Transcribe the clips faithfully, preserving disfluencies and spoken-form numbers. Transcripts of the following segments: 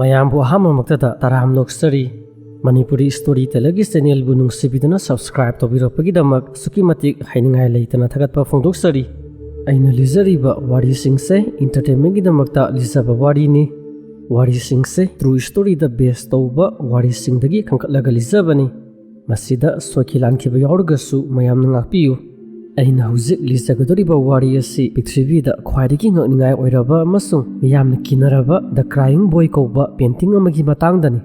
ꯃꯌꯥꯝꯕꯨ ꯑꯍꯥꯟꯕꯃꯛꯇꯗ ꯇꯔꯥꯝꯅ ꯑꯣꯛꯆꯔꯤ꯫ Manipuri story ꯇꯦꯂꯔꯒꯤ ꯆꯦꯅꯦꯜꯕꯨ ꯅꯨꯡꯁꯤꯕꯤꯗꯨꯅ subscribe ꯇꯧꯕꯤꯔꯛꯄꯒꯤꯗꯃꯛ ꯑꯁꯨꯛꯀꯤ ꯃꯇꯤꯛ ꯍꯥꯏꯅꯤꯡꯉꯥꯏ ꯂꯩꯇꯅ ꯊꯥꯒꯠꯄ ꯐꯣꯡꯗꯣꯛꯆꯔꯤ꯫ ꯑꯩꯅ ꯂꯤꯖꯔꯤꯕ ꯋꯥꯔꯤꯁꯤꯡꯁꯦ ꯏꯟꯇꯔꯇꯦꯟꯃꯦꯟꯒꯤꯗꯃꯛꯇ ꯂꯤꯖꯕ ꯋꯥꯔꯤꯅꯤ꯫ ꯋꯥꯔꯤꯁꯤꯡꯁꯦ ꯇ꯭ꯔꯨ ꯁ꯭ꯇꯣꯔꯤꯗ ꯕꯦꯁ ꯇꯧꯕ ꯋꯥꯔꯤꯁꯤꯡꯗꯒꯤ ꯈꯟꯒꯠꯂꯒ ꯂꯤꯖꯕꯅꯤ꯫ ꯃꯁꯤꯗ ꯁꯣꯏꯈꯤ ꯂꯥꯟꯈꯤꯕ ꯌꯥꯎꯔꯒꯁꯨ ꯃꯌꯥꯝꯅ ꯉꯥꯛꯄꯤꯌꯨ꯫ ꯑꯩꯅ ꯍꯧꯖꯤꯛ ꯂꯤꯖꯒꯗꯧꯔꯤꯕ ꯋꯥꯔꯤ ꯑꯁꯤ ꯄ꯭ꯔꯤꯊꯤꯕꯤꯗ ꯈ꯭ꯋꯥꯏꯗꯒꯤ ꯉꯛꯅꯤꯡꯉꯥꯏ ꯑꯣꯏꯔꯕ ꯑꯃꯁꯨꯡ ꯃꯤꯌꯥꯝꯅ ꯀꯤꯅꯔꯕ ꯗ ꯀ꯭ꯔꯥꯏꯌꯤꯡ ꯕꯣꯏ ꯀꯧꯕ ꯄꯦꯟꯇꯤꯡ ꯑꯃꯒꯤ ꯃꯇꯥꯡꯗꯅꯤ꯫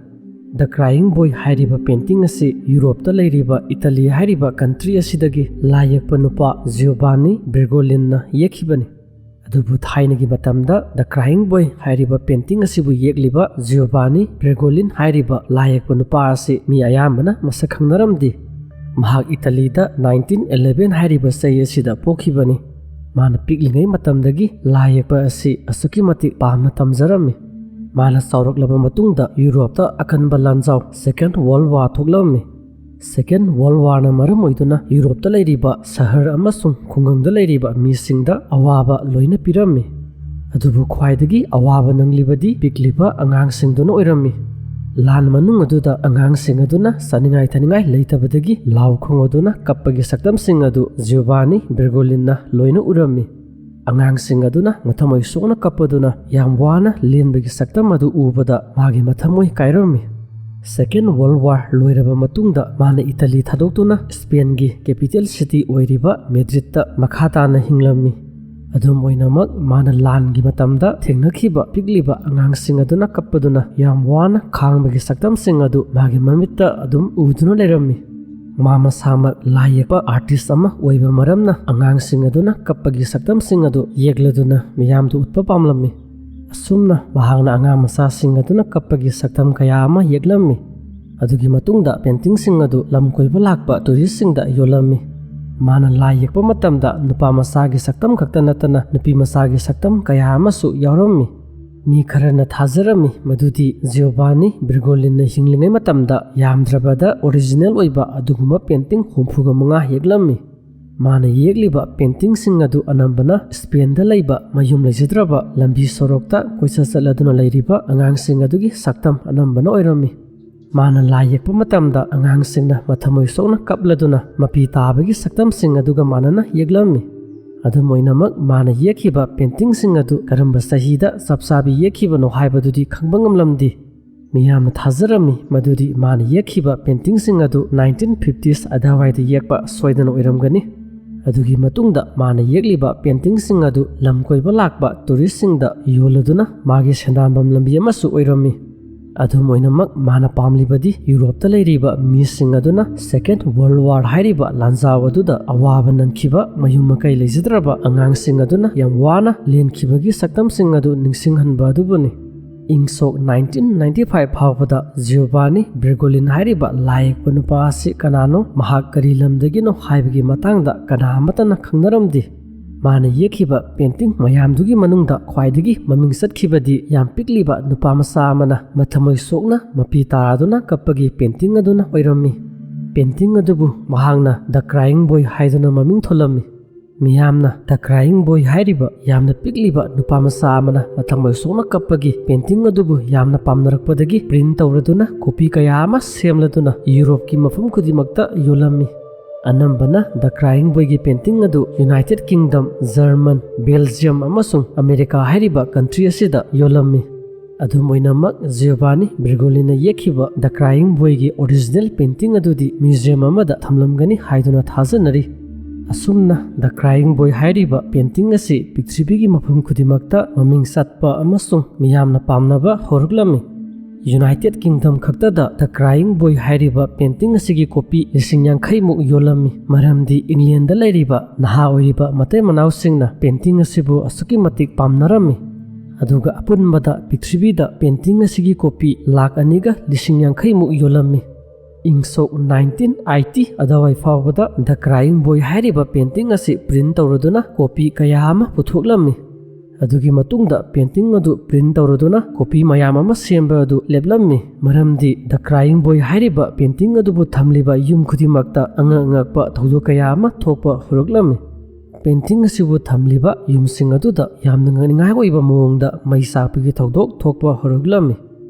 ꯗ ꯀ꯭ꯔꯥꯏꯌꯤꯡ ꯕꯣꯏ ꯍꯥꯏꯔꯤꯕ ꯄꯦꯟꯇꯤꯡ ꯑꯁꯤ ꯌꯨꯔꯣꯞꯇ ꯂꯩꯔꯤꯕ ꯏꯇꯥꯂꯤ ꯍꯥꯏꯔꯤꯕ ꯀꯟꯇ꯭ꯔꯤ ꯑꯁꯤꯗꯒꯤ ꯂꯥꯏ ꯌꯦꯛꯄ ꯅꯨꯄꯥ ꯖꯤꯌꯣꯚꯥꯅꯤ ꯕ꯭ꯔꯤꯒꯣꯂꯤꯟꯅ ꯌꯦꯛꯈꯤꯕꯅꯤ꯫ ꯑꯗꯨꯕꯨ ꯊꯥꯏꯅꯒꯤ ꯃꯇꯝꯗ ꯗ ꯀ꯭ꯔꯥꯏꯌꯤꯡ ꯕꯣꯏ ꯍꯥꯏꯔꯤꯕ ꯄꯦꯟꯇꯤꯡ ꯑꯁꯤꯕꯨ ꯌꯦꯛꯂꯤꯕ ꯖꯤꯌꯣꯚꯥꯅꯤ ꯕ꯭ꯔꯤꯒꯣꯂꯤꯟ ꯍꯥꯏꯔꯤꯕ ꯂꯥꯏ ꯌꯦꯛꯄ ꯅꯨꯄꯥ ꯑꯁꯤ ꯃꯤ ꯑꯌꯥꯝꯕꯅ ꯃꯁꯛ ꯈꯪꯅꯔꯝꯗꯦ꯫ ꯃꯍꯥꯛ ꯏꯇꯥꯂꯤꯗ ꯅꯥꯏꯟꯇꯤꯟ ꯑꯦꯂꯦꯚꯦꯟ ꯍꯥꯏꯔꯤꯕ ꯆꯍꯤ ꯑꯁꯤꯗ ꯄꯣꯛꯈꯤꯕꯅꯤ꯫ ꯃꯥꯅ ꯄꯤꯛꯂꯤꯉꯩ ꯃꯇꯝꯗꯒꯤ ꯂꯥꯏ ꯌꯦꯛꯄ ꯑꯁꯤ ꯑꯁꯨꯛꯀꯤ ꯃꯇꯤꯛ ꯄꯥꯝꯅ ꯇꯝꯖꯔꯝꯃꯤ꯫ ꯃꯥꯅ ꯆꯥꯎꯔꯛꯂꯕ ꯃꯇꯨꯡꯗ ꯌꯨꯔꯣꯞꯇ ꯑꯀꯟꯕ ꯂꯥꯟꯖꯥꯎ, ꯁꯦꯀꯦꯟ ꯋꯥꯔꯜ ꯋꯥꯔ ꯊꯣꯛꯂꯝꯃꯤ꯫ ꯁꯦꯀꯦꯟ ꯋꯥꯔꯜ ꯋꯥꯔꯅ ꯃꯔꯝ ꯑꯣꯏꯗꯨꯅ ꯌꯨꯔꯣꯞꯇ ꯂꯩꯔꯤꯕ ꯁꯍꯔ ꯑꯃꯁꯨꯡ ꯈꯨꯡꯒꯪꯗ ꯂꯩꯔꯤꯕ ꯃꯤꯁꯤꯡꯗ ꯑꯋꯥꯕ ꯂꯣꯏꯅ ꯄꯤꯔꯝꯃꯤ꯫ ꯑꯗꯨꯕꯨ ꯈ꯭ꯋꯥꯏꯗꯒꯤ ꯑꯋꯥꯕ ꯅꯪꯂꯤꯕꯗꯤ ꯄꯤꯛꯂꯤꯕ ꯑꯉꯥꯡꯁꯤꯡꯗꯨꯅ ꯑꯣꯏꯔꯝꯃꯤ꯫ ꯂꯥꯟ ꯃꯅꯨꯡ ꯑꯗꯨꯗ ꯑꯉꯥꯡꯁꯤꯡ ꯑꯗꯨꯅ ꯆꯥꯅꯤꯡꯉꯥꯏ ꯊꯛꯅꯤꯡꯉꯥꯏ ꯂꯩꯇꯕꯗꯒꯤ ꯂꯥꯎ ꯈꯣꯡꯗꯨꯅ ꯀꯞꯄꯒꯤ ꯁꯛꯇꯝꯁꯤꯡ ꯑꯗꯨ ꯖꯤꯌꯣꯚꯥꯅꯤ ꯕ꯭ꯔꯤꯒꯣꯂꯤꯟꯅ ꯂꯣꯏꯅ ꯎꯔꯝꯃꯤ꯫ ꯑꯉꯥꯡꯁꯤꯡ ꯑꯗꯨꯅ ꯃꯊꯃꯣꯏ ꯁꯣꯛꯅ ꯀꯞꯄꯗꯨꯅ ꯌꯥꯝ ꯋꯥꯅ ꯂꯦꯟꯕꯒꯤ ꯁꯛꯇꯝ ꯑꯗꯨ ꯎꯕꯗ ꯃꯥꯒꯤ ꯃꯊꯃꯣꯏ ꯀꯥꯏꯔꯝꯃꯤ꯫ ꯁꯦꯀꯦꯟ ꯋꯥꯔꯜ ꯋꯥꯔ ꯂꯣꯏꯔꯕ ꯃꯇꯨꯡꯗ ꯃꯥꯅ ꯏꯇꯥꯂꯤ ꯊꯥꯗꯣꯛꯇꯨꯅ ꯁ꯭ꯄꯦꯟꯒꯤ ꯀꯦꯄꯤꯇꯦꯜ ꯁꯤꯇꯤ ꯑꯣꯏꯔꯤꯕ ꯃꯦꯗ꯭ꯔꯤꯠꯇ ꯃꯈꯥ ꯇꯥꯅ ꯍꯤꯡꯂꯝꯃꯤ꯫ ꯑꯗꯨꯝ ꯑꯣꯏꯅꯃꯛ, ꯃꯥꯅ ꯂꯥꯟꯒꯤ ꯃꯇꯝꯗ ꯊꯦꯡꯅꯈꯤꯕ ꯄꯤꯛꯂꯤꯕ ꯑꯉꯥꯡꯁꯤꯡ ꯑꯗꯨꯅ ꯀꯞꯄꯗꯨꯅ ꯌꯥꯝ ꯋꯥꯅ ꯈꯥꯡꯕꯒꯤ ꯁꯛꯇꯝꯁꯤꯡ ꯑꯗꯨ ꯃꯥꯒꯤ ꯃꯃꯤꯠꯇ ꯑꯗꯨꯝ ꯎꯗꯨꯅ ꯂꯩꯔꯝꯃꯤ꯫ ꯃꯥ ꯃꯁꯥꯃꯛ ꯂꯥꯏ ꯌꯦꯛꯄ ꯑꯥꯔꯇꯤꯁ ꯑꯃ ꯑꯣꯏꯕ ꯃꯔꯝꯅ ꯑꯉꯥꯡꯁꯤꯡ ꯑꯗꯨꯅ ꯀꯞꯄꯒꯤ ꯁꯛꯇꯝꯁꯤꯡ ꯑꯗꯨ ꯌꯦꯛꯂꯗꯨꯅ ꯃꯤꯌꯥꯝꯗ ꯎꯠꯄ ꯄꯥꯝꯂꯝꯃꯤ꯫ ꯑꯁꯨꯝꯅ ꯃꯍꯥꯛꯅ ꯑꯉꯥꯡ ꯃꯆꯥꯁꯤꯡ ꯑꯗꯨꯅ ꯀꯞꯄꯒꯤ ꯁꯛꯇꯝ ꯀꯌꯥ ꯑꯃ ꯌꯦꯛꯂꯝꯃꯤ꯫ ꯑꯗꯨꯒꯤ ꯃꯇꯨꯡꯗ ꯄꯦꯟꯇꯤꯡꯁꯤꯡ ꯑꯗꯨ ꯂꯝ ꯀꯣꯏꯕ ꯂꯥꯛꯄ ꯇꯨꯔꯤꯁꯁꯤꯡꯗ ꯌꯣꯜꯂꯝꯃꯤ꯫ ꯃꯥꯅ ꯂꯥꯏ ꯌꯦꯛꯄ ꯃꯇꯝꯗ ꯅꯨꯄꯥ ꯃꯆꯥꯒꯤ ꯁꯛꯇꯝ ꯈꯛꯇ ꯅꯠꯇꯅ ꯅꯨꯄꯤ ꯃꯆꯥꯒꯤ ꯁꯛꯇꯝ ꯀꯌꯥ ꯑꯃꯁꯨ ꯌꯥꯎꯔꯝꯃꯤ꯫ ꯃꯤ ꯈꯔꯅ ꯊꯥꯖꯔꯝꯃꯤ ꯃꯗꯨꯗꯤ ꯖꯤꯌꯣꯚꯥꯅꯤ ꯕ꯭ꯔꯤꯒꯣꯂꯤꯟꯅ ꯍꯤꯡꯂꯤꯉꯩ ꯃꯇꯝꯗ ꯌꯥꯝꯗ꯭ꯔꯕꯗ ꯑꯣꯔꯤꯖꯤꯅꯦꯜ ꯑꯣꯏꯕ ꯑꯗꯨꯒꯨꯝꯕ ꯄꯦꯟꯇꯤꯡ ꯍꯨꯝꯐꯨꯒ ꯃꯉꯥ ꯌꯦꯛꯂꯝꯃꯤ꯫ ꯃꯥꯅ ꯌꯦꯛꯂꯤꯕ ꯄꯦꯟꯇꯤꯡꯁꯤꯡ ꯑꯗꯨ ꯑꯅꯝꯕꯅ ꯁ꯭ꯄꯦꯟꯗ ꯂꯩꯕ ꯃꯌꯨꯝ ꯂꯩꯖꯗ꯭ꯔꯕ ꯂꯝꯕꯤ ꯁꯣꯔꯣꯛꯇ ꯀꯣꯏꯆꯠ ꯆꯠꯂꯗꯨꯅ ꯂꯩꯔꯤꯕ ꯑꯉꯥꯡꯁꯤꯡ ꯑꯗꯨꯒꯤ ꯁꯛꯇꯝ ꯑꯅꯝꯕꯅ ꯑꯣꯏꯔꯝꯃꯤ꯫ ꯃꯥꯅ ꯂꯥꯏ ꯌꯦꯛꯄ ꯃꯇꯝꯗ ꯑꯉꯥꯡꯁꯤꯡꯅ ꯃꯊꯃꯣꯏ ꯁꯣꯛꯅ ꯀꯞꯂꯗꯨꯅ ꯃꯄꯤ ꯇꯥꯕꯒꯤ ꯁꯛꯇꯝꯁꯤꯡ ꯑꯗꯨꯒ ꯃꯥꯟꯅꯅ ꯌꯦꯛꯂꯝꯃꯤ꯫ ꯑꯗꯨꯝ ꯑꯣꯏꯅꯃꯛ, ꯃꯥꯅ ꯌꯦꯛꯈꯤꯕ ꯄꯦꯟꯇꯤꯡꯁꯤꯡ ꯑꯗꯨ ꯀꯔꯝꯕ ꯆꯍꯤꯗ ꯆꯞ ꯆꯥꯕꯤ ꯌꯦꯛꯈꯤꯕꯅꯣ ꯍꯥꯏꯕꯗꯨꯗꯤ ꯈꯪꯕ ꯉꯝꯂꯝꯗꯦ꯫ ꯃꯤꯌꯥꯝꯅ ꯊꯥꯖꯔꯝꯃꯤ ꯃꯗꯨꯗꯤ ꯃꯥꯅ ꯌꯦꯛꯈꯤꯕ ꯄꯦꯟꯇꯤꯡꯁꯤꯡ ꯑꯗꯨ nineteen fifties ꯑꯗꯨꯋꯥꯏꯗ ꯌꯦꯛꯄ ꯁꯣꯏꯗꯅ ꯑꯣꯏꯔꯝꯒꯅꯤ꯫ ꯑꯗꯨꯒꯤ ꯃꯇꯨꯡꯗ ꯃꯥꯅ ꯌꯦꯛꯂꯤꯕ ꯄꯦꯟꯇꯤꯡꯁꯤꯡ ꯑꯗꯨ ꯂꯝ ꯀꯣꯏꯕ ꯂꯥꯛꯄ ꯇꯨꯔꯤꯁꯁꯤꯡꯗ ꯌꯣꯜꯂꯗꯨꯅ ꯃꯥꯒꯤ ꯁꯦꯟꯗꯥꯟꯐꯝ ꯂꯝꯕꯤ ꯑꯃꯁꯨ ꯑꯣꯏꯔꯝꯃꯤ꯫ ꯑꯗꯨꯝ ꯑꯣꯏꯅꯃꯛ, ꯃꯥꯅ ꯄꯥꯝꯂꯤꯕꯗꯤ ꯌꯨꯔꯣꯞꯇ ꯂꯩꯔꯤꯕ ꯃꯤꯁꯤꯡ ꯑꯗꯨꯅ Second World War ꯍꯥꯏꯔꯤꯕ ꯂꯥꯟꯖꯥꯎ ꯑꯗꯨꯗ ꯑꯋꯥꯕ ꯅꯪꯈꯤꯕ ꯃꯌꯨꯝ ꯃꯀꯩ ꯂꯩꯖꯗ꯭ꯔꯕ ꯑꯉꯥꯡꯁꯤꯡ ꯑꯗꯨꯅ ꯌꯥꯝ ꯋꯥꯅ ꯂꯦꯟꯈꯤꯕꯒꯤ ꯁꯛꯇꯝꯁꯤꯡ ꯑꯗꯨ ꯅꯤꯡꯁꯤꯡꯍꯟꯕ ꯑꯗꯨꯕꯨꯅꯤ꯫ ꯏꯪ ꯁꯣꯛ nineteen ninety five ꯐꯥꯎꯕꯗ ꯖꯤꯑꯣꯚꯥꯅꯤ ꯕ꯭ꯔꯤꯒꯣꯂꯤꯟ ꯍꯥꯏꯔꯤꯕ ꯂꯥꯏ ꯌꯦꯛꯄ ꯅꯨꯄꯥ ꯑꯁꯤ ꯀꯅꯥꯅꯣ, ꯃꯍꯥꯛ ꯀꯔꯤ ꯂꯝꯗꯒꯤꯅꯣ ꯍꯥꯏꯕꯒꯤ ꯃꯇꯥꯡꯗ ꯀꯅꯥ ꯑꯃꯠꯇꯅ ꯈꯪꯅꯔꯝꯗꯦ꯫ ꯃꯥꯅ ꯌꯦꯛꯈꯤꯕ ꯄꯦꯟꯇꯤꯡ ꯃꯌꯥꯝꯗꯨꯒꯤ ꯃꯅꯨꯡꯗ ꯈ꯭ꯋꯥꯏꯗꯒꯤ ꯃꯃꯤꯡ ꯆꯠꯈꯤꯕꯗꯤ ꯌꯥꯝ ꯄꯤꯛꯂꯤꯕ ꯅꯨꯄꯥ ꯃꯆꯥ ꯑꯃꯅ ꯃꯊꯃꯣꯏ ꯁꯣꯛꯅ ꯃꯄꯤ ꯇꯥꯔꯗꯨꯅ ꯀꯞꯄꯒꯤ ꯄꯦꯟꯇꯤꯡ ꯑꯗꯨꯅ ꯑꯣꯏꯔꯝꯃꯤ꯫ ꯄꯦꯟꯇꯤꯡ ꯑꯗꯨꯕꯨ ꯃꯍꯥꯛꯅ The Crying Boy ꯍꯥꯏꯗꯨꯅ ꯃꯃꯤꯡ ꯊꯣꯜꯂꯝꯃꯤ꯫ ꯃꯤꯌꯥꯝꯅ The Crying Boy ꯍꯥꯏꯔꯤꯕ ꯌꯥꯝꯅ ꯄꯤꯛꯂꯤꯕ ꯅꯨꯄꯥ ꯃꯆꯥ ꯑꯃꯅ ꯃꯊꯃꯣꯏ ꯁꯣꯛꯅ ꯀꯞꯄꯒꯤ ꯄꯦꯟꯇꯤꯡ ꯑꯗꯨꯕꯨ ꯌꯥꯝꯅ ꯄꯥꯝꯅꯔꯛꯄꯗꯒꯤ ꯄ꯭ꯔꯤꯟ ꯇꯧꯔꯗꯨꯅ ꯀꯣꯄꯤ ꯀꯌꯥ ꯑꯃ ꯁꯦꯝꯂꯗꯨꯅ ꯌꯨꯔꯣꯞꯀꯤ ꯃꯐꯝ ꯈꯨꯗꯤꯡꯃꯛꯇ ꯌꯣꯜꯂꯝꯃꯤ꯫ ꯑꯅꯝꯕꯅ The Crying Boyꯒꯤ ꯄꯦꯟꯇꯤꯡ ꯑꯗꯨ ꯌꯨꯅꯥꯏꯇꯦꯗ ꯀꯤꯡꯗꯝ, ꯖꯔꯃꯟ, ꯕꯦꯜꯖꯤꯌꯝ ꯑꯃꯁꯨꯡ ꯑꯃꯦꯔꯤꯀꯥ ꯍꯥꯏꯔꯤꯕ ꯀꯟꯇ꯭ꯔꯤ ꯑꯁꯤꯗ ꯌꯣꯜꯂꯝꯃꯤ꯫ ꯑꯗꯨꯝ ꯑꯣꯏꯅꯃꯛ, Giovanni ꯕ꯭ꯔꯤꯒꯣꯂꯤꯅ ꯌꯦꯛꯈꯤꯕ The Crying Boyꯒꯤ original painting ꯑꯗꯨꯗꯤ ꯃ꯭ꯌꯨꯖꯤꯌꯝ ꯑꯃꯗ ꯊꯝꯂꯝꯒꯅꯤ ꯍꯥꯏꯗꯨꯅ ꯊꯥꯖꯅꯔꯤ꯫ ꯑꯁꯨꯝꯅ The Crying Boy ꯍꯥꯏꯔꯤꯕ ꯄꯦꯟꯇꯤꯡ ꯑꯁꯤ ꯄ꯭ꯔꯤꯊꯤꯕꯤꯒꯤ ꯃꯐꯝ ꯈꯨꯗꯤꯡꯃꯛꯇ ꯃꯃꯤꯡ ꯆꯠꯄ ꯑꯃꯁꯨꯡ ꯃꯤꯌꯥꯝꯅ ꯄꯥꯝꯅꯕ ꯍꯧꯔꯛꯂꯝꯃꯤ꯫ ꯌꯨꯅꯥꯏꯇꯦꯗ ꯀꯤꯡꯗꯝ ꯈꯛꯇꯗ The Crying Boy ꯍꯥꯏꯔꯤꯕ ꯄꯦꯟꯇꯤꯡ ꯑꯁꯤꯒꯤ ꯀꯣꯄꯤ ꯂꯤꯁꯤꯡ ꯌꯥꯡꯈꯩ ꯃꯨꯛ ꯌꯣꯜꯂꯝꯃꯤ, ꯃꯔꯝꯗꯤ ꯏꯪꯂꯦꯟꯗ ꯂꯩꯔꯤꯕ ꯅꯍꯥ ꯑꯣꯏꯔꯤꯕ ꯃꯇꯩ ꯃꯅꯥꯎꯁꯤꯡꯅ ꯄꯦꯟꯇꯤꯡ ꯑꯁꯤꯕꯨ ꯑꯁꯨꯛꯀꯤ ꯃꯇꯤꯛ ꯄꯥꯝꯅꯔꯝꯃꯤ꯫ ꯑꯗꯨꯒ ꯑꯄꯨꯟꯕꯗ ꯄ꯭ꯔꯤꯊꯤꯕꯤꯗ ꯄꯦꯟꯇꯤꯡ ꯑꯁꯤꯒꯤ ꯀꯣꯄꯤ ꯂꯥꯈ ꯑꯅꯤꯒ ꯂꯤꯁꯤꯡ ꯌꯥꯡꯈꯩ ꯃꯨꯛ ꯌꯣꯜꯂꯝꯃꯤ꯫ ꯏꯪ ꯁꯣꯛ nineteen eighty ꯑꯗꯨꯋꯥꯏ ꯐꯥꯎꯕꯗ The Crying Boy ꯍꯥꯏꯔꯤꯕ ꯄꯦꯟꯇꯤꯡ ꯑꯁꯤ ꯄ꯭ꯔꯤꯟ ꯇꯧꯔꯗꯨꯅ ꯀꯣꯄꯤ ꯀꯌꯥ ꯑꯃ ꯄꯨꯊꯣꯛꯂꯝꯃꯤ꯫ ꯑꯗꯨꯒꯤ ꯃꯇꯨꯡꯗ ꯄꯦꯟꯇꯤꯡ ꯑꯗꯨ ꯄ꯭ꯔꯤꯟ ꯇꯧꯔꯗꯨꯅ ꯀꯣꯄꯤ ꯃꯌꯥꯝ ꯑꯃ ꯁꯦꯝꯕ ꯑꯗꯨ ꯂꯦꯞꯂꯝꯃꯤ꯫ ꯃꯔꯝꯗꯤ ꯗ ꯀ꯭ꯔꯥꯏꯌꯤꯡ ꯕꯣꯏ ꯍꯥꯏꯔꯤꯕ ꯄꯦꯟꯇꯤꯡ ꯑꯗꯨꯕꯨ ꯊꯝꯂꯤꯕ ꯌꯨꯝ ꯈꯨꯗꯤꯡꯃꯛꯇ ꯑꯉꯛ ꯑꯉꯛꯄ ꯊꯧꯗꯣꯛ ꯀꯌꯥ ꯑꯃ ꯊꯣꯛꯄ ꯍꯧꯔꯛꯂꯝꯃꯤ꯫ ꯄꯦꯟꯇꯤꯡ ꯑꯁꯤꯕꯨ ꯊꯝꯂꯤꯕ ꯌꯨꯝꯁꯤꯡ ꯑꯗꯨꯗ ꯌꯥꯝꯅ ꯉꯛꯅꯤꯡꯉꯥꯏ ꯑꯣꯏꯕ ꯃꯑꯣꯡꯗ ꯃꯩ ꯆꯥꯛꯄꯒꯤ ꯊꯧꯗꯣꯛ ꯊꯣꯛꯄ ꯍꯧꯔꯛꯂꯝꯃꯤ꯫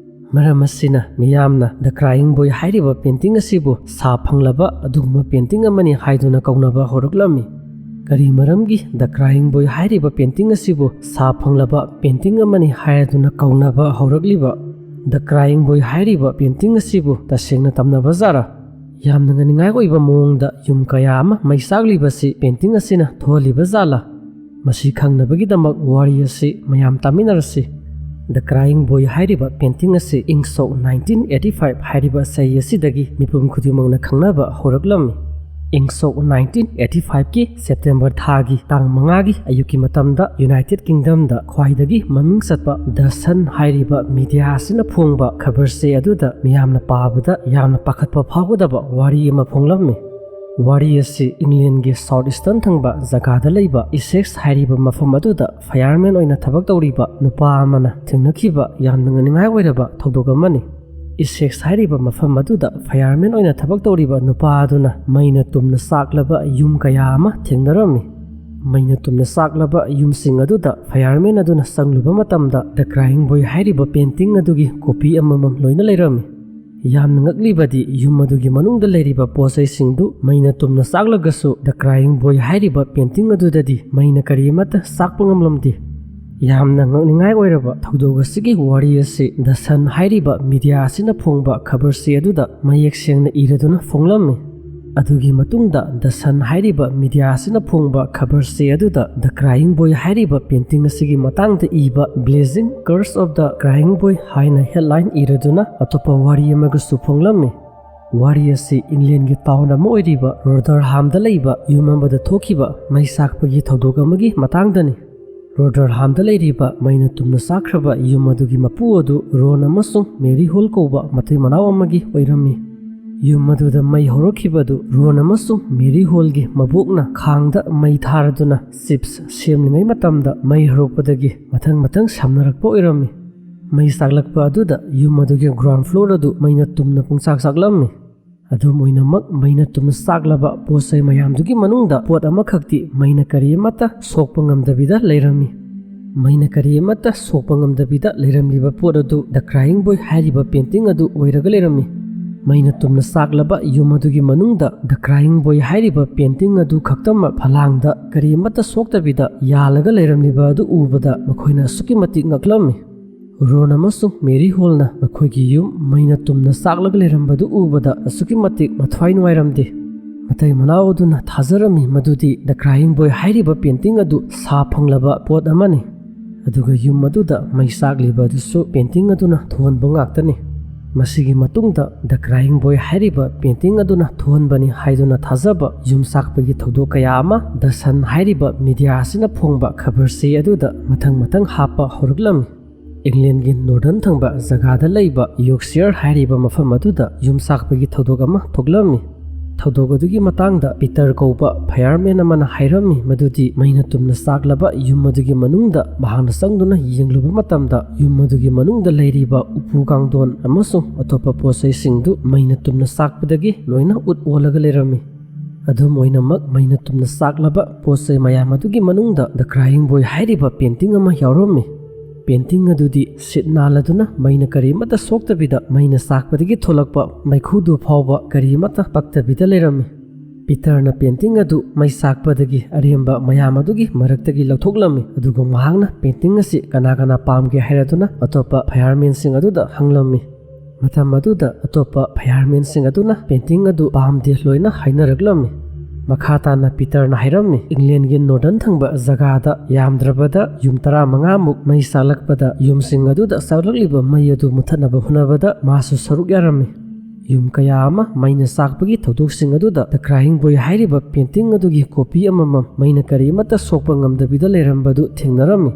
ꯃꯔꯝ ꯑꯁꯤꯅ ꯃꯤꯌꯥꯝꯅ ꯗ ꯀ꯭ꯔꯥꯏꯌꯤꯡ ꯕꯣꯏ ꯍꯥꯏꯔꯤꯕ ꯄꯦꯟꯇꯤꯡ ꯑꯁꯤꯕꯨ ꯁꯥ ꯐꯪꯂꯕ ꯑꯗꯨꯒꯨꯝꯕ ꯄꯦꯟꯇꯤꯡ ꯑꯃꯅꯤ ꯍꯥꯏꯗꯨꯅ ꯀꯧꯅꯕ ꯍꯧꯔꯛꯂꯝꯃꯤ꯫ ꯀꯔꯤ ꯃꯔꯝꯒꯤ ꯗ ꯀ꯭ꯔꯥꯏꯌꯤꯡ ꯕꯣꯏ ꯍꯥꯏꯔꯤꯕ ꯄꯦꯟꯇꯤꯡ ꯑꯁꯤꯕꯨ ꯁꯥ ꯐꯪꯂꯕ ꯄꯦꯟꯇꯤꯡ ꯑꯃꯅꯤ ꯍꯥꯏꯗꯨꯅ ꯀꯧꯅꯕ ꯍꯧꯔꯛꯂꯤꯕ? ꯗ ꯀ꯭ꯔꯥꯏꯌꯤꯡ ꯕꯣꯏ ꯍꯥꯏꯔꯤꯕ ꯄꯦꯟꯇꯤꯡ ꯑꯁꯤꯕꯨ ꯇꯁꯦꯡꯅ ꯇꯝꯅꯕ ꯖꯥꯔꯥ? ꯌꯥꯝꯅ ꯉꯛꯅꯤꯡꯉꯥꯏ ꯑꯣꯏꯕ ꯃꯑꯣꯡꯗ ꯌꯨꯝ ꯀꯌꯥ ꯑꯃ ꯃꯩ ꯆꯥꯛꯂꯤꯕꯁꯤ ꯄꯦꯟꯇꯤꯡ ꯑꯁꯤꯅ ꯊꯣꯛꯍꯜꯂꯤꯕ ꯖꯥꯠꯂꯥ? ꯃꯁꯤ ꯈꯪꯅꯕꯒꯤꯗꯃꯛ ꯋꯥꯔꯤ ꯑꯁꯤ ꯃꯌꯥꯝ ꯇꯥꯃꯤꯟꯅꯔꯁꯤ꯫ ꯗ ꯀ꯭ꯔꯥꯏꯌꯤꯡ ꯕꯣꯏ ꯍꯥꯏꯔꯤꯕ ꯄꯦꯟꯇꯤꯡ ꯑꯁꯤ ꯏꯪ ꯁꯣꯛ ꯅꯥꯏꯟꯇꯤꯟ ꯑꯩꯠꯇꯤ ꯐꯥꯏꯚ ꯍꯥꯏꯔꯤꯕ ꯆꯍꯤ ꯑꯁꯤꯗꯒꯤ ꯃꯤꯄꯨꯝ ꯈꯨꯗꯤꯡꯃꯛꯅ ꯈꯪꯅꯕ ꯍꯧꯔꯛꯂꯝꯃꯤ꯫ ꯏꯪ ꯁꯣꯛ ꯅꯥꯏꯟꯇꯤꯟ ꯑꯩꯠꯇꯤ ꯐꯥꯏꯚꯀꯤ ꯁꯦꯞꯇꯦꯝꯕꯔ ꯊꯥꯒꯤ ꯇꯥꯡ ꯃꯉꯥꯒꯤ ꯑꯌꯨꯛꯀꯤ ꯃꯇꯝꯗ ꯌꯨꯅꯥꯏꯇꯦꯗ ꯀꯤꯡꯗꯝꯗ ꯈ꯭ꯋꯥꯏꯗꯒꯤ ꯃꯃꯤꯡ ꯆꯠꯄ ꯗ ꯁꯟ ꯍꯥꯏꯔꯤꯕ ꯃꯤꯗꯤꯌꯥ ꯑꯁꯤꯅ ꯐꯣꯡꯕ ꯈꯕꯔ ꯆꯦ ꯑꯗꯨꯗ ꯃꯤꯌꯥꯝꯅ ꯄꯥꯕꯗ ꯌꯥꯝꯅ ꯄꯥꯈꯠꯄ ꯐꯥꯎꯒꯗꯕ ꯋꯥꯔꯤ ꯑꯃ ꯐꯣꯡꯂꯝꯃꯤ꯫ ꯋꯥꯔꯤ ꯑꯁꯤ ꯏꯪꯂꯦꯟꯒꯤ ꯁꯥꯎꯠ ꯏꯁꯇꯔꯟ ꯊꯪꯕ ꯖꯒꯥꯗ ꯂꯩꯕ ꯏꯁꯦꯛꯁ ꯍꯥꯏꯔꯤꯕ ꯃꯐꯝ ꯑꯗꯨꯗ ꯐꯥꯌꯔꯃꯦꯟ ꯑꯣꯏꯅ ꯊꯕꯛ ꯇꯧꯔꯤꯕ ꯅꯨꯄꯥ ꯑꯃꯅ ꯊꯦꯡꯅꯈꯤꯕ ꯌꯥꯝꯅ ꯉꯛꯅꯤꯡꯉꯥꯏ ꯑꯣꯏꯔꯕ ꯊꯧꯗꯣꯛ ꯑꯃꯅꯤ꯫ ꯏꯁꯦꯛꯁ ꯍꯥꯏꯔꯤꯕ ꯃꯐꯝ ꯑꯗꯨꯗ ꯐꯥꯌꯔꯃꯦꯟ ꯑꯣꯏꯅ ꯊꯕꯛ ꯇꯧꯔꯤꯕ ꯅꯨꯄꯥ ꯑꯗꯨꯅ ꯃꯩꯅ ꯇꯨꯝꯅ ꯆꯥꯛꯂꯕ ꯌꯨꯝ ꯀꯌꯥ ꯑꯃ ꯊꯦꯡꯅꯔꯝꯃꯤ꯫ ꯃꯩꯅ ꯇꯨꯝꯅ ꯆꯥꯛꯂꯕ ꯌꯨꯝꯁꯤꯡ ꯑꯗꯨꯗ ꯐꯥꯌꯔꯃꯦꯟ ꯑꯗꯨꯅ ꯆꯪꯂꯨꯕ ꯃꯇꯝꯗ ꯗ ꯀ꯭ꯔꯥꯏꯌꯤꯡ ꯕꯣꯏ ꯍꯥꯏꯔꯤꯕ ꯄꯦꯟꯇꯤꯡ ꯑꯗꯨꯒꯤ ꯀꯣꯄꯤ ꯑꯃꯃꯝ ꯂꯣꯏꯅ ꯂꯩꯔꯝꯃꯤ꯫ ꯌꯥꯝꯅ ꯉꯛꯂꯤꯕꯗꯤ ꯌꯨꯝ ꯑꯗꯨꯒꯤ ꯃꯅꯨꯡꯗ ꯂꯩꯔꯤꯕ ꯄꯣꯠ ꯆꯩꯁꯤꯡꯗꯨ ꯃꯩꯅ ꯇꯨꯝꯅ ꯆꯥꯛꯂꯒꯁꯨ ꯗ ꯀ꯭ꯔꯥꯏꯌꯤꯡ ꯕꯣꯏ ꯍꯥꯏꯔꯤꯕ ꯄꯦꯟꯇꯤꯡ ꯑꯗꯨꯗꯗꯤ ꯃꯩꯅ ꯀꯔꯤꯃꯠꯇ ꯆꯥꯛꯄ ꯉꯝꯂꯝꯗꯦ꯫ ꯌꯥꯝꯅ ꯉꯛꯅꯤꯡꯉꯥꯏ ꯑꯣꯏꯔꯕ ꯊꯧꯗꯣꯛ ꯑꯁꯤꯒꯤ ꯋꯥꯔꯤ ꯑꯁꯤ ꯗ ꯁꯟ ꯍꯥꯏꯔꯤꯕ ꯃꯤꯗꯤꯌꯥ ꯑꯁꯤꯅ ꯐꯣꯡꯕ ꯈꯕꯔ ꯆꯦ ꯑꯗꯨꯗ ꯃꯌꯦꯛ ꯁꯦꯡꯅ ꯏꯔꯗꯨꯅ ꯐꯣꯡꯂꯝꯃꯤ꯫ ꯑꯗꯨꯒꯤ ꯃꯇꯨꯡꯗ ꯗ ꯁꯟ ꯍꯥꯏꯔꯤꯕ ꯃꯤꯗꯤꯌꯥ ꯑꯁꯤꯅ ꯐꯣꯡꯕ ꯈꯕꯔ ꯆꯦ ꯑꯗꯨꯗ ꯗ ꯀ꯭ꯔꯥꯏꯌꯤꯡ ꯕꯣꯏ ꯍꯥꯏꯔꯤꯕ ꯄꯦꯟꯇꯤꯡ ꯑꯁꯤꯒꯤ ꯃꯇꯥꯡꯗ ꯏꯕ Blazing Curse of the Crying Boy ꯍꯥꯏꯅ ꯍꯦꯗꯂꯥꯏꯟ ꯏꯔꯗꯨꯅ ꯑꯇꯣꯞꯄ ꯋꯥꯔꯤ ꯑꯃꯒꯁꯨ ꯐꯣꯡꯂꯝꯃꯤ꯫ ꯋꯥꯔꯤ ꯑꯁꯤ ꯏꯪꯂꯦꯟꯒꯤ ꯇꯥꯎꯟ ꯑꯃ ꯑꯣꯏꯔꯤꯕ ꯔꯣꯗꯔꯍꯥꯝꯗ ꯂꯩꯕ ꯌꯨꯝ ꯑꯃꯗ ꯊꯣꯛꯈꯤꯕ ꯃꯩ ꯆꯥꯛꯄꯒꯤ ꯊꯧꯗꯣꯛ ꯑꯃꯒꯤ ꯃꯇꯥꯡꯗꯅꯤ꯫ ꯔꯣꯗꯔꯍꯥꯝꯗ ꯂꯩꯔꯤꯕ ꯃꯩꯅ ꯇꯨꯝꯅ ꯆꯥꯛꯈ꯭ꯔꯕ ꯌꯨꯝ ꯑꯗꯨꯒꯤ ꯃꯄꯨ ꯑꯗꯨ ꯔꯣꯟ ꯑꯃꯁꯨꯡ ꯃꯦꯔꯤ ꯍꯣꯜ ꯀꯧꯕ ꯃꯇꯩ ꯃꯅꯥꯎ ꯑꯃꯒꯤ ꯑꯣꯏꯔꯝꯃꯤ꯫ ꯌꯨꯝ ꯑꯗꯨꯗ ꯃꯩ ꯍꯧꯔꯛꯈꯤꯕꯗꯨ ꯔꯣꯟ ꯑꯃꯁꯨꯡ ꯃꯦꯔꯤ ꯍꯣꯜꯒꯤ ꯃꯕꯣꯛꯅ ꯈꯥꯡꯗ ꯃꯩ ꯊꯥꯔꯗꯨꯅ ꯆꯤꯞꯁ ꯁꯦꯝꯂꯤꯉꯩ ꯃꯇꯝꯗ ꯃꯩ ꯍꯧꯔꯛꯄꯗꯒꯤ ꯃꯊꯪ ꯃꯊꯪ ꯁꯝꯅꯔꯛꯄ ꯑꯣꯏꯔꯝꯃꯤ꯫ ꯃꯩ ꯆꯥꯛꯂꯛꯄ ꯑꯗꯨꯗ ꯌꯨꯝ ꯑꯗꯨꯒꯤ ꯒ꯭ꯔꯥꯎꯟ ꯐ꯭ꯂꯣꯔ ꯑꯗꯨ ꯃꯩꯅ ꯇꯨꯝꯅ ꯄꯨꯡꯆꯥꯛ ꯆꯥꯛꯂꯝꯃꯤ꯫ ꯑꯗꯨꯝ ꯑꯣꯏꯅꯃꯛ, ꯃꯩꯅ ꯇꯨꯝꯅ ꯆꯥꯛꯂꯕ ꯄꯣꯠ ꯆꯩ ꯃꯌꯥꯝꯗꯨꯒꯤ ꯃꯅꯨꯡꯗ ꯄꯣꯠ ꯑꯃꯈꯛꯇꯤ ꯃꯩꯅ ꯀꯔꯤ ꯑꯃꯠꯇ ꯁꯣꯛꯄ ꯉꯝꯗꯕꯤꯗ ꯂꯩꯔꯝꯃꯤ꯫ ꯃꯩꯅ ꯀꯔꯤ ꯑꯃꯠꯇ ꯁꯣꯛꯄ ꯉꯝꯗꯕꯤꯗ ꯂꯩꯔꯝꯂꯤꯕ ꯄꯣꯠ ꯑꯗꯨ ꯗ ꯀ꯭ꯔꯥꯏꯌꯤꯡ ꯕꯣꯏ ꯍꯥꯏꯔꯤꯕ ꯄꯦꯟꯇꯤꯡ ꯑꯗꯨ ꯑꯣꯏꯔꯒ ꯂꯩꯔꯝꯃꯤ꯫ ꯃꯩꯅ ꯇꯨꯝꯅ ꯆꯥꯛꯂꯕ ꯌꯨꯝ ꯑꯗꯨꯒꯤ ꯃꯅꯨꯡꯗ ꯗ ꯀ꯭ꯔꯥꯏꯌꯤꯡ ꯕꯣꯏ ꯍꯥꯏꯔꯤꯕ ꯄꯦꯟꯇꯤꯡ ꯑꯗꯨ ꯈꯛꯇꯃꯛ ꯐꯂꯥꯡꯗ ꯀꯔꯤ ꯑꯃꯠꯇ ꯁꯣꯛꯇꯕꯤꯗ ꯌꯥꯜꯂꯒ ꯂꯩꯔꯝꯂꯤꯕ ꯑꯗꯨ ꯎꯕꯗ ꯃꯈꯣꯏꯅ ꯑꯁꯨꯛꯀꯤ ꯃꯇꯤꯛ ꯉꯛꯂꯝꯃꯤ꯫ ꯔꯣꯟ ꯑꯃꯁꯨꯡ ꯃꯦꯔꯤ ꯍꯣꯜꯅ ꯃꯈꯣꯏꯒꯤ ꯌꯨꯝ ꯃꯩꯅ ꯇꯨꯝꯅ ꯆꯥꯛꯂꯒ ꯂꯩꯔꯝꯕꯗꯨ ꯎꯕꯗ ꯑꯁꯨꯛꯀꯤ ꯃꯇꯤꯛ ꯃꯊ꯭ꯋꯥꯏ ꯅꯨꯡꯉꯥꯏꯔꯝꯗꯦ꯫ ꯃꯇꯩ ꯃꯅꯥꯎ ꯑꯗꯨꯅ ꯊꯥꯖꯔꯝꯃꯤ ꯃꯗꯨꯗꯤ ꯗ ꯀ꯭ꯔꯥꯏꯌꯤꯡ ꯕꯣꯏ ꯍꯥꯏꯔꯤꯕ ꯄꯦꯟꯇꯤꯡ ꯑꯗꯨ ꯁꯥ ꯐꯪꯂꯕ ꯄꯣꯠ ꯑꯃꯅꯤ꯫ ꯑꯗꯨꯒ ꯌꯨꯝ ꯑꯗꯨꯗ ꯃꯩ ꯆꯥꯛꯂꯤꯕ ꯑꯗꯨꯁꯨ ꯄꯦꯟꯇꯤꯡ ꯑꯗꯨꯅ ꯊꯣꯟꯕ ꯉꯥꯛꯇꯅꯤ꯫ ꯃꯁꯤꯒꯤ ꯃꯇꯨꯡꯗ ꯗ ꯀ꯭ꯔꯥꯏꯌꯤꯡ ꯕꯣꯏ ꯍꯥꯏꯔꯤꯕ ꯄꯦꯟꯇꯤꯡ ꯑꯗꯨꯅ ꯊꯣꯟꯕꯅꯤ ꯍꯥꯏꯗꯨꯅ ꯊꯥꯖꯕ ꯌꯨꯝ ꯆꯥꯛꯄꯒꯤ ꯊꯧꯗꯣꯛ ꯀꯌꯥ ꯑꯃ ꯗ ꯁꯟ ꯍꯥꯏꯔꯤꯕ ꯃꯤꯗꯤꯌꯥ ꯑꯁꯤꯅ ꯐꯣꯡꯕ ꯈꯕꯔ ꯆꯦ ꯑꯗꯨꯗ ꯃꯊꯪ ꯃꯊꯪ ꯍꯥꯞꯄ ꯍꯧꯔꯛꯂꯝꯃꯤ꯫ ꯏꯪꯂꯦꯟꯒꯤ ꯅꯣꯔꯗꯔꯟ ꯊꯪꯕ ꯖꯒꯥꯗ ꯂꯩꯕ ꯌꯣꯔꯛꯁꯤꯌꯔ ꯍꯥꯏꯔꯤꯕ ꯃꯐꯝ ꯑꯗꯨꯗ ꯌꯨꯝ ꯆꯥꯛꯄꯒꯤ ꯊꯧꯗꯣꯛ ꯑꯃ ꯊꯣꯛꯂꯝꯃꯤ꯫ ꯊꯧꯗꯣꯛ ꯑꯗꯨꯒꯤ ꯃꯇꯥꯡꯗ ꯄꯤꯇꯔ ꯀꯧꯕ ꯐꯥꯌꯔꯃꯦꯟ ꯑꯃꯅ ꯍꯥꯏꯔꯝꯃꯤ ꯃꯗꯨꯗꯤ ꯃꯩꯅ ꯇꯨꯝꯅ ꯆꯥꯛꯂꯕ ꯌꯨꯝ ꯑꯗꯨꯒꯤ ꯃꯅꯨꯡꯗ ꯃꯍꯥꯛꯅ ꯆꯪꯗꯨꯅ ꯌꯦꯡꯂꯨꯕ ꯃꯇꯝꯗ ꯌꯨꯝ ꯑꯗꯨꯒꯤ ꯃꯅꯨꯡꯗ ꯂꯩꯔꯤꯕ ꯎꯄꯨ ꯀꯥꯡꯊꯣꯟ ꯑꯃꯁꯨꯡ ꯑꯇꯣꯞꯄ ꯄꯣꯠ ꯆꯩꯁꯤꯡꯗꯨ ꯃꯩꯅ ꯇꯨꯝꯅ ꯆꯥꯛꯄꯗꯒꯤ ꯂꯣꯏꯅ ꯎꯠ ꯑꯣꯜꯂꯒ ꯂꯩꯔꯝꯃꯤ꯫ ꯑꯗꯨꯝ ꯑꯣꯏꯅꯃꯛ, ꯃꯩꯅ ꯇꯨꯝꯅ ꯆꯥꯛꯂꯕ ꯄꯣꯠ ꯆꯩ ꯃꯌꯥꯝ ꯑꯗꯨꯒꯤ ꯃꯅꯨꯡꯗ ꯗ ꯀ꯭ꯔꯥꯏꯌꯤꯡ ꯕꯣꯏ ꯍꯥꯏꯔꯤꯕ ꯄꯦꯟꯇꯤꯡ ꯑꯃ ꯌꯥꯎꯔꯝꯃꯤ꯫ ꯄꯦꯟꯇꯤꯡ ꯑꯗꯨꯗꯤ ꯁꯤꯠ ꯅꯥꯜꯂꯗꯨꯅ ꯃꯩꯅ ꯀꯔꯤꯃꯠꯇ ꯁꯣꯛꯇꯕꯤꯗ ꯃꯩꯅ ꯆꯥꯛꯄꯗꯒꯤ ꯊꯣꯛꯂꯛꯄ ꯃꯩꯈꯨꯗꯨ ꯐꯥꯎꯕ ꯀꯔꯤꯃꯠꯇ ꯄꯛꯇꯕꯤꯗ ꯂꯩꯔꯝꯃꯤ꯫ ꯄꯤꯇꯔꯅ ꯄꯦꯟꯇꯤꯡ ꯑꯗꯨ ꯃꯩ ꯆꯥꯛꯄꯗꯒꯤ ꯑꯔꯦꯝꯕ ꯃꯌꯥꯝ ꯑꯗꯨꯒꯤ ꯃꯔꯛꯇꯒꯤ ꯂꯧꯊꯣꯛꯂꯝꯃꯤ, ꯑꯗꯨꯒ ꯃꯍꯥꯛꯅ ꯄꯦꯟꯇꯤꯡ ꯑꯁꯤ ꯀꯅꯥ ꯀꯅꯥ ꯄꯥꯝꯒꯦ ꯍꯥꯏꯔꯗꯨꯅ ꯑꯇꯣꯞꯄ ꯐꯥꯌꯔꯃꯦꯟꯁꯤꯡ ꯑꯗꯨꯗ ꯍꯪꯂꯝꯃꯤ꯫ ꯃꯇꯝ ꯑꯗꯨꯗ ꯑꯇꯣꯞꯄ ꯐꯥꯌꯔꯃꯦꯟꯁꯤꯡ ꯑꯗꯨꯅ ꯄꯦꯟꯇꯤꯡ ꯑꯗꯨ ꯄꯥꯝꯗꯦ ꯂꯣꯏꯅ ꯍꯥꯏꯅꯔꯛꯂꯝꯃꯤ꯫ ꯃꯈꯥ ꯇꯥꯅ ꯄꯤꯇꯔꯅ ꯍꯥꯏꯔꯝꯃꯤ, ꯏꯪꯂꯦꯟꯒꯤ ꯅꯣꯔꯗꯔꯟ ꯊꯪꯕ ꯖꯒꯥꯗ ꯌꯥꯝꯗ꯭ꯔꯕꯗ ꯌꯨꯝ ꯇꯔꯥꯃꯉꯥꯃꯨꯛ ꯃꯩ ꯆꯥꯛꯂꯛꯄꯗ ꯌꯨꯝꯁꯤꯡ ꯑꯗꯨꯗ ꯆꯥꯛꯂꯛꯂꯤꯕ ꯃꯩ ꯑꯗꯨ ꯃꯨꯊꯠꯅꯕ ꯍꯣꯠꯅꯕꯗ ꯃꯥꯁꯨ ꯁꯔꯨꯛ ꯌꯥꯔꯝꯃꯤ꯫ ꯌꯨꯝ ꯀꯌꯥ ꯑꯃ ꯃꯩꯅ ꯆꯥꯛꯄꯒꯤ ꯊꯧꯗꯣꯛꯁꯤꯡ ꯑꯗꯨꯗ ꯗ ꯀ꯭ꯔꯥꯏꯌꯤꯡ ꯕꯣꯏ ꯍꯥꯏꯔꯤꯕ ꯄꯦꯟꯇꯤꯡ ꯑꯗꯨꯒꯤ ꯀꯣꯄꯤ ꯑꯃꯃꯝ ꯃꯩꯅ ꯀꯔꯤꯃꯠꯇ ꯁꯣꯛꯄ ꯉꯝꯗꯕꯤꯗ ꯂꯩꯔꯝꯕꯗꯨ ꯊꯦꯡꯅꯔꯝꯃꯤ꯫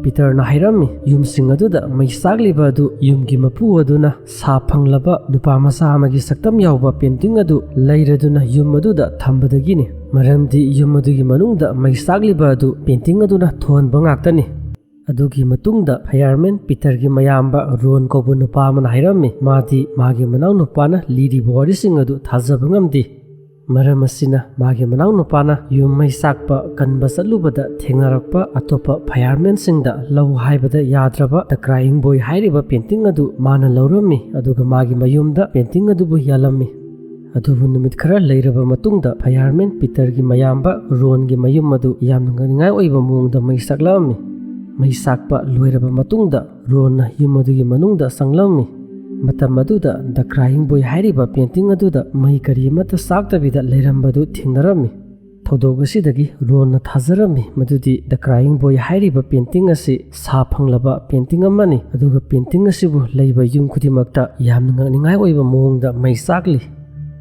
ꯄꯤꯇꯔꯅ ꯍꯥꯏꯔꯝꯃꯤ, ꯌꯨꯝꯁꯤꯡ ꯑꯗꯨꯗ ꯃꯩ ꯆꯥꯛꯂꯤꯕ ꯑꯗꯨ ꯌꯨꯝꯒꯤ ꯃꯄꯨ ꯑꯗꯨꯅ ꯁꯥ ꯐꯪꯂꯕ ꯅꯨꯄꯥ ꯃꯆꯥ ꯑꯃꯒꯤ ꯁꯛꯇꯝ ꯌꯥꯎꯕ ꯄꯦꯟꯇꯤꯡ ꯑꯗꯨ ꯂꯩꯔꯗꯨꯅ ꯌꯨꯝ ꯑꯗꯨꯗ ꯊꯝꯕꯗꯒꯤꯅꯤ꯫ ꯃꯔꯝꯗꯤ ꯌꯨꯝ ꯑꯗꯨꯒꯤ ꯃꯅꯨꯡꯗ ꯃꯩ ꯆꯥꯛꯂꯤꯕ ꯑꯗꯨ ꯄꯦꯟꯇꯤꯡ ꯑꯗꯨꯅ ꯊꯣꯟꯕ ꯉꯥꯛꯇꯅꯤ꯫ ꯑꯗꯨꯒꯤ ꯃꯇꯨꯡꯗ ꯐꯥꯌꯔꯃꯦꯟ ꯄꯤꯇꯔꯒꯤ ꯃꯌꯥꯝꯕ ꯔꯣꯟ ꯀꯧꯕ ꯅꯨꯄꯥ ꯑꯃꯅ ꯍꯥꯏꯔꯝꯃꯤ, ꯃꯥꯗꯤ ꯃꯥꯒꯤ ꯃꯅꯥꯎꯅꯨꯄꯥꯅ ꯂꯤꯔꯤꯕ ꯋꯥꯔꯤꯁꯤꯡ ꯑꯗꯨ ꯊꯥꯖꯕ ꯉꯝꯗꯦ꯫ ꯃꯔꯝ ꯑꯁꯤꯅ ꯃꯥꯒꯤ ꯃꯅꯥꯎꯅꯨꯄꯥꯅ ꯌꯨꯝ ꯃꯩ ꯆꯥꯛꯄ ꯀꯟꯕ ꯆꯠꯂꯨꯕꯗ ꯊꯦꯡꯅꯔꯛꯄ ꯑꯇꯣꯞꯄ ꯐꯥꯌꯔꯃꯦꯟꯁꯤꯡꯗ ꯂꯧ ꯍꯥꯏꯕꯗ ꯌꯥꯗ꯭ꯔꯕ ꯗ ꯀ꯭ꯔꯥꯏꯌꯤꯡ ꯕꯣꯏ ꯍꯥꯏꯔꯤꯕ ꯄꯦꯟꯇꯤꯡ ꯑꯗꯨ ꯃꯥꯅ ꯂꯧꯔꯝꯃꯤ, ꯑꯗꯨꯒ ꯃꯥꯒꯤ ꯃꯌꯨꯝꯗ ꯄꯦꯟꯇꯤꯡ ꯑꯗꯨꯕꯨ ꯌꯥꯜꯂꯝꯃꯤ꯫ ꯑꯗꯨꯕꯨ ꯅꯨꯃꯤꯠ ꯈꯔ ꯂꯩꯔꯕ ꯃꯇꯨꯡꯗ ꯐꯥꯌꯔꯃꯦꯟ ꯄꯤꯇꯔꯒꯤ ꯃꯌꯥꯝꯕ ꯔꯣꯟꯒꯤ ꯃꯌꯨꯝ ꯑꯗꯨ ꯌꯥꯝꯅ ꯉꯛꯅꯤꯡꯉꯥꯏ ꯑꯣꯏꯕ ꯃꯑꯣꯡꯗ ꯃꯩ ꯆꯥꯛꯂꯛꯑꯝꯃꯤ꯫ ꯃꯩ ꯆꯥꯛꯄ ꯂꯣꯏꯔꯕ ꯃꯇꯨꯡꯗ ꯔꯣꯟꯅ ꯌꯨꯝ ꯑꯗꯨꯒꯤ ꯃꯅꯨꯡꯗ ꯆꯪꯂꯝꯃꯤ꯫ ꯃꯇꯝ ꯑꯗꯨꯗ ꯗ ꯀ꯭ꯔꯥꯏꯌꯤꯡ ꯕꯣꯏ ꯍꯥꯏꯔꯤꯕ ꯄꯦꯟꯇꯤꯡ ꯑꯗꯨꯗ ꯃꯩ ꯀꯔꯤ ꯑꯃꯠꯇ ꯆꯥꯛꯇꯕꯤꯗ ꯂꯩꯔꯝꯕꯗꯨ ꯊꯦꯡꯅꯔꯝꯃꯤ꯫ ꯊꯧꯗꯣꯛ ꯑꯁꯤꯗꯒꯤ ꯔꯣꯟꯅ ꯊꯥꯖꯔꯝꯃꯤ ꯃꯗꯨꯗꯤ ꯗ ꯀ꯭ꯔꯥꯏꯌꯤꯡ ꯕꯣꯏ ꯍꯥꯏꯔꯤꯕ ꯄꯦꯟꯇꯤꯡ ꯑꯁꯤ ꯁꯥ ꯐꯪꯂꯕ ꯄꯦꯟꯇꯤꯡ ꯑꯃꯅꯤ, ꯑꯗꯨꯒ ꯄꯦꯟꯇꯤꯡ ꯑꯁꯤꯕꯨ ꯂꯩꯕ ꯌꯨꯝ ꯈꯨꯗꯤꯡꯃꯛꯇ ꯌꯥꯝꯅ ꯉꯛꯅꯤꯡꯉꯥꯏ ꯑꯣꯏꯕ ꯃꯑꯣꯡꯗ ꯃꯩ ꯆꯥꯛꯂꯤ꯫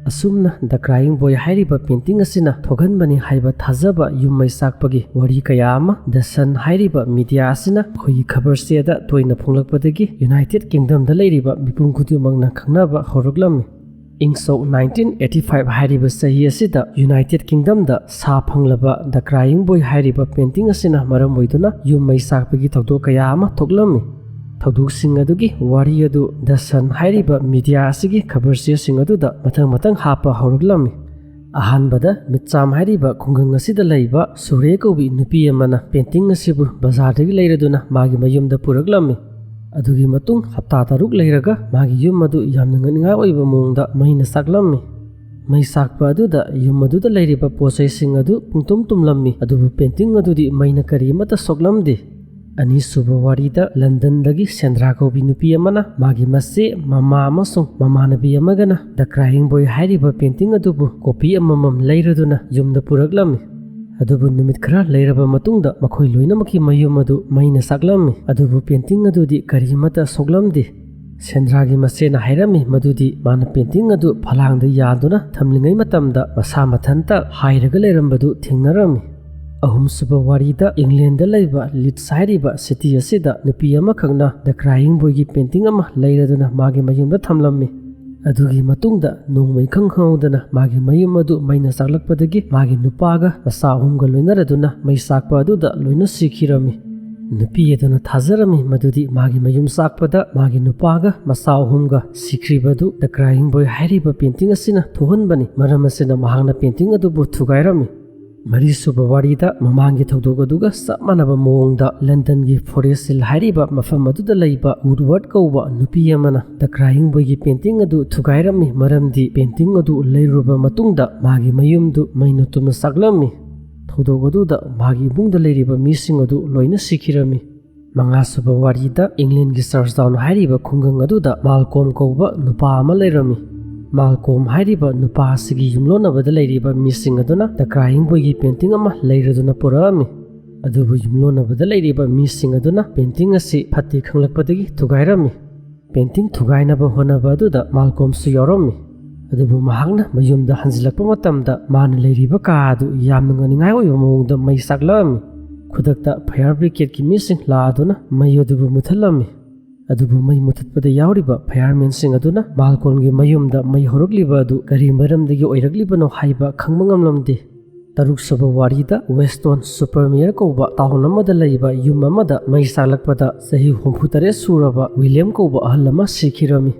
ꯑꯁꯨꯝꯅ ꯗ ꯀ꯭ꯔꯥꯏꯌꯤꯡ ꯕꯣꯏ ꯍꯥꯏꯔꯤꯕ ꯄꯦꯟꯇꯤꯡ ꯑꯁꯤꯅ ꯊꯣꯛꯍꯟꯕꯅꯤ ꯍꯥꯏꯕ ꯊꯥꯖꯕ ꯌꯨꯝ ꯃꯩ ꯆꯥꯛꯄꯒꯤ ꯋꯥꯔꯤ ꯀꯌꯥ ꯑꯃ ꯗ ꯁꯟ ꯍꯥꯏꯔꯤꯕ ꯃꯤꯗꯤꯌꯥ ꯑꯁꯤꯅ ꯑꯩꯈꯣꯏꯒꯤ ꯈꯕꯔ ꯆꯦꯗ ꯇꯣꯏꯅ ꯐꯣꯡꯂꯛꯄꯗꯒꯤ ꯌꯨꯅꯥꯏꯇꯦꯗ ꯀꯤꯡꯗꯝꯗ ꯂꯩꯔꯤꯕ ꯃꯤꯄꯨꯝ ꯈꯨꯗꯤꯡꯃꯛꯅ ꯈꯪꯅꯕ ꯍꯧꯔꯛꯂꯝꯃꯤ꯫ ꯏꯪ ꯁꯣꯛ ꯅꯥꯏꯟꯇꯤꯟ ꯑꯩꯠꯇꯤ ꯐꯥꯏꯚ ꯍꯥꯏꯔꯤꯕ ꯆꯍꯤ ꯑꯁꯤꯗ ꯌꯨꯅꯥꯏꯇꯦꯗ ꯀꯤꯡꯗꯝꯗ ꯁꯥ ꯐꯪꯂꯕ ꯗ ꯀ꯭ꯔꯥꯏꯌꯤꯡ ꯕꯣꯏ ꯍꯥꯏꯔꯤꯕ ꯄꯦꯟꯇꯤꯡ ꯑꯁꯤꯅ ꯃꯔꯝ ꯑꯣꯏꯗꯨꯅ ꯌꯨꯝ ꯃꯩ ꯆꯥꯛꯄꯒꯤ ꯊꯧꯗꯣꯛ ꯀꯌꯥ ꯑꯃ ꯊꯣꯛꯂꯝꯃꯤ꯫ ꯊꯧꯗꯣꯛꯁꯤꯡ ꯑꯗꯨꯒꯤ ꯋꯥꯔꯤ ꯑꯗꯨ ꯗ ꯁꯟ ꯍꯥꯏꯔꯤꯕ ꯃꯤꯗꯤꯌꯥ ꯑꯁꯤꯒꯤ ꯈꯕꯔ ꯆꯦꯁꯤꯡ ꯑꯗꯨꯗ ꯃꯊꯪ ꯃꯊꯪ ꯍꯥꯞꯄ ꯍꯧꯔꯛꯂꯝꯃꯤ꯫ ꯑꯍꯥꯟꯕꯗ ꯃꯤꯠꯆꯥꯝ ꯍꯥꯏꯔꯤꯕ ꯈꯨꯡꯒꯪ ꯑꯁꯤꯗ ꯂꯩꯕ ꯁꯨꯔꯦ ꯀꯧꯕꯤ ꯅꯨꯄꯤ ꯑꯃꯅ ꯄꯦꯟꯇꯤꯡ ꯑꯁꯤꯕꯨ ꯕꯖꯥꯔꯗꯒꯤ ꯂꯩꯔꯗꯨꯅ ꯃꯥꯒꯤ ꯃꯌꯨꯝꯗ ꯄꯨꯔꯛꯂꯝꯃꯤ꯫ ꯑꯗꯨꯒꯤ ꯃꯇꯨꯡ ꯍꯞꯇꯥ ꯇꯔꯨꯛ ꯂꯩꯔꯒ ꯃꯥꯒꯤ ꯌꯨꯝ ꯑꯗꯨ ꯌꯥꯝꯅ ꯉꯛꯅꯤꯡꯉꯥꯏ ꯑꯣꯏꯕ ꯃꯑꯣꯡꯗ ꯃꯩꯅ ꯆꯥꯛꯂꯝꯃꯤ꯫ ꯃꯩ ꯆꯥꯛꯄ ꯑꯗꯨꯗ ꯌꯨꯝ ꯑꯗꯨꯗ ꯂꯩꯔꯤꯕ ꯄꯣꯠ ꯆꯩꯁꯤꯡ ꯑꯗꯨ ꯄꯨꯡꯇꯨꯝ ꯇꯨꯝꯂꯝꯃꯤ, ꯑꯗꯨꯕꯨ ꯄꯦꯟꯇꯤꯡ ꯑꯗꯨꯗꯤ ꯃꯩꯅ ꯀꯔꯤꯃꯠꯇ ꯁꯣꯛꯂꯝꯗꯦ꯫ ꯑꯅꯤꯁꯨꯕ ꯋꯥꯔꯤꯗ ꯂꯟꯗꯟꯗꯒꯤ ꯁꯦꯟꯗ꯭ꯔꯥ ꯀꯧꯕꯤ ꯅꯨꯄꯤ ꯑꯃꯅ ꯃꯥꯒꯤ ꯃꯆꯦ, ꯃꯃꯥ ꯑꯃꯁꯨꯡ ꯃꯃꯥꯟꯅꯕꯤ ꯑꯃꯒꯅ ꯗ ꯀ꯭ꯔꯥꯏꯌꯤꯡ ꯕꯣꯏ ꯍꯥꯏꯔꯤꯕ ꯄꯦꯟꯇꯤꯡ ꯑꯗꯨꯕꯨ ꯀꯣꯄꯤ ꯑꯃꯃꯝ ꯂꯩꯔꯗꯨꯅ ꯌꯨꯝꯗ ꯄꯨꯔꯛꯂꯝꯃꯤ꯫ ꯑꯗꯨꯕꯨ ꯅꯨꯃꯤꯠ ꯈꯔ ꯂꯩꯔꯕ ꯃꯇꯨꯡꯗ ꯃꯈꯣꯏ ꯂꯣꯏꯅꯃꯛꯀꯤ ꯃꯌꯨꯝ ꯑꯗꯨ ꯃꯩꯅ ꯆꯥꯛꯂꯝꯃꯤ, ꯑꯗꯨꯕꯨ ꯄꯦꯟꯇꯤꯡ ꯑꯗꯨꯗꯤ ꯀꯔꯤꯃꯠꯇ ꯁꯣꯛꯂꯝꯗꯦ꯫ ꯁꯦꯟꯗ꯭ꯔꯥꯒꯤ ꯃꯆꯦꯅ ꯍꯥꯏꯔꯝꯃꯤ ꯃꯗꯨꯗꯤ ꯃꯥꯅ ꯄꯦꯟꯇꯤꯡ ꯑꯗꯨ ꯐꯂꯥꯡꯗ ꯌꯥꯟꯗꯨꯅ ꯊꯝꯂꯤꯉꯩ ꯃꯇꯝꯗ ꯃꯁꯥ ꯃꯊꯟꯇ ꯍꯥꯏꯔꯒ ꯂꯩꯔꯝꯕꯗꯨ ꯊꯦꯡꯅꯔꯝꯃꯤ꯫ ꯑꯍꯨꯝꯁꯨꯕ ꯋꯥꯔꯤꯗ ꯏꯪꯂꯦꯟꯗ ꯂꯩꯕ ꯂꯤꯗꯁ ꯍꯥꯏꯔꯤꯕ ꯁꯤꯇꯤ ꯑꯁꯤꯗ ꯅꯨꯄꯤ ꯑꯃꯈꯛꯅ ꯗ ꯀ꯭ꯔꯥꯏꯌꯤꯡ ꯕꯣꯏꯒꯤ ꯄꯦꯟꯇꯤꯡ ꯑꯃ ꯂꯩꯔꯗꯨꯅ ꯃꯥꯒꯤ ꯃꯌꯨꯝꯗ ꯊꯝꯂꯝꯃꯤ꯫ ꯑꯗꯨꯒꯤ ꯃꯇꯨꯡꯗ ꯅꯣꯡꯃ ꯏꯈꯪ ꯈꯪꯍꯧꯗꯅ ꯃꯥꯒꯤ ꯃꯌꯨꯝ ꯑꯗꯨ ꯃꯩꯅ ꯆꯥꯛꯂꯛꯄꯗꯒꯤ ꯃꯥꯒꯤ ꯅꯨꯄꯥꯒ ꯃꯆꯥ ꯑꯍꯨꯝꯒ ꯂꯣꯏꯅꯔꯗꯨꯅ ꯃꯩ ꯆꯥꯛꯄ ꯑꯗꯨꯗ ꯂꯣꯏꯅ ꯁꯤꯈꯤꯔꯝꯃꯤ꯫ ꯅꯨꯄꯤ ꯑꯗꯨꯅ ꯊꯥꯖꯔꯝꯃꯤ ꯃꯗꯨꯗꯤ ꯃꯥꯒꯤ ꯃꯌꯨꯝ ꯆꯥꯛꯄꯗ ꯃꯥꯒꯤ ꯅꯨꯄꯥꯒ ꯃꯆꯥ ꯑꯍꯨꯝꯒ ꯁꯤꯈ꯭ꯔꯤꯕꯗꯨ ꯗ ꯀ꯭ꯔꯥꯏꯌꯤꯡ ꯕꯣꯏ ꯍꯥꯏꯔꯤꯕ ꯄꯦꯟꯇꯤꯡ ꯑꯁꯤꯅ ꯊꯣꯛꯍꯟꯕꯅꯤ꯫ ꯃꯔꯝ ꯑꯁꯤꯅ ꯃꯍꯥꯛꯅ ꯄꯦꯟꯇꯤꯡ ꯑꯗꯨꯕꯨ ꯊꯨꯒꯥꯏꯔꯝꯃꯤ꯫ ꯃꯔꯤꯁꯨꯕ ꯋꯥꯔꯤꯗ ꯃꯃꯥꯡꯒꯤ ꯊꯧꯗꯣꯛ ꯑꯗꯨꯒ ꯆꯞ ꯃꯥꯟꯅꯕ ꯃꯑꯣꯡꯗ ꯂꯟꯗꯟꯒꯤ ꯐꯣꯔꯦꯁ ꯍꯤꯜ ꯍꯥꯏꯔꯤꯕ ꯃꯐꯝ ꯑꯗꯨꯗ ꯂꯩꯕ ꯋꯨꯗꯋꯥꯔꯗ ꯀꯧꯕ ꯅꯨꯄꯤ ꯑꯃꯅ ꯗ ꯀ꯭ꯔꯥꯏꯌꯤꯡ ꯕꯣꯏꯒꯤ ꯄꯦꯟꯇꯤꯡ ꯑꯗꯨ ꯊꯨꯒꯥꯏꯔꯝꯃꯤ, ꯃꯔꯝꯗꯤ ꯄꯦꯟꯇꯤꯡ ꯑꯗꯨ ꯂꯩꯔꯨꯔꯕ ꯃꯇꯨꯡꯗ ꯃꯥꯒꯤ ꯃꯌꯨꯝꯗꯨ ꯃꯩꯅ ꯇꯨꯝꯅ ꯆꯥꯛꯂꯝꯃꯤ꯫ ꯊꯧꯗꯣꯛ ꯑꯗꯨꯗ ꯃꯥꯒꯤ ꯏꯃꯨꯡꯗ ꯂꯩꯔꯤꯕ ꯃꯤꯁꯤꯡ ꯑꯗꯨ ꯂꯣꯏꯅ ꯁꯤꯈꯤꯔꯝꯃꯤ꯫ ꯃꯉꯥꯁꯨꯕ ꯋꯥꯔꯤꯗ ꯏꯪꯂꯦꯟꯒꯤ ꯆꯔꯆ ꯇꯥꯎꯟ ꯍꯥꯏꯔꯤꯕ ꯈꯨꯡꯒꯪ ꯑꯗꯨꯗ ꯃꯥꯜꯀꯣꯝ ꯀꯧꯕ ꯅꯨꯄꯥ ꯑꯃ ꯂꯩꯔꯝꯃꯤ꯫ ꯃꯥꯜꯀꯣꯝ ꯍꯥꯏꯔꯤꯕ ꯅꯨꯄꯥ ꯑꯁꯤꯒꯤ ꯌꯨꯝꯂꯣꯟꯅꯕꯗ ꯂꯩꯔꯤꯕ ꯃꯤꯁꯤꯡ ꯑꯗꯨꯅ ꯗ ꯀ꯭ꯔꯥꯏꯌꯤꯡ ꯕꯣꯏꯒꯤ ꯄꯦꯟꯇꯤꯡ ꯑꯃ ꯂꯩꯔꯗꯨꯅ ꯄꯨꯔꯛꯑꯝꯃꯤ꯫ ꯑꯗꯨꯕꯨ ꯌꯨꯝꯂꯣꯟꯅꯕꯗ ꯂꯩꯔꯤꯕ ꯃꯤꯁꯤꯡ ꯑꯗꯨꯅ ꯄꯦꯟꯇꯤꯡ ꯑꯁꯤ ꯐꯠꯇꯦ ꯈꯪꯂꯛꯄꯗꯒꯤ ꯊꯨꯒꯥꯏꯔꯝꯃꯤ꯫ ꯄꯦꯟꯇꯤꯡ ꯊꯨꯒꯥꯏꯅꯕ ꯍꯣꯠꯅꯕ ꯑꯗꯨꯗ ꯃꯥꯜꯀꯣꯝꯁꯨ ꯌꯥꯎꯔꯝꯃꯤ꯫ ꯑꯗꯨꯕꯨ ꯃꯍꯥꯛꯅ ꯃꯌꯨꯝꯗ ꯍꯟꯖꯤꯜꯂꯛꯄ ꯃꯇꯝꯗ ꯃꯥꯅ ꯂꯩꯔꯤꯕ ꯀꯥ ꯑꯗꯨ ꯌꯥꯝꯅ ꯉꯛꯅꯤꯡꯉꯥꯏ ꯑꯣꯏꯕ ꯃꯑꯣꯡꯗ ꯃꯩ ꯆꯥꯛꯂꯛꯑꯝꯃꯤ꯫ ꯈꯨꯗꯛꯇ ꯐꯥꯌꯔ ꯕ꯭ꯔꯤꯒꯦꯗꯀꯤ ꯃꯤꯁꯤꯡ ꯂꯥꯛꯑꯗꯨꯅ ꯃꯩ ꯑꯗꯨꯕꯨ ꯃꯨꯊꯠꯂꯝꯃꯤ꯫ ꯑꯗꯨꯕꯨ ꯃꯩ ꯃꯨꯊꯠꯄꯗ ꯌꯥꯎꯔꯤꯕ ꯐꯥꯌꯔꯃꯦꯟꯁꯤꯡ ꯑꯗꯨꯅ ꯃꯥꯜꯀꯣꯝꯒꯤ ꯃꯌꯨꯝꯗ ꯃꯩ ꯍꯧꯔꯛꯂꯤꯕ ꯑꯗꯨ ꯀꯔꯤ ꯃꯔꯝꯗꯒꯤ ꯑꯣꯏꯔꯛꯂꯤꯕꯅꯣ ꯍꯥꯏꯕ ꯈꯪꯕ ꯉꯝꯂꯝꯗꯦ꯫ ꯇꯔꯨꯛꯁꯨꯕ ꯋꯥꯔꯤꯗ ꯋꯦꯁꯇꯣꯟ ꯁꯨꯄꯔ ꯃꯦꯌꯔ ꯀꯧꯕ ꯇꯥꯎꯟ ꯑꯃꯗ ꯂꯩꯕ ꯌꯨꯝ ꯑꯃꯗ ꯃꯩ ꯆꯥꯛꯂꯛꯄꯗ ꯆꯍꯤ ꯍꯨꯝꯐꯨꯇꯔꯦꯠ ꯁꯨꯔꯕ ꯋꯤꯂꯤꯌꯝ ꯀꯧꯕ ꯑꯍꯜ ꯑꯃ ꯁꯤꯈꯤꯔꯝꯃꯤ꯫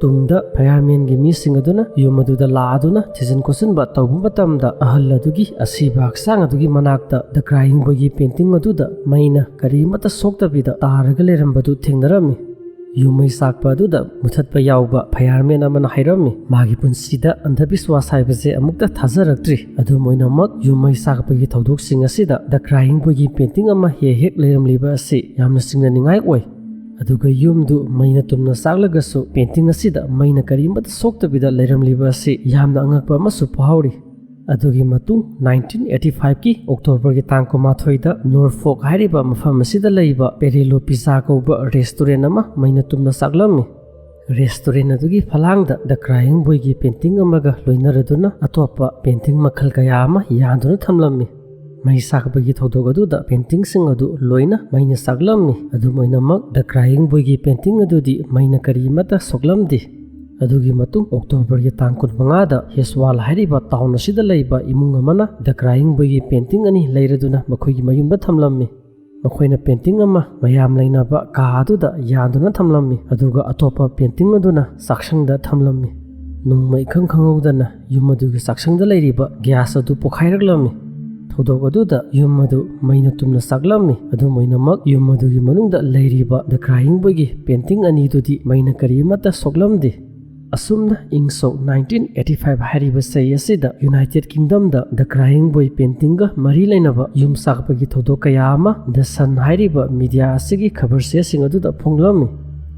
ꯇꯨꯡꯗ ꯐꯥꯌꯔꯃꯦꯟꯒꯤ ꯃꯤꯁꯤꯡ ꯑꯗꯨꯅ ꯌꯨꯝ ꯑꯗꯨꯗ ꯂꯥꯛꯑꯗꯨꯅ ꯊꯤꯖꯤꯟ ꯈꯣꯠꯆꯤꯟꯕ ꯇꯧꯕ ꯃꯇꯝꯗ ꯑꯍꯜ ꯑꯗꯨꯒꯤ ꯑꯁꯤꯕ ꯍꯛꯆꯥꯡ ꯑꯗꯨꯒꯤ ꯃꯅꯥꯛꯇ ꯗ ꯀ꯭ꯔꯥꯏꯌꯤꯡ ꯕꯣꯏꯒꯤ ꯄꯦꯟꯇꯤꯡ ꯑꯗꯨꯗ ꯃꯩꯅ ꯀꯔꯤꯃꯠꯇ ꯁꯣꯛꯇꯕꯤꯗ ꯇꯥꯔꯒ ꯂꯩꯔꯝꯕꯗꯨ ꯊꯦꯡꯅꯔꯝꯃꯤ꯫ ꯌꯨꯝ ꯃꯩ ꯆꯥꯛꯄ ꯑꯗꯨꯗ ꯃꯨꯊꯠꯄ ꯌꯥꯎꯕ ꯐꯥꯌꯔꯃꯦꯟ ꯑꯃꯅ ꯍꯥꯏꯔꯝꯃꯤ, ꯃꯥꯒꯤ ꯄꯨꯟꯁꯤꯗ ꯑꯟꯙꯕꯤꯁ꯭ꯋꯥꯁ ꯍꯥꯏꯕꯁꯦ ꯑꯃꯨꯛꯇ ꯊꯥꯖꯔꯛꯇ꯭ꯔꯤ꯫ ꯑꯗꯨꯝ ꯑꯣꯏꯅꯃꯛ, ꯌꯨꯝ ꯃꯩ ꯆꯥꯛꯄꯒꯤ ꯊꯧꯗꯣꯛꯁꯤꯡ ꯑꯁꯤꯗ ꯗ ꯀ꯭ꯔꯥꯏꯌꯤꯡ ꯕꯣꯏꯒꯤ ꯄꯦꯟꯇꯤꯡ ꯑꯃ ꯍꯦꯛ ꯍꯦꯛ ꯂꯩꯔꯝꯂꯤꯕ ꯑꯁꯤ ꯌꯥꯝꯅ ꯆꯤꯡꯅꯅꯤꯡꯉꯥꯏ ꯑꯣꯏ꯫ ꯑꯗꯨꯒ ꯌꯨꯝꯗꯨ ꯃꯩꯅ ꯇꯨꯝꯅ ꯆꯥꯛꯂꯒꯁꯨ ꯄꯦꯟꯇꯤꯡ ꯑꯁꯤꯗ ꯃꯩꯅ ꯀꯔꯤꯃꯠꯇ ꯁꯣꯛꯇꯕꯤꯗ ꯂꯩꯔꯝꯂꯤꯕ ꯑꯁꯤ ꯌꯥꯝꯅ ꯑꯉꯛꯄ ꯑꯃꯁꯨ ꯐꯥꯎꯔꯤ꯫ ꯑꯗꯨꯒꯤ ꯃꯇꯨꯡ ꯅꯥꯏꯟꯇꯤꯟ ꯑꯩꯠꯇꯤ ꯐꯥꯏꯚꯀꯤ ꯑꯣꯛꯇꯣꯕꯔꯒꯤ ꯇꯥꯡ ꯀꯨꯟꯃꯥꯊꯣꯏꯗ ꯅꯣꯔꯐꯣꯛ ꯍꯥꯏꯔꯤꯕ ꯃꯐꯝ ꯑꯁꯤꯗ ꯂꯩꯕ ꯄꯦꯔꯦꯂꯣ ꯄꯤꯖꯥ ꯀꯧꯕ ꯔꯦꯁꯇꯨꯔꯦꯟ ꯑꯃ ꯃꯩꯅ ꯇꯨꯝꯅ ꯆꯥꯛꯂꯝꯃꯤ꯫ ꯔꯦꯁꯇꯨꯔꯦꯟ ꯑꯗꯨꯒꯤ ꯐꯂꯥꯡꯗ ꯗ ꯀ꯭ꯔꯥꯏꯌꯤꯡ ꯕꯣꯏꯒꯤ ꯄꯦꯟꯇꯤꯡ ꯑꯃꯒ ꯂꯣꯏꯅꯔꯗꯨꯅ ꯑꯇꯣꯞꯄ ꯄꯦꯟꯇꯤꯡ ꯃꯈꯜ ꯀꯌꯥ ꯑꯃ ꯌꯥꯟꯗꯨꯅ ꯊꯝꯂꯝꯃꯤ꯫ ꯃꯩ ꯆꯥꯛꯄꯒꯤ ꯊꯧꯗꯣꯛ ꯑꯗꯨꯗ ꯄꯦꯟꯇꯤꯡꯁꯤꯡ ꯑꯗꯨ ꯂꯣꯏꯅ ꯃꯩꯅ ꯆꯥꯛꯂꯝꯃꯤ꯫ ꯑꯗꯨꯝ ꯑꯣꯏꯅꯃꯛ, The Crying Boyꯒꯤ ꯄꯦꯟꯇꯤꯡ ꯑꯗꯨꯗꯤ ꯃꯩꯅ ꯀꯔꯤꯃꯠꯇ ꯁꯣꯛꯂꯝꯗꯦ꯫ ꯑꯗꯨꯒꯤ ꯃꯇꯨꯡ ꯑꯣꯛꯇꯣꯕꯔꯒꯤ ꯇꯥꯡ ꯀꯨꯟꯃꯉꯥꯗ ꯍꯦꯁꯋꯥꯜ ꯍꯥꯏꯔꯤꯕ ꯇꯥꯎꯟ ꯑꯁꯤꯗ ꯂꯩꯕ ꯏꯃꯨꯡ ꯑꯃꯅ The Crying Boyꯒꯤ ꯄꯦꯟꯇꯤꯡ ꯑꯅꯤ ꯂꯩꯔꯗꯨꯅ ꯃꯈꯣꯏꯒꯤ ꯃꯌꯨꯝꯗ ꯊꯝꯂꯝꯃꯤ꯫ ꯃꯈꯣꯏꯅ ꯄꯦꯟꯇꯤꯡ ꯑꯃ ꯃꯌꯥꯝ ꯂꯩꯅꯕ ꯀꯥ ꯑꯗꯨꯗ ꯌꯥꯟꯗꯨꯅ ꯊꯝꯂꯝꯃꯤ, ꯑꯗꯨꯒ ꯑꯇꯣꯞꯄ ꯄꯦꯟꯇꯤꯡ ꯑꯗꯨꯅ ꯆꯥꯛꯁꯪꯗ ꯊꯝꯂꯝꯃꯤ꯫ ꯅꯣꯡꯃ ꯏꯈꯪ ꯈꯪꯍꯧꯗꯅ ꯌꯨꯝ ꯑꯗꯨꯒꯤ ꯆꯥꯛꯁꯪꯗ ꯂꯩꯔꯤꯕ ꯒ꯭ꯌꯥꯁ ꯑꯗꯨ ꯄꯣꯈꯥꯏꯔꯛꯂꯝꯃꯤ꯫ ꯊꯧꯗꯣꯛ ꯑꯗꯨꯗ ꯌꯨꯝ ꯑꯗꯨ ꯃꯩꯅ ꯇꯨꯝꯅ ꯆꯥꯛꯂꯝꯃꯤ꯫ ꯑꯗꯨꯝ ꯑꯣꯏꯅꯃꯛ, ꯌꯨꯝ ꯑꯗꯨꯒꯤ ꯃꯅꯨꯡꯗ ꯂꯩꯔꯤꯕ The Crying Boyꯒꯤ ꯄꯦꯟꯇꯤꯡ ꯑꯅꯤꯗꯨꯗꯤ ꯃꯩꯅ ꯀꯔꯤꯃꯠꯇ ꯁꯣꯛꯂꯝꯗꯦ꯫ ꯑꯁꯨꯝꯅ ꯏꯪ ꯁꯣꯛ ꯅꯥꯏꯟꯇꯤꯟ ꯑꯩꯠꯇꯤ ꯐꯥꯏꯚ ꯍꯥꯏꯔꯤꯕ ꯆꯍꯤ ꯑꯁꯤꯗ ꯌꯨꯅꯥꯏꯇꯦꯗ ꯀꯤꯡꯗꯝꯗ The Crying Boy ꯄꯦꯟꯇꯤꯡꯒ ꯃꯔꯤ ꯂꯩꯅꯕ ꯌꯨꯝ ꯆꯥꯛꯄꯒꯤ ꯊꯧꯗꯣꯛ ꯀꯌꯥ ꯑꯃ The Sun ꯍꯥꯏꯔꯤꯕ ꯃꯤꯗꯤꯌꯥ ꯑꯁꯤꯒꯤ ꯈꯕꯔ ꯆꯦꯁꯤꯡ ꯑꯗꯨꯗ ꯐꯣꯡꯂꯝꯃꯤ꯫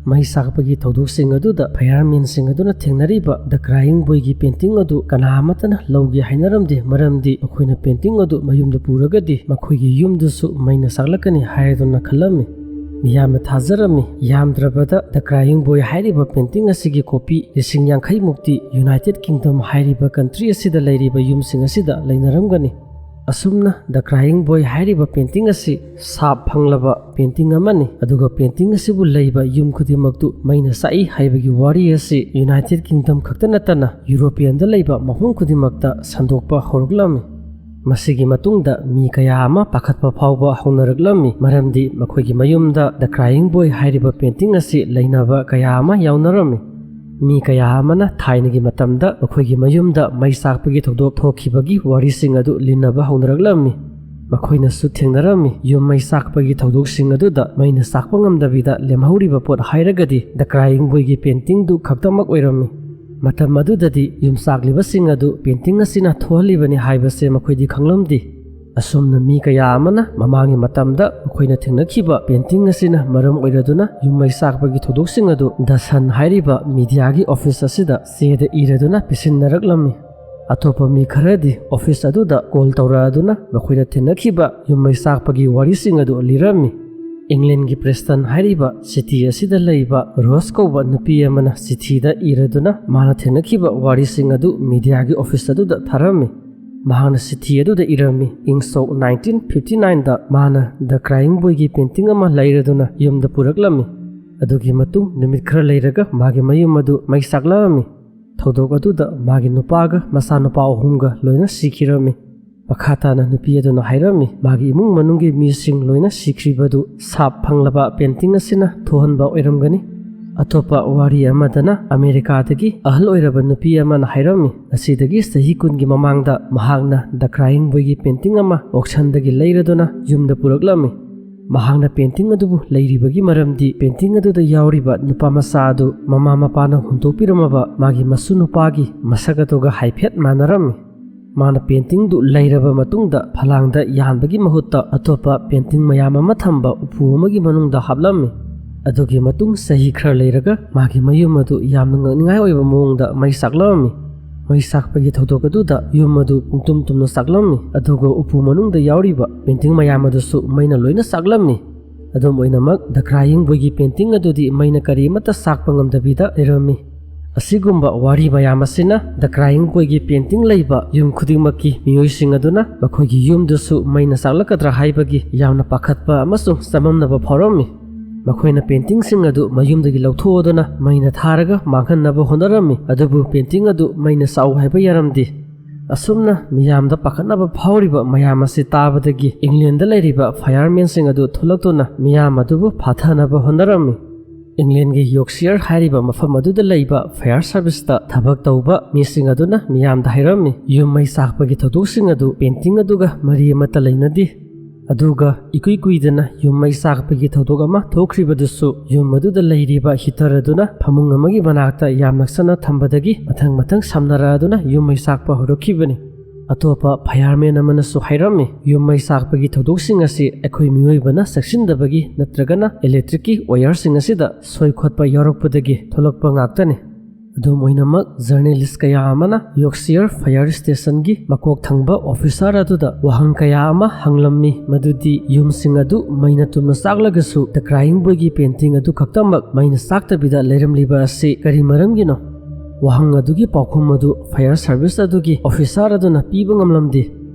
ꯃꯩ ꯆꯥꯛꯄꯒꯤ ꯊꯧꯗꯣꯛꯁꯤꯡ ꯑꯗꯨꯗ ꯐꯥꯌꯔꯃꯦꯟꯁꯤꯡ ꯑꯗꯨꯅ ꯊꯦꯡꯅꯔꯤꯕ The Crying Boyꯒꯤ ꯄꯦꯟꯇꯤꯡ ꯑꯗꯨ ꯀꯅꯥ ꯑꯃꯠꯇꯅ ꯂꯧꯒꯦ ꯍꯥꯏꯅꯔꯝꯗꯦ, ꯃꯔꯝꯗꯤ ꯃꯈꯣꯏꯅ ꯄꯦꯟꯇꯤꯡ ꯑꯗꯨ ꯃꯌꯨꯝꯗ ꯄꯨꯔꯒꯗꯤ ꯃꯈꯣꯏꯒꯤ ꯌꯨꯝꯗꯨꯁꯨ ꯃꯩꯅ ꯆꯥꯛꯂꯛꯀꯅꯤ ꯍꯥꯏꯔꯗꯨꯅ ꯈꯜꯂꯝꯃꯤ꯫ ꯃꯤꯌꯥꯝꯅ ꯊꯥꯖꯔꯝꯃꯤ꯫ ꯌꯥꯝꯗ꯭ꯔꯕꯗ The Crying Boy ꯍꯥꯏꯔꯤꯕ ꯄꯦꯟꯇꯤꯡ ꯑꯁꯤꯒꯤ ꯀꯣꯄꯤ ꯂꯤꯁꯤꯡ ꯌꯥꯡꯈꯩ ꯃꯨꯛꯇꯤ ꯌꯨꯅꯥꯏꯇꯦꯗ ꯀꯤꯡꯗꯝ ꯍꯥꯏꯔꯤꯕ ꯀꯟꯇ꯭ꯔꯤ ꯑꯁꯤꯗ ꯂꯩꯔꯤꯕ ꯌꯨꯝꯁꯤꯡ ꯑꯁꯤꯗ ꯂꯩꯅꯔꯝꯒꯅꯤ꯫ ꯑꯁꯨꯝꯅ The Crying Boy ꯍꯥꯏꯔꯤꯕ ꯄꯦꯟꯇꯤꯡ ꯑꯁꯤ ꯁꯥꯞ ꯐꯪꯂꯕ ꯄꯦꯟꯇꯤꯡ ꯑꯃꯅꯤ, ꯑꯗꯨꯒ ꯄꯦꯟꯇꯤꯡ ꯑꯁꯤꯕꯨ ꯂꯩꯕ ꯌꯨꯝ ꯈꯨꯗꯤꯡꯃꯛꯇꯨ ꯃꯩꯅ ꯆꯥꯛꯏ ꯍꯥꯏꯕꯒꯤ ꯋꯥꯔꯤ ꯑꯁꯤ ꯌꯨꯅꯥꯏꯇꯦꯗ ꯀꯤꯡꯗꯝ ꯈꯛꯇ ꯅꯠꯇꯅ ꯌꯨꯔꯣꯄꯤꯌꯟꯗ ꯂꯩꯕ ꯃꯐꯝ ꯈꯨꯗꯤꯡꯃꯛꯇ ꯁꯟꯗꯣꯛꯄ ꯍꯧꯔꯛꯂꯝꯃꯤ꯫ ꯃꯁꯤꯒꯤ ꯃꯇꯨꯡꯗ ꯃꯤ ꯀꯌꯥ ꯑꯃ ꯄꯥꯈꯠꯄ ꯐꯥꯎꯕ ꯍꯧꯅꯔꯛꯂꯝꯃꯤ, ꯃꯔꯝꯗꯤ ꯃꯈꯣꯏꯒꯤ ꯃꯌꯨꯝꯗ The Crying Boy ꯍꯥꯏꯔꯤꯕ ꯄꯦꯟꯇꯤꯡ ꯑꯁꯤ ꯂꯩꯅꯕ ꯀꯌꯥ ꯑꯃ ꯌꯥꯎꯅꯔꯝꯃꯤ꯫ ꯃꯤ ꯀꯌꯥ ꯑꯃꯅ ꯊꯥꯏꯅꯒꯤ ꯃꯇꯝꯗ ꯃꯈꯣꯏꯒꯤ ꯃꯌꯨꯝꯗ ꯃꯩ ꯆꯥꯛꯄꯒꯤ ꯊꯧꯗꯣꯛ ꯊꯣꯛꯈꯤꯕꯒꯤ ꯋꯥꯔꯤꯁꯤꯡ ꯑꯗꯨ ꯂꯤꯟꯅꯕ ꯍꯧꯅꯔꯛꯂꯝꯃꯤ꯫ ꯃꯈꯣꯏꯅꯁꯨ ꯊꯦꯡꯅꯔꯝꯃꯤ, ꯌꯨꯝ ꯃꯩ ꯆꯥꯛꯄꯒꯤ ꯊꯧꯗꯣꯛꯁꯤꯡ ꯑꯗꯨꯗ ꯃꯩꯅ ꯆꯥꯛꯄ ꯉꯝꯗꯕꯤꯗ ꯂꯦꯝꯍꯧꯔꯤꯕ ꯄꯣꯠ ꯍꯥꯏꯔꯒꯗꯤ The Crying Boyꯒꯤ ꯄꯦꯟꯇꯤꯡꯗꯨ ꯈꯛꯇꯃꯛ ꯑꯣꯏꯔꯝꯃꯤ꯫ ꯃꯇꯝ ꯑꯗꯨꯗꯗꯤ ꯌꯨꯝ ꯆꯥꯛꯂꯤꯕꯁꯤꯡ ꯑꯗꯨ ꯄꯦꯟꯇꯤꯡ ꯑꯁꯤꯅ ꯊꯣꯛꯍꯜꯂꯤꯕꯅꯤ ꯍꯥꯏꯕꯁꯦ ꯃꯈꯣꯏꯗꯤ ꯈꯪꯂꯝꯗꯦ꯫ ꯑꯁꯨꯝꯅ ꯃꯤ ꯀꯌꯥ ꯑꯃꯅ ꯃꯃꯥꯡꯒꯤ ꯃꯇꯝꯗ ꯃꯈꯣꯏꯅ ꯊꯦꯡꯅꯈꯤꯕ ꯄꯦꯟꯇꯤꯡ ꯑꯁꯤꯅ ꯃꯔꯝ ꯑꯣꯏꯔꯗꯨꯅ ꯌꯨꯝ ꯃꯩ ꯆꯥꯛꯄꯒꯤ ꯊꯧꯗꯣꯛꯁꯤꯡ ꯑꯗꯨ The Sun ꯍꯥꯏꯔꯤꯕ ꯃꯤꯗꯤꯌꯥꯒꯤ ꯑꯣꯐꯤꯁ ꯑꯁꯤꯗ ꯆꯦꯗ ꯏꯔꯗꯨꯅ ꯄꯤꯁꯤꯟꯅꯔꯛꯂꯝꯃꯤ꯫ ꯑꯇꯣꯞꯄ ꯃꯤ ꯈꯔꯗꯤ ꯑꯣꯐꯤꯁ ꯑꯗꯨꯗ ꯀꯣꯜ ꯇꯧꯔꯛꯑꯗꯨꯅ ꯃꯈꯣꯏꯅ ꯊꯦꯡꯅꯈꯤꯕ ꯌꯨꯝ ꯃꯩ ꯆꯥꯛꯄꯒꯤ ꯋꯥꯔꯤꯁꯤꯡ ꯑꯗꯨ ꯂꯤꯔꯝꯃꯤ꯫ ꯏꯪꯂꯦꯟꯒꯤ ꯄ꯭ꯔꯦꯁꯇꯟ ꯍꯥꯏꯔꯤꯕ ꯁꯤꯇꯤ ꯑꯁꯤꯗ ꯂꯩꯕ ꯔꯣꯁ ꯀꯧꯕ ꯅꯨꯄꯤ ꯑꯃꯅ ꯆꯤꯊꯤꯗ ꯏꯔꯗꯨꯅ ꯃꯥꯅ ꯊꯦꯡꯅꯈꯤꯕ ꯋꯥꯔꯤꯁꯤꯡ ꯑꯗꯨ ꯃꯤꯗꯤꯌꯥꯒꯤ ꯑꯣꯐꯤꯁ ꯑꯗꯨꯗ ꯊꯥꯔꯝꯃꯤ꯫ ꯃꯍꯥꯛꯅ ꯆꯤꯊꯤ ꯑꯗꯨꯗ ꯏꯔꯝꯃꯤ, ꯏꯪ ꯁꯣꯛ ꯅꯥꯏꯟꯇꯤꯟ ꯐꯤꯐꯇꯤ ꯅꯥꯏꯟꯗ ꯃꯥꯅ The Crying Boyꯒꯤ ꯄꯦꯟꯇꯤꯡ ꯑꯃ ꯂꯩꯔꯗꯨꯅ ꯌꯨꯝꯗ ꯄꯨꯔꯛꯂꯝꯃꯤ꯫ ꯑꯗꯨꯒꯤ ꯃꯇꯨꯡ ꯅꯨꯃꯤꯠ ꯈꯔ ꯂꯩꯔꯒ ꯃꯥꯒꯤ ꯃꯌꯨꯝ ꯑꯗꯨ ꯃꯩ ꯆꯥꯛꯂꯛꯂꯝꯃꯤ꯫ ꯊꯧꯗꯣꯛ ꯑꯗꯨꯗ ꯃꯥꯒꯤ ꯅꯨꯄꯥꯒ ꯃꯆꯥꯅꯨꯄꯥ ꯑꯍꯨꯝꯒ ꯂꯣꯏꯅ ꯁꯤꯈꯤꯔꯝꯃꯤ꯫ ꯃꯈꯥ ꯇꯥꯅ ꯅꯨꯄꯤ ꯑꯗꯨꯅ ꯍꯥꯏꯔꯝꯃꯤ, ꯃꯥꯒꯤ ꯏꯃꯨꯡ ꯃꯅꯨꯡꯒꯤ ꯃꯤꯁꯤꯡ ꯂꯣꯏꯅ ꯁꯤꯈ꯭ꯔꯤꯕꯗꯨ ꯁꯥꯞ ꯐꯪꯂꯕ ꯄꯦꯟꯇꯤꯡ ꯑꯁꯤꯅ ꯊꯣꯛꯍꯟꯕ ꯑꯣꯏꯔꯝꯒꯅꯤ꯫ ꯑꯇꯣꯞꯄ ꯋꯥꯔꯤ ꯑꯃꯗꯅ ꯑꯃꯦꯔꯤꯀꯥꯗꯒꯤ ꯑꯍꯜ ꯑꯣꯏꯔꯕ ꯅꯨꯄꯤ ꯑꯃꯅ ꯍꯥꯏꯔꯝꯃꯤ, ꯉꯁꯤꯗꯒꯤ ꯆꯍꯤ ꯀꯨꯟꯒꯤ ꯃꯃꯥꯡꯗ ꯃꯍꯥꯛꯅ The Crying Boyꯒꯤ ꯄꯦꯟꯇꯤꯡ ꯑꯃ ꯑꯣꯛꯁꯟꯗꯒꯤ ꯂꯩꯔꯗꯨꯅ ꯌꯨꯝꯗ ꯄꯨꯔꯛꯂꯝꯃꯤ꯫ ꯃꯍꯥꯛꯅ ꯄꯦꯟꯇꯤꯡ ꯑꯗꯨꯕꯨ ꯂꯩꯔꯤꯕꯒꯤ ꯃꯔꯝꯗꯤ ꯄꯦꯟꯇꯤꯡ ꯑꯗꯨꯗ ꯌꯥꯎꯔꯤꯕ ꯅꯨꯄꯥ ꯃꯆꯥ ꯑꯗꯨ ꯃꯃꯥ ꯃꯄꯥꯅ ꯍꯨꯟꯗꯣꯛꯄꯤꯔꯝꯃꯕ ꯃꯥꯒꯤ ꯃꯁꯨ ꯅꯨꯄꯥꯒꯤ ꯃꯁꯛ ꯑꯗꯨꯒ ꯍꯥꯏꯐꯦꯠ ꯃꯥꯟꯅꯔꯝꯃꯤ꯫ ꯃꯥꯅ ꯄꯦꯟꯇꯤꯡꯗꯨ ꯂꯩꯔꯕ ꯃꯇꯨꯡꯗ ꯐꯂꯥꯡꯗ ꯌꯥꯟꯕꯒꯤ ꯃꯍꯨꯠꯇ ꯑꯇꯣꯞꯄ ꯄꯦꯟꯇꯤꯡ ꯃꯌꯥꯝ ꯑꯃ ꯊꯝꯕ ꯎꯄꯨ ꯑꯃꯒꯤ ꯃꯅꯨꯡꯗ ꯍꯥꯞꯂꯝꯃꯤ꯫ ꯑꯗꯨꯒꯤ ꯃꯇꯨꯡ ꯆꯍꯤ ꯈꯔ ꯂꯩꯔꯒ ꯃꯥꯒꯤ ꯃꯌꯨꯝ ꯑꯗꯨ ꯌꯥꯝꯅ ꯉꯛꯅꯤꯡꯉꯥꯏ ꯑꯣꯏꯕ ꯃꯑꯣꯡꯗ ꯃꯩ ꯆꯥꯛꯂꯝꯃꯤ꯫ ꯃꯩ ꯆꯥꯛꯄꯒꯤ ꯊꯧꯗꯣꯛ ꯑꯗꯨꯗ ꯌꯨꯝ ꯑꯗꯨ ꯄꯨꯡꯇꯨꯝ ꯇꯨꯝꯅ ꯆꯥꯛꯂꯝꯃꯤ, ꯑꯗꯨꯒ ꯎꯄꯨ ꯃꯅꯨꯡꯗ ꯌꯥꯎꯔꯤꯕ ꯄꯦꯟꯇꯤꯡ ꯃꯌꯥꯝ ꯑꯗꯨꯁꯨ ꯃꯩꯅ ꯂꯣꯏꯅ ꯆꯥꯛꯂꯝꯃꯤ꯫ ꯑꯗꯨꯝ ꯑꯣꯏꯅꯃꯛ, The Crying Boyꯒꯤ ꯄꯦꯟꯇꯤꯡ ꯑꯗꯨꯗꯤ ꯃꯩꯅ ꯀꯔꯤꯃꯠꯇ ꯆꯥꯛꯄ ꯉꯝꯗꯕꯤꯗ ꯂꯩꯔꯝꯃꯤ꯫ ꯑꯁꯤꯒꯨꯝꯕ ꯋꯥꯔꯤ ꯃꯌꯥꯝ ꯑꯁꯤꯅ The Crying Boyꯒꯤ ꯄꯦꯟꯇꯤꯡ ꯂꯩꯕ ꯌꯨꯝ ꯈꯨꯗꯤꯡꯃꯛꯀꯤ ꯃꯤꯑꯣꯏꯁꯤꯡ ꯑꯗꯨꯅ ꯃꯈꯣꯏꯒꯤ ꯌꯨꯝꯗꯨꯁꯨ ꯃꯩꯅ ꯆꯥꯛꯂꯛꯀꯗ꯭ꯔꯥ ꯍꯥꯏꯕꯒꯤ ꯌꯥꯝꯅ ꯄꯥꯈꯠꯄ ꯑꯃꯁꯨꯡ ꯆꯃꯝꯅꯕ ꯐꯥꯎꯔꯝꯃꯤ꯫ ꯃꯈꯣꯏꯅ ꯄꯦꯟꯇꯤꯡꯁꯤꯡ ꯑꯗꯨ ꯃꯌꯨꯝꯗꯒꯤ ꯂꯧꯊꯣꯛꯑꯗꯨꯅ ꯃꯩꯅ ꯊꯥꯔꯒ ꯃꯥꯡꯍꯟꯅꯕ ꯍꯣꯠꯅꯔꯝꯃꯤ, ꯑꯗꯨꯕꯨ ꯄꯦꯟꯇꯤꯡ ꯑꯗꯨ ꯃꯩꯅ ꯆꯥꯛꯎ ꯍꯥꯏꯕ ꯌꯥꯔꯝꯗꯦ꯫ ꯑꯁꯨꯝꯅ ꯃꯤꯌꯥꯝꯗ ꯄꯥꯈꯠꯅꯕ ꯐꯥꯎꯔꯤꯕ ꯃꯌꯥꯝ ꯑꯁꯤ ꯇꯥꯕꯗꯒꯤ ꯏꯪꯂꯦꯟꯗ ꯂꯩꯔꯤꯕ firemenꯁꯤꯡ ꯑꯗꯨ ꯊꯣꯛꯂꯛꯇꯨꯅ ꯃꯤꯌꯥꯝ ꯑꯗꯨꯕꯨ ꯐꯥꯊꯅꯕ ꯍꯣꯠꯅꯔꯝꯃꯤ꯫ ꯏꯪꯂꯦꯟꯒꯤ ꯌꯣꯛꯁꯤꯌꯔ ꯍꯥꯏꯔꯤꯕ ꯃꯐꯝ ꯑꯗꯨꯗ ꯂꯩꯕ fire serviceꯇ ꯊꯕꯛ ꯇꯧꯕ ꯃꯤꯁꯤꯡ ꯑꯗꯨꯅ ꯃꯤꯌꯥꯝꯗ ꯍꯥꯏꯔꯝꯃꯤ, ꯌꯨꯝ ꯃꯩ ꯆꯥꯛꯄꯒꯤ ꯊꯧꯗꯣꯛꯁꯤꯡ ꯑꯗꯨ ꯄꯦꯟꯇꯤꯡ ꯑꯗꯨꯒ ꯃꯔꯤ ꯑꯃꯠꯇ ꯂꯩꯅꯗꯦ꯫ ꯑꯗꯨꯒ ꯏꯀꯨꯏ ꯀꯨꯏꯗꯅ ꯌꯨꯝ ꯃꯩ ꯆꯥꯛꯄꯒꯤ ꯊꯧꯗꯣꯛ ꯑꯃ ꯊꯣꯛꯈ꯭ꯔꯤꯕꯗꯨꯁꯨ ꯌꯨꯝ ꯑꯗꯨꯗ ꯂꯩꯔꯤꯕ heater ꯑꯗꯨꯅ ꯐꯃꯨꯡ ꯑꯃꯒꯤ ꯃꯅꯥꯛꯇ ꯌꯥꯝ ꯅꯛꯁꯟꯅ ꯊꯝꯕꯗꯒꯤ ꯃꯊꯪ ꯃꯊꯪ ꯁꯝꯅꯔꯛꯑꯗꯨꯅ ꯌꯨꯝ ꯃꯩ ꯆꯥꯛꯄ ꯍꯧꯔꯛꯈꯤꯕꯅꯤ꯫ ꯑꯇꯣꯞꯄ fireman ꯑꯃꯅꯁꯨ ꯍꯥꯏꯔꯝꯃꯤ, ꯌꯨꯝ ꯃꯩ ꯆꯥꯛꯄꯒꯤ ꯊꯧꯗꯣꯛꯁꯤꯡ ꯑꯁꯤ ꯑꯩꯈꯣꯏ ꯃꯤꯑꯣꯏꯕꯅ ꯆꯦꯛꯁꯤꯟꯗꯕꯒꯤ ꯅꯠꯇ꯭ꯔꯒꯅ electricꯀꯤ wireꯁꯤꯡ ꯑꯁꯤꯗ ꯁꯣꯏ ꯈꯣꯠꯄ ꯌꯥꯎꯔꯛꯄꯗꯒꯤ ꯊꯣꯛꯂꯛꯄ ꯉꯥꯛꯇꯅꯤ꯫ ꯑꯗꯨꯝ ꯑꯣꯏꯅꯃꯛ, journalist ꯀꯌꯥ ꯑꯃꯅ ꯌꯣꯛꯁꯤꯌꯔ fire stationꯒꯤ ꯃꯀꯣꯛ ꯊꯪꯕ officer ꯑꯗꯨꯗ ꯋꯥꯍꯪ ꯀꯌꯥ ꯑꯃ ꯍꯪꯂꯝꯃꯤ, ꯃꯗꯨꯗꯤ ꯌꯨꯝꯁꯤꯡ ꯑꯗꯨ ꯃꯩꯅ ꯇꯨꯝꯅ ꯆꯥꯛꯂꯒꯁꯨ The Crying Boyꯒꯤ painting ꯑꯗꯨ ꯈꯛꯇꯃꯛ ꯃꯩꯅ ꯆꯥꯛꯇꯕꯤꯗ ꯂꯩꯔꯝꯂꯤꯕ ꯑꯁꯤ ꯀꯔꯤ ꯃꯔꯝꯒꯤꯅꯣ? ꯋꯥꯍꯪ ꯑꯗꯨꯒꯤ ꯄꯥꯎꯈꯨꯝ ꯑꯗꯨ ꯐꯥꯌꯔ ꯁꯔꯚꯤꯁ ꯑꯗꯨꯒꯤ ꯑꯣꯐꯤꯁꯥꯔ ꯑꯗꯨꯅ ꯄꯤꯕ ꯉꯝꯂꯝꯗꯦ꯫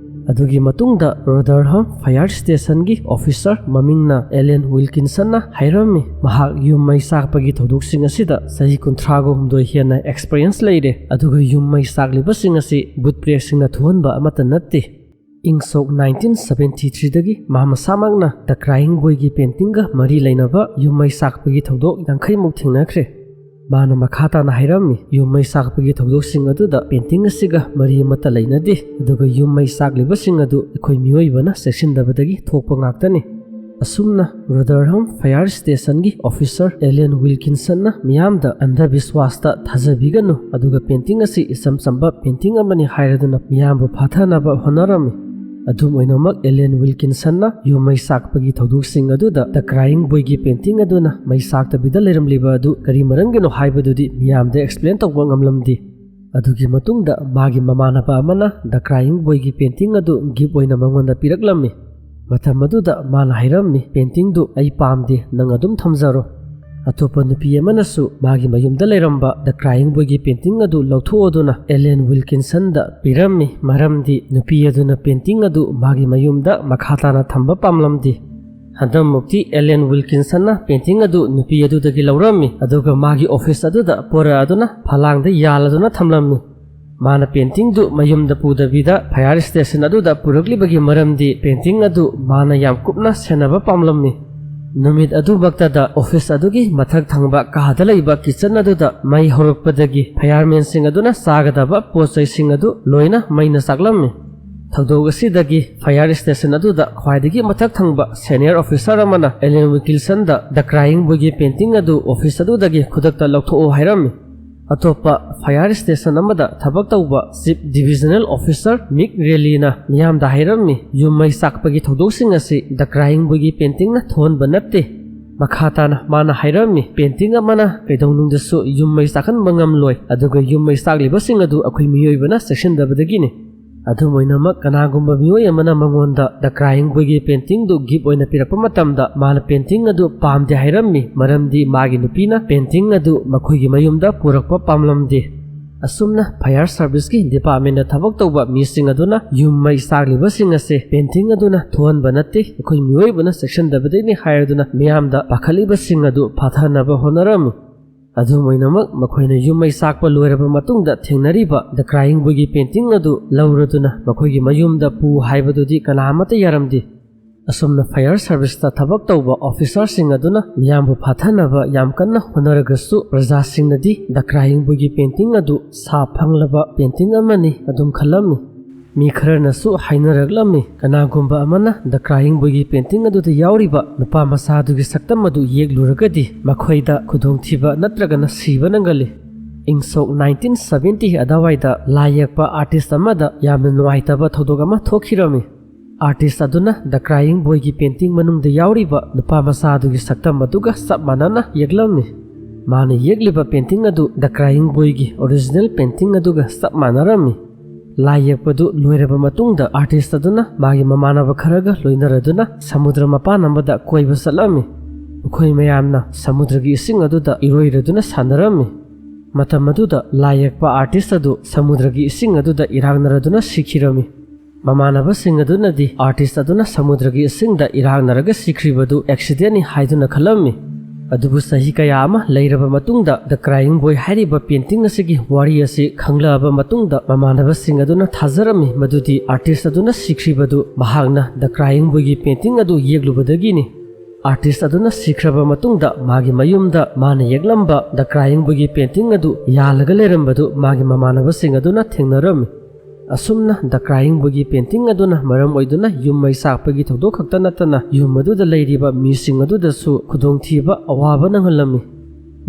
ꯑꯗꯨꯒꯤ ꯃꯇꯨꯡꯗ ꯔꯣꯗꯔꯍꯝ ꯐꯥꯌꯔ ꯁ꯭ꯇꯦꯁꯟꯒꯤ ꯑꯣꯐꯤꯁꯥꯔ ꯃꯃꯤꯡꯅ ꯑꯦꯂꯦꯟ ꯋꯤꯜꯀꯤꯟꯁꯟꯅ ꯍꯥꯏꯔꯝꯃꯤ, ꯃꯍꯥꯛ ꯌꯨꯝ ꯃꯩ ꯆꯥꯛꯄꯒꯤ ꯊꯧꯗꯣꯛꯁꯤꯡ ꯑꯁꯤꯗ ꯆꯍꯤ ꯀꯨꯟꯊ꯭ꯔꯥꯒ ꯍꯨꯝꯗꯣꯏ ꯍꯦꯟꯅ ꯑꯦꯛꯁꯄꯔꯤꯌꯦꯟꯁ ꯂꯩꯔꯦ, ꯑꯗꯨꯒ ꯌꯨꯝ ꯃꯩ ꯆꯥꯛꯂꯤꯕꯁꯤꯡ ꯑꯁꯤ ꯕꯨꯠ ꯄ꯭ꯔꯦꯛꯁꯤꯡꯅ ꯊꯣꯛꯍꯟꯕ ꯑꯃꯠꯇ ꯅꯠꯇꯦ꯫ ꯏꯪ ꯁꯣꯛ ꯅꯥꯏꯟꯇꯤꯟ ꯁꯚꯦꯟꯇꯤ ꯊ꯭ꯔꯤꯗꯒꯤ ꯃꯥ ꯃꯁꯥꯃꯛꯅ ꯗ ꯀ꯭ꯔꯥꯏꯌꯤꯡ ꯕꯣꯏꯒꯤ ꯄꯦꯟꯇꯤꯡꯒ ꯃꯔꯤ ꯂꯩꯅꯕ ꯌꯨꯝ ꯃꯩ ꯆꯥꯛꯄꯒꯤ ꯊꯧꯗꯣꯛ ꯌꯥꯡꯈꯩꯃꯨꯛ ꯊꯦꯡꯅꯈ꯭ꯔꯦ꯫ ꯃꯥꯅ ꯃꯈꯥ ꯇꯥꯅ ꯍꯥꯏꯔꯝꯃꯤ, ꯌꯨꯝ ꯃꯩ ꯆꯥꯛꯄꯒꯤ ꯊꯧꯗꯣꯛꯁꯤꯡ ꯑꯗꯨꯗ ꯄꯦꯟꯇꯤꯡ ꯑꯁꯤꯒ ꯃꯔꯤ ꯑꯃꯠꯇ ꯂꯩꯅꯗꯦ, ꯑꯗꯨꯒ ꯌꯨꯝ ꯃꯩ ꯆꯥꯛꯂꯤꯕꯁꯤꯡ ꯑꯗꯨ ꯑꯩꯈꯣꯏ ꯃꯤꯑꯣꯏꯕꯅ ꯆꯦꯛꯁꯤꯟꯗꯕꯗꯒꯤ ꯊꯣꯛꯄ ꯉꯥꯛꯇꯅꯤ꯫ ꯑꯁꯨꯝꯅ ꯔꯣꯗꯔꯍꯝ ꯐꯥꯌꯔ ꯁ꯭ꯇꯦꯁꯟꯒꯤ ꯑꯣꯐꯤꯁꯥꯔ ꯑꯦꯂꯦꯟ ꯋꯤꯜꯀꯤꯟꯁꯟꯅ ꯃꯤꯌꯥꯝꯗ ꯑꯟꯙꯕꯤꯁ꯭ꯋꯥꯁꯇ ꯊꯥꯖꯕꯤꯒꯅꯨ, ꯑꯗꯨꯒ ꯄꯦꯟꯇꯤꯡ ꯑꯁꯤ ꯏꯆꯝ ꯆꯝꯕ ꯄꯦꯟꯇꯤꯡ ꯑꯃꯅꯤ ꯍꯥꯏꯔꯗꯨꯅ ꯃꯤꯌꯥꯝꯕꯨ ꯐꯥꯊꯅꯕ ꯍꯣꯠꯅꯔꯝꯃꯤ꯫ ꯑꯗꯨꯝ ꯑꯣꯏꯅꯃꯛ, ꯑꯦꯂꯦꯟ ꯋꯤꯜꯀꯤꯟꯁꯟꯅ ꯌꯨꯝ ꯃꯩ ꯆꯥꯛꯄꯒꯤ ꯊꯧꯗꯣꯛꯁꯤꯡ ꯑꯗꯨꯗ ꯗ ꯀ꯭ꯔꯥꯏꯌꯤꯡ ꯕꯣꯏꯒꯤ ꯄꯦꯟꯇꯤꯡ ꯑꯗꯨꯅ ꯃꯩ ꯆꯥꯛꯇꯕꯤꯗ ꯂꯩꯔꯝꯂꯤꯕ ꯑꯗꯨ ꯀꯔꯤ ꯃꯔꯝꯒꯤꯅꯣ ꯍꯥꯏꯕꯗꯨꯗꯤ ꯃꯤꯌꯥꯝꯗ ꯑꯦꯛꯁꯄ꯭ꯂꯦꯟ ꯇꯧꯕ ꯉꯝꯂꯝꯗꯦ꯫ ꯑꯗꯨꯒꯤ ꯃꯇꯨꯡꯗ ꯃꯥꯒꯤ ꯃꯃꯥꯟꯅꯕ ꯑꯃꯅ ꯗ ꯀ꯭ꯔꯥꯏꯌꯤꯡ ꯕꯣꯏꯒꯤ ꯄꯦꯟꯇꯤꯡ ꯑꯗꯨ ꯒꯤꯐ ꯑꯣꯏꯅ ꯃꯉꯣꯟꯗ ꯄꯤꯔꯛꯂꯝꯃꯤ꯫ ꯃꯇꯝ ꯑꯗꯨꯗ ꯃꯥꯅ ꯍꯥꯏꯔꯝꯃꯤ, "ꯄꯦꯟꯇꯤꯡꯗꯨ ꯑꯩ ꯄꯥꯝꯗꯦ, ꯅꯪ ꯑꯗꯨꯝ ꯊꯝꯖꯔꯣ"꯫ ꯑꯇꯣꯞꯄ ꯅꯨꯄꯤ ꯑꯃꯅꯁꯨ ꯃꯥꯒꯤ ꯃꯌꯨꯝꯗ ꯂꯩꯔꯝꯕ ꯗ ꯀ꯭ꯔꯥꯏꯌꯤꯡ ꯕꯣꯏꯒꯤ ꯄꯦꯟꯇꯤꯡ ꯑꯗꯨ ꯂꯧꯊꯣꯛꯑꯗꯨꯅ ꯑꯦꯂꯦꯟ ꯋꯤꯜꯀꯤꯟꯁꯟꯗ ꯄꯤꯔꯝꯃꯤ, ꯃꯔꯝꯗꯤ ꯅꯨꯄꯤ ꯑꯗꯨꯅ ꯄꯦꯟꯇꯤꯡ ꯑꯗꯨ ꯃꯥꯒꯤ ꯃꯌꯨꯝꯗ ꯃꯈꯥ ꯇꯥꯅ ꯊꯝꯕ ꯄꯥꯝꯂꯝꯗꯦ꯫ ꯍꯟꯗꯛꯃꯨꯛꯇꯤ ꯑꯦꯂꯦꯟ ꯋꯤꯜꯀꯤꯟꯁꯟꯅ ꯄꯦꯟꯇꯤꯡ ꯑꯗꯨ ꯅꯨꯄꯤ ꯑꯗꯨꯗꯒꯤ ꯂꯧꯔꯝꯃꯤ, ꯑꯗꯨꯒ ꯃꯥꯒꯤ ꯑꯣꯐꯤꯁ ꯑꯗꯨꯗ ꯄꯨꯔꯛꯑꯗꯨꯅ ꯐꯂꯥꯡꯗ ꯌꯥꯜꯂꯗꯨꯅ ꯊꯝꯂꯝꯃꯤ꯫ ꯃꯥꯅ ꯄꯦꯟꯇꯤꯡꯗꯨ ꯃꯌꯨꯝꯗ ꯄꯨꯗꯕꯤꯗ ꯐꯥꯌꯔ ꯁ꯭ꯇꯦꯁꯟ ꯑꯗꯨꯗ ꯄꯨꯔꯛꯂꯤꯕꯒꯤ ꯃꯔꯝꯗꯤ ꯄꯦꯟꯇꯤꯡ ꯑꯗꯨ ꯃꯥꯅ ꯌꯥꯝ ꯀꯨꯞꯅ ꯁꯦꯟꯅꯕ ꯄꯥꯝꯂꯝꯃꯤ꯫ ꯅꯨꯃꯤꯠ ꯑꯗꯨꯃꯛꯇꯗ ꯑꯣꯐꯤꯁ ꯑꯗꯨꯒꯤ ꯃꯊꯛ ꯊꯪꯕ ꯀꯥꯗ ꯂꯩꯕ ꯀꯤꯆꯟ ꯑꯗꯨꯗ ꯃꯩ ꯍꯧꯔꯛꯄꯗꯒꯤ ꯐꯥꯌꯔꯃꯦꯟꯁꯤꯡ ꯑꯗꯨꯅ ꯆꯥꯒꯗꯕ ꯄꯣꯠ ꯆꯩꯁꯤꯡ ꯑꯗꯨ ꯂꯣꯏꯅ ꯃꯩꯅ ꯆꯥꯛꯂꯝꯃꯤ꯫ ꯊꯧꯗꯣꯛ ꯑꯁꯤꯗꯒꯤ ꯐꯥꯌꯔ ꯁ꯭ꯇꯦꯁꯟ ꯑꯗꯨꯗ ꯈ꯭ꯋꯥꯏꯗꯒꯤ ꯃꯊꯛ ꯊꯪꯕ ꯁꯦꯅꯤꯌꯔ ꯑꯣꯐꯤꯁꯥꯔ ꯑꯃꯅ ꯑꯦꯂꯦꯟ ꯋꯤꯜꯀꯤꯟꯁꯟꯗ ꯗ ꯀ꯭ꯔꯥꯏꯌꯤꯡ ꯕꯣꯏꯒꯤ ꯄꯦꯟꯇꯤꯡ ꯑꯗꯨ ꯑꯣꯐꯤꯁ ꯑꯗꯨꯗꯒꯤ ꯈꯨꯗꯛꯇ ꯂꯧꯊꯣꯛꯎ ꯍꯥꯏꯔꯝꯃꯤ꯫ ꯑꯇꯣꯞꯄ ꯐꯥꯌꯔ ꯁ꯭ꯇꯦꯁꯟ ꯑꯃꯗ ꯊꯕꯛ ꯇꯧꯕ ꯆꯤꯐ ꯗꯤꯚꯤꯖꯅꯦꯜ ꯑꯣꯐꯤꯁꯥꯔ ꯃꯤꯛ ꯔꯦꯂꯤꯅ ꯃꯤꯌꯥꯝꯗ ꯍꯥꯏꯔꯝꯃꯤ, ꯌꯨꯝ ꯃꯩ ꯆꯥꯛꯄꯒꯤ ꯊꯧꯗꯣꯛꯁꯤꯡ ꯑꯁꯤ ꯗ ꯀ꯭ꯔꯥꯏꯌꯤꯡ ꯕꯣꯏꯒꯤ ꯄꯦꯟꯇꯤꯡꯅ ꯊꯣꯛꯍꯟꯕ ꯅꯠꯇꯦ꯫ ꯃꯈꯥ ꯇꯥꯅ ꯃꯥꯅ ꯍꯥꯏꯔꯝꯃꯤ, ꯄꯦꯟꯇꯤꯡ ꯑꯃꯅ ꯀꯩꯗꯧꯅꯨꯡꯗꯁꯨ ꯌꯨꯝ ꯃꯩ ꯆꯥꯛꯍꯟꯕ ꯉꯝꯂꯣꯏ, ꯑꯗꯨꯒ ꯌꯨꯝ ꯃꯩ ꯆꯥꯛꯂꯤꯕꯁꯤꯡ ꯑꯗꯨ ꯑꯩꯈꯣꯏ ꯃꯤꯑꯣꯏꯕꯅ ꯆꯦꯛꯁꯤꯟꯗꯕꯗꯒꯤꯅꯤ꯫ ꯑꯗꯨꯝ ꯑꯣꯏꯅꯃꯛ, ꯀꯅꯥꯒꯨꯝꯕ ꯃꯤꯑꯣꯏ ꯑꯃꯅ ꯃꯉꯣꯟꯗ ꯗ ꯀ꯭ꯔꯥꯏꯌꯤꯡ ꯕꯣꯏꯒꯤ ꯄꯦꯟꯇꯤꯡꯗꯨ ꯒꯤꯐ ꯑꯣꯏꯅ ꯄꯤꯔꯛꯄ ꯃꯇꯝꯗ ꯃꯥꯅ ꯄꯦꯟꯇꯤꯡ ꯑꯗꯨ ꯄꯥꯝꯗꯦ ꯍꯥꯏꯔꯝꯃꯤ, ꯃꯔꯝꯗꯤ ꯃꯥꯒꯤ ꯅꯨꯄꯤꯅ ꯄꯦꯟꯇꯤꯡ ꯑꯗꯨ ꯃꯈꯣꯏꯒꯤ ꯃꯌꯨꯝꯗ ꯄꯨꯔꯛꯄ ꯄꯥꯝꯂꯝꯗꯦ꯫ ꯑꯁꯨꯝꯅ fire service ꯀꯤ department ꯇ ꯊꯕꯛ ꯇꯧꯕ ꯃꯤꯁꯤꯡ ꯑꯗꯨꯅ ꯌꯨꯝ ꯃꯩ ꯆꯥꯛꯂꯤꯕꯁꯤꯡ ꯑꯁꯦ painting ꯑꯗꯨꯅ ꯊꯣꯛꯍꯟꯕ ꯅꯠꯇꯦ, ꯑꯩꯈꯣꯏ ꯃꯤꯑꯣꯏꯕꯅ ꯆꯦꯛꯁꯤꯟꯗꯕꯗꯒꯤꯅꯤ ꯍꯥꯏꯔꯗꯨꯅ ꯃꯤꯌꯥꯝꯗ ꯄꯥꯈꯠꯂꯤꯕꯁꯤꯡ ꯑꯗꯨ ꯐꯥꯊꯅꯕ ꯍꯣꯠꯅꯔꯝꯃꯤ꯫ ꯑꯗꯨꯝ ꯑꯣꯏꯅꯃꯛ, ꯃꯈꯣꯏꯅ ꯌꯨꯝ ꯃꯩ ꯆꯥꯛꯄ ꯂꯣꯏꯔꯕ ꯃꯇꯨꯡꯗ ꯊꯦꯡꯅꯔꯤꯕ The Crying Boy ꯒꯤ painting ꯑꯗꯨ ꯂꯧꯔꯗꯨꯅ ꯃꯈꯣꯏꯒꯤ ꯃꯌꯨꯝꯗ ꯄꯨ ꯍꯥꯏꯕꯗꯨꯗꯤ ꯀꯅꯥ ꯑꯃꯠꯇ ꯌꯥꯔꯝꯗꯦ꯫ ꯑꯁꯨꯝꯅ fire service ꯇ ꯊꯕꯛ ꯇꯧꯕ officer ꯁꯤꯡ ꯑꯗꯨꯅ ꯃꯤꯌꯥꯝꯕꯨ ꯐꯥꯊꯅꯕ ꯌꯥꯝ ꯀꯟꯅ ꯍꯣꯠꯅꯔꯒꯁꯨ, ꯄ꯭ꯔꯖꯥꯁꯤꯡꯅꯗꯤ The Crying Boy ꯒꯤ painting ꯑꯗꯨ ꯁꯥ ꯐꯪꯂꯕ painting ꯑꯃꯅꯤ ꯑꯗꯨꯝ ꯈꯜꯂꯝꯃꯤ꯫ ꯃꯤ ꯈꯔꯅꯁꯨ ꯍꯥꯏꯅꯔꯛꯂꯝꯃꯤ, ꯀꯅꯥꯒꯨꯝꯕ ꯑꯃꯅ The Crying Boy ꯒꯤ painting ꯑꯗꯨꯗ ꯌꯥꯎꯔꯤꯕ ꯅꯨꯄꯥ ꯃꯆꯥ ꯑꯗꯨꯒꯤ ꯁꯛꯇꯝ ꯑꯗꯨ ꯌꯦꯛꯂꯨꯔꯒꯗꯤ ꯃꯈꯣꯏꯗ ꯈꯨꯗꯣꯡꯊꯤꯕ ꯅꯠꯇ꯭ꯔꯒꯅ ꯁꯤꯕ ꯅꯪꯒꯜꯂꯤ꯫ ꯏꯪ ꯁꯣꯛ nineteen seventy ꯑꯗꯨꯋꯥꯏꯗ ꯂꯥꯏ ꯌꯦꯛꯄ artist ꯑꯃꯗ ꯌꯥꯝꯅ ꯅꯨꯡꯉꯥꯏꯇꯕ ꯊꯧꯗꯣꯛ ꯑꯃ ꯊꯣꯛꯈꯤꯔꯝꯃꯤ꯫ Artist ꯑꯗꯨꯅ The Crying Boy ꯒꯤ painting ꯃꯅꯨꯡꯗ ꯌꯥꯎꯔꯤꯕ ꯅꯨꯄꯥ ꯃꯆꯥ ꯑꯗꯨꯒꯤ ꯁꯛꯇꯝ ꯑꯗꯨꯒ ꯆꯞ ꯃꯥꯟꯅꯅ ꯌꯦꯛꯂꯝꯃꯤ꯫ ꯃꯥꯅ ꯌꯦꯛꯂꯤꯕ painting ꯑꯗꯨ The Crying Boy ꯒꯤ original painting ꯑꯗꯨꯒ ꯆꯞ ꯃꯥꯟꯅꯔꯝꯃꯤ꯫ ꯂꯥꯏ ꯌꯦꯛꯄꯗꯨ ꯂꯣꯏꯔꯕ ꯃꯇꯨꯡꯗ, artist ꯑꯗꯨꯅ ꯃꯥꯒꯤ ꯃꯃꯥꯟꯅꯕ ꯈꯔꯒ ꯂꯣꯏꯅꯔꯗꯨꯅ ꯁꯃꯨꯗ꯭ꯔ ꯃꯄꯥꯟ ꯑꯃꯗ ꯀꯣꯏꯕ ꯆꯠꯂꯝꯃꯤ꯫ ꯃꯈꯣꯏ ꯃꯌꯥꯝꯅ ꯁꯃꯨꯗ꯭ꯔꯒꯤ ꯏꯁꯤꯡ ꯑꯗꯨꯗ ꯏꯔꯣꯏꯔꯗꯨꯅ ꯁꯥꯟꯅꯔꯝꯃꯤ꯫ ꯃꯇꯝ ꯑꯗꯨꯗ ꯂꯥꯏ ꯌꯦꯛꯄ artist ꯑꯗꯨ ꯁꯃꯨꯗ꯭ꯔꯒꯤ ꯏꯁꯤꯡ ꯑꯗꯨꯗ ꯏꯔꯥꯛꯅꯔꯗꯨꯅ ꯁꯤꯈꯤꯔꯝꯃꯤ꯫ ꯃꯃꯥꯟꯅꯕꯁꯤꯡ ꯑꯗꯨꯅꯗꯤ artist ꯑꯗꯨꯅ ꯁꯃꯨꯗ꯭ꯔꯒꯤ ꯏꯁꯤꯡꯗ ꯏꯔꯥꯛꯅꯔꯒ ꯁꯤꯈ꯭ꯔꯤꯕꯗꯨ accident ꯅꯤ ꯍꯥꯏꯗꯨꯅ ꯈꯜꯂꯝꯃꯤ꯫ ꯑꯗꯨꯕꯨ ꯆꯍꯤ ꯀꯌꯥ ꯑꯃ ꯂꯩꯔꯕ ꯃꯇꯨꯡꯗ The Crying Boy ꯍꯥꯏꯔꯤꯕ painting ꯑꯁꯤꯒꯤ ꯋꯥꯔꯤ ꯑꯁꯤ ꯈꯪꯂꯛꯑꯕ ꯃꯇꯨꯡꯗ, ꯃꯃꯥꯟꯅꯕꯁꯤꯡ ꯑꯗꯨꯅ ꯊꯥꯖꯔꯝꯃꯤ ꯃꯗꯨꯗꯤ artist ꯑꯗꯨꯅ ꯁꯤꯈ꯭ꯔꯤꯕꯗꯨ ꯃꯍꯥꯛꯅ The Crying Boy ꯒꯤ painting ꯑꯗꯨ ꯌꯦꯛꯂꯨꯕꯗꯒꯤꯅꯤ꯫ Artist ꯑꯗꯨꯅ ꯁꯤꯈ꯭ꯔꯕ ꯃꯇꯨꯡꯗ ꯃꯥꯒꯤ ꯃꯌꯨꯝꯗ ꯃꯥꯅ ꯌꯦꯛꯂꯝꯕ The Crying Boy ꯒꯤ painting ꯑꯗꯨ ꯌꯥꯜꯂꯒ ꯂꯩꯔꯝꯕꯗꯨ ꯃꯥꯒꯤ ꯃꯃꯥꯟꯅꯕꯁꯤꯡ ꯑꯗꯨꯅ ꯊꯦꯡꯅꯔꯝꯃꯤ꯫ ꯑꯁꯨꯝꯅ The Crying Boy ꯒꯤ painting ꯑꯗꯨꯅ ꯃꯔꯝ ꯑꯣꯏꯗꯨꯅ ꯌꯨꯝ ꯃꯩ ꯆꯥꯛꯄꯒꯤ ꯊꯧꯗꯣꯛ ꯈꯛꯇ ꯅꯠꯇꯅ ꯌꯨꯝ ꯑꯗꯨꯗ ꯂꯩꯔꯤꯕ ꯃꯤꯁꯤꯡ ꯑꯗꯨꯗꯁꯨ ꯈꯨꯗꯣꯡꯊꯤꯕ ꯑꯋꯥꯕ ꯅꯪꯍꯜꯂꯝꯃꯤ꯫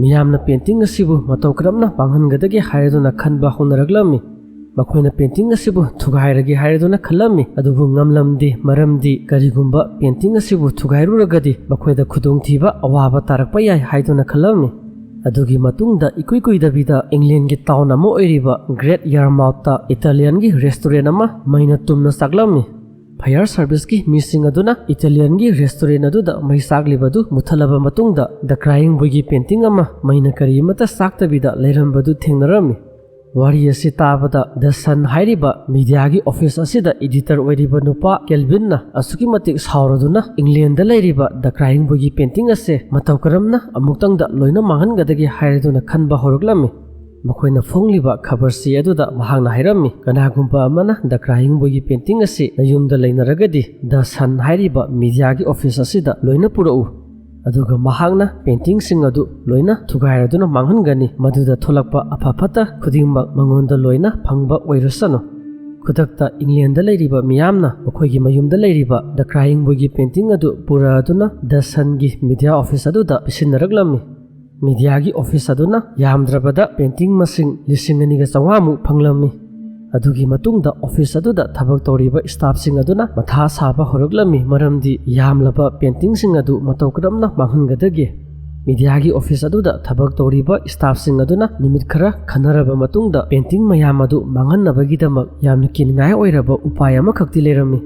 ꯃꯤꯌꯥꯝꯅ painting ꯑꯁꯤꯕꯨ ꯃꯇꯧ ꯀꯔꯝꯅ ꯃꯥꯡꯍꯟꯒꯗꯒꯦ ꯍꯥꯏꯔꯗꯨꯅ ꯈꯟꯕ ꯍꯧꯅꯔꯛꯂꯝꯃꯤ꯫ ꯃꯈꯣꯏꯅ painting ꯑꯁꯤꯕꯨ ꯊꯨꯒꯥꯏꯔꯒꯦ ꯍꯥꯏꯔꯗꯨꯅ ꯈꯜꯂꯝꯃꯤ, ꯑꯗꯨꯕꯨ ꯉꯝꯂꯝꯗꯦ, ꯃꯔꯝꯗꯤ ꯀꯔꯤꯒꯨꯝꯕ painting ꯑꯁꯤꯕꯨ ꯊꯨꯒꯥꯏꯔꯨꯔꯒꯗꯤ ꯃꯈꯣꯏꯗ ꯈꯨꯗꯣꯡꯊꯤꯕ ꯑꯋꯥꯕ ꯇꯥꯔꯛꯄ ꯌꯥꯏ ꯍꯥꯏꯗꯨꯅ ꯈꯜꯂꯝꯃꯤ꯫ ꯑꯗꯨꯒꯤ ꯃꯇꯨꯡꯗ ꯏꯀꯨꯏ ꯀꯨꯏꯗꯕꯤꯗ England ꯒꯤ town ꯑꯃ ꯑꯣꯏꯔꯤꯕ Great Yarmouth ꯇ Italian ꯒꯤ restaurant ꯑꯃ ꯃꯩꯅ ꯇꯨꯝꯅ ꯆꯥꯛꯂꯝꯃꯤ꯫ Fire service ꯀꯤ ꯃꯤꯁꯤꯡ ꯑꯗꯨꯅ Italian ꯒꯤ restaurant ꯑꯗꯨꯗ ꯃꯩ ꯆꯥꯛꯂꯤꯕꯗꯨ ꯃꯨꯊꯠꯂꯕ ꯃꯇꯨꯡꯗ The Crying Boy ꯒꯤ painting ꯑꯃ ꯃꯩꯅ ꯀꯔꯤꯃꯠꯇ ꯆꯥꯛꯇꯕꯤꯗ ꯂꯩꯔꯝꯕꯗꯨ ꯊꯦꯡꯅꯔꯝꯃꯤ꯫ ꯋꯥꯔꯤ ꯑꯁꯤ ꯇꯥꯕꯗ ꯗ ꯁꯟ ꯍꯥꯏꯔꯤꯕ ꯃꯤꯗꯤꯌꯥꯒꯤ ꯑꯣꯐꯤꯁ ꯑꯁꯤꯗ ꯏꯗꯤꯇꯔ ꯑꯣꯏꯔꯤꯕ ꯅꯨꯄꯥ ꯀꯦꯜꯚꯤꯟꯅ ꯑꯁꯨꯛꯀꯤ ꯃꯇꯤꯛ ꯁꯥꯎꯔꯗꯨꯅ ꯏꯪꯂꯦꯟꯗ ꯂꯩꯔꯤꯕ ꯗ ꯀ꯭ꯔꯥꯏꯌꯤꯡ ꯕꯣꯏꯒꯤ ꯄꯦꯟꯇꯤꯡ ꯑꯁꯦ ꯃꯇꯧ ꯀꯔꯝꯅ ꯑꯃꯨꯛꯇꯪꯗ ꯂꯣꯏꯅ ꯃꯥꯡꯍꯟꯒꯗꯒꯦ ꯍꯥꯏꯔꯗꯨꯅ ꯈꯟꯕ ꯍꯧꯔꯛꯂꯝꯃꯤ꯫ ꯃꯈꯣꯏꯅ ꯐꯣꯡꯂꯤꯕ ꯈꯕꯔ ꯆꯦ ꯑꯗꯨꯗ ꯃꯍꯥꯛꯅ ꯍꯥꯏꯔꯝꯃꯤ, "ꯀꯅꯥꯒꯨꯝꯕ ꯑꯃꯅ ꯗ ꯀ꯭ꯔꯥꯏꯌꯤꯡ ꯕꯣꯏꯒꯤ ꯄꯦꯟꯇꯤꯡ ꯑꯁꯤ ꯅꯌꯨꯝꯗ ꯂꯩꯅꯔꯒꯗꯤ ꯗ ꯁꯟ ꯍꯥꯏꯔꯤꯕ ꯃꯤꯗꯤꯌꯥꯒꯤ ꯑꯣꯐꯤꯁ ꯑꯁꯤꯗ ꯂꯣꯏꯅ ꯄꯨꯔꯛꯎ꯫ ꯑꯗꯨꯒ ꯃꯍꯥꯛꯅ ꯄꯦꯟꯇꯤꯡꯁꯤꯡ ꯑꯗꯨ ꯂꯣꯏꯅ ꯊꯨꯒꯥꯏꯔꯗꯨꯅ ꯃꯥꯡꯍꯟꯒꯅꯤ꯫ ꯃꯗꯨꯗ ꯊꯣꯛꯂꯛꯄ ꯑꯐ ꯐꯠꯇ ꯈꯨꯗꯤꯡꯃꯛ ꯃꯉꯣꯟꯗ ꯂꯣꯏꯅ ꯐꯪꯕ ꯑꯣꯏꯔꯁꯅꯨ"꯫ ꯈꯨꯗꯛꯇ ꯏꯪꯂꯦꯟꯗ ꯂꯩꯔꯤꯕ ꯃꯤꯌꯥꯝꯅ ꯃꯈꯣꯏꯒꯤ ꯃꯌꯨꯝꯗ ꯂꯩꯔꯤꯕ ꯗ ꯀ꯭ꯔꯥꯏꯌꯤꯡ ꯕꯣꯏꯒꯤ ꯄꯦꯟꯇꯤꯡ ꯑꯗꯨ ꯄꯨꯔꯛꯑꯗꯨꯅ ꯗ ꯁꯟꯒꯤ ꯃꯤꯗꯤꯌꯥ ꯑꯣꯐꯤꯁ ꯑꯗꯨꯗ ꯄꯤꯁꯤꯟꯅꯔꯛꯂꯝꯃꯤ꯫ ꯃꯤꯗꯤꯌꯥꯒꯤ ꯑꯣꯐꯤꯁ ꯑꯗꯨꯅ ꯌꯥꯝꯗ꯭ꯔꯕꯗ ꯄꯦꯟꯇꯤꯡ ꯃꯁꯤꯡ ꯂꯤꯁꯤꯡ ꯑꯅꯤꯒ ꯆꯥꯝꯃꯉꯥꯃꯨꯛ ꯐꯪꯂꯝꯃꯤ꯫ ꯑꯗꯨꯒꯤ ꯃꯇꯨꯡꯗ ꯑꯣꯐꯤꯁ ꯑꯗꯨꯗ ꯊꯕꯛ ꯇꯧꯔꯤꯕ ꯁ꯭ꯇꯥꯐꯁꯤꯡ ꯑꯗꯨꯅ ꯃꯊꯥ ꯁꯥꯕ ꯍꯧꯔꯛꯂꯝꯃꯤ, ꯃꯔꯝꯗꯤ ꯌꯥꯝꯂꯕ ꯄꯦꯟꯇꯤꯡꯁꯤꯡ ꯑꯗꯨ ꯃꯇꯧ ꯀꯔꯝꯅ ꯃꯥꯡꯍꯟꯒꯗꯒꯦ? ꯃꯤꯗꯤꯌꯥꯒꯤ ꯑꯣꯐꯤꯁ ꯑꯗꯨꯗ ꯊꯕꯛ ꯇꯧꯔꯤꯕ ꯁ꯭ꯇꯥꯐꯁꯤꯡ ꯑꯗꯨꯅ ꯅꯨꯃꯤꯠ ꯈꯔ ꯈꯟꯅꯔꯕ ꯃꯇꯨꯡꯗ ꯄꯦꯟꯇꯤꯡ ꯃꯌꯥꯝ ꯑꯗꯨ ꯃꯥꯡꯍꯟꯅꯕꯒꯤꯗꯃꯛ ꯌꯥꯝꯅ ꯀꯤꯅꯤꯡꯉꯥꯏ ꯑꯣꯏꯔꯕ ꯎꯄꯥꯏ ꯑꯃꯈꯛꯇꯤ ꯂꯩꯔꯝꯃꯤ꯫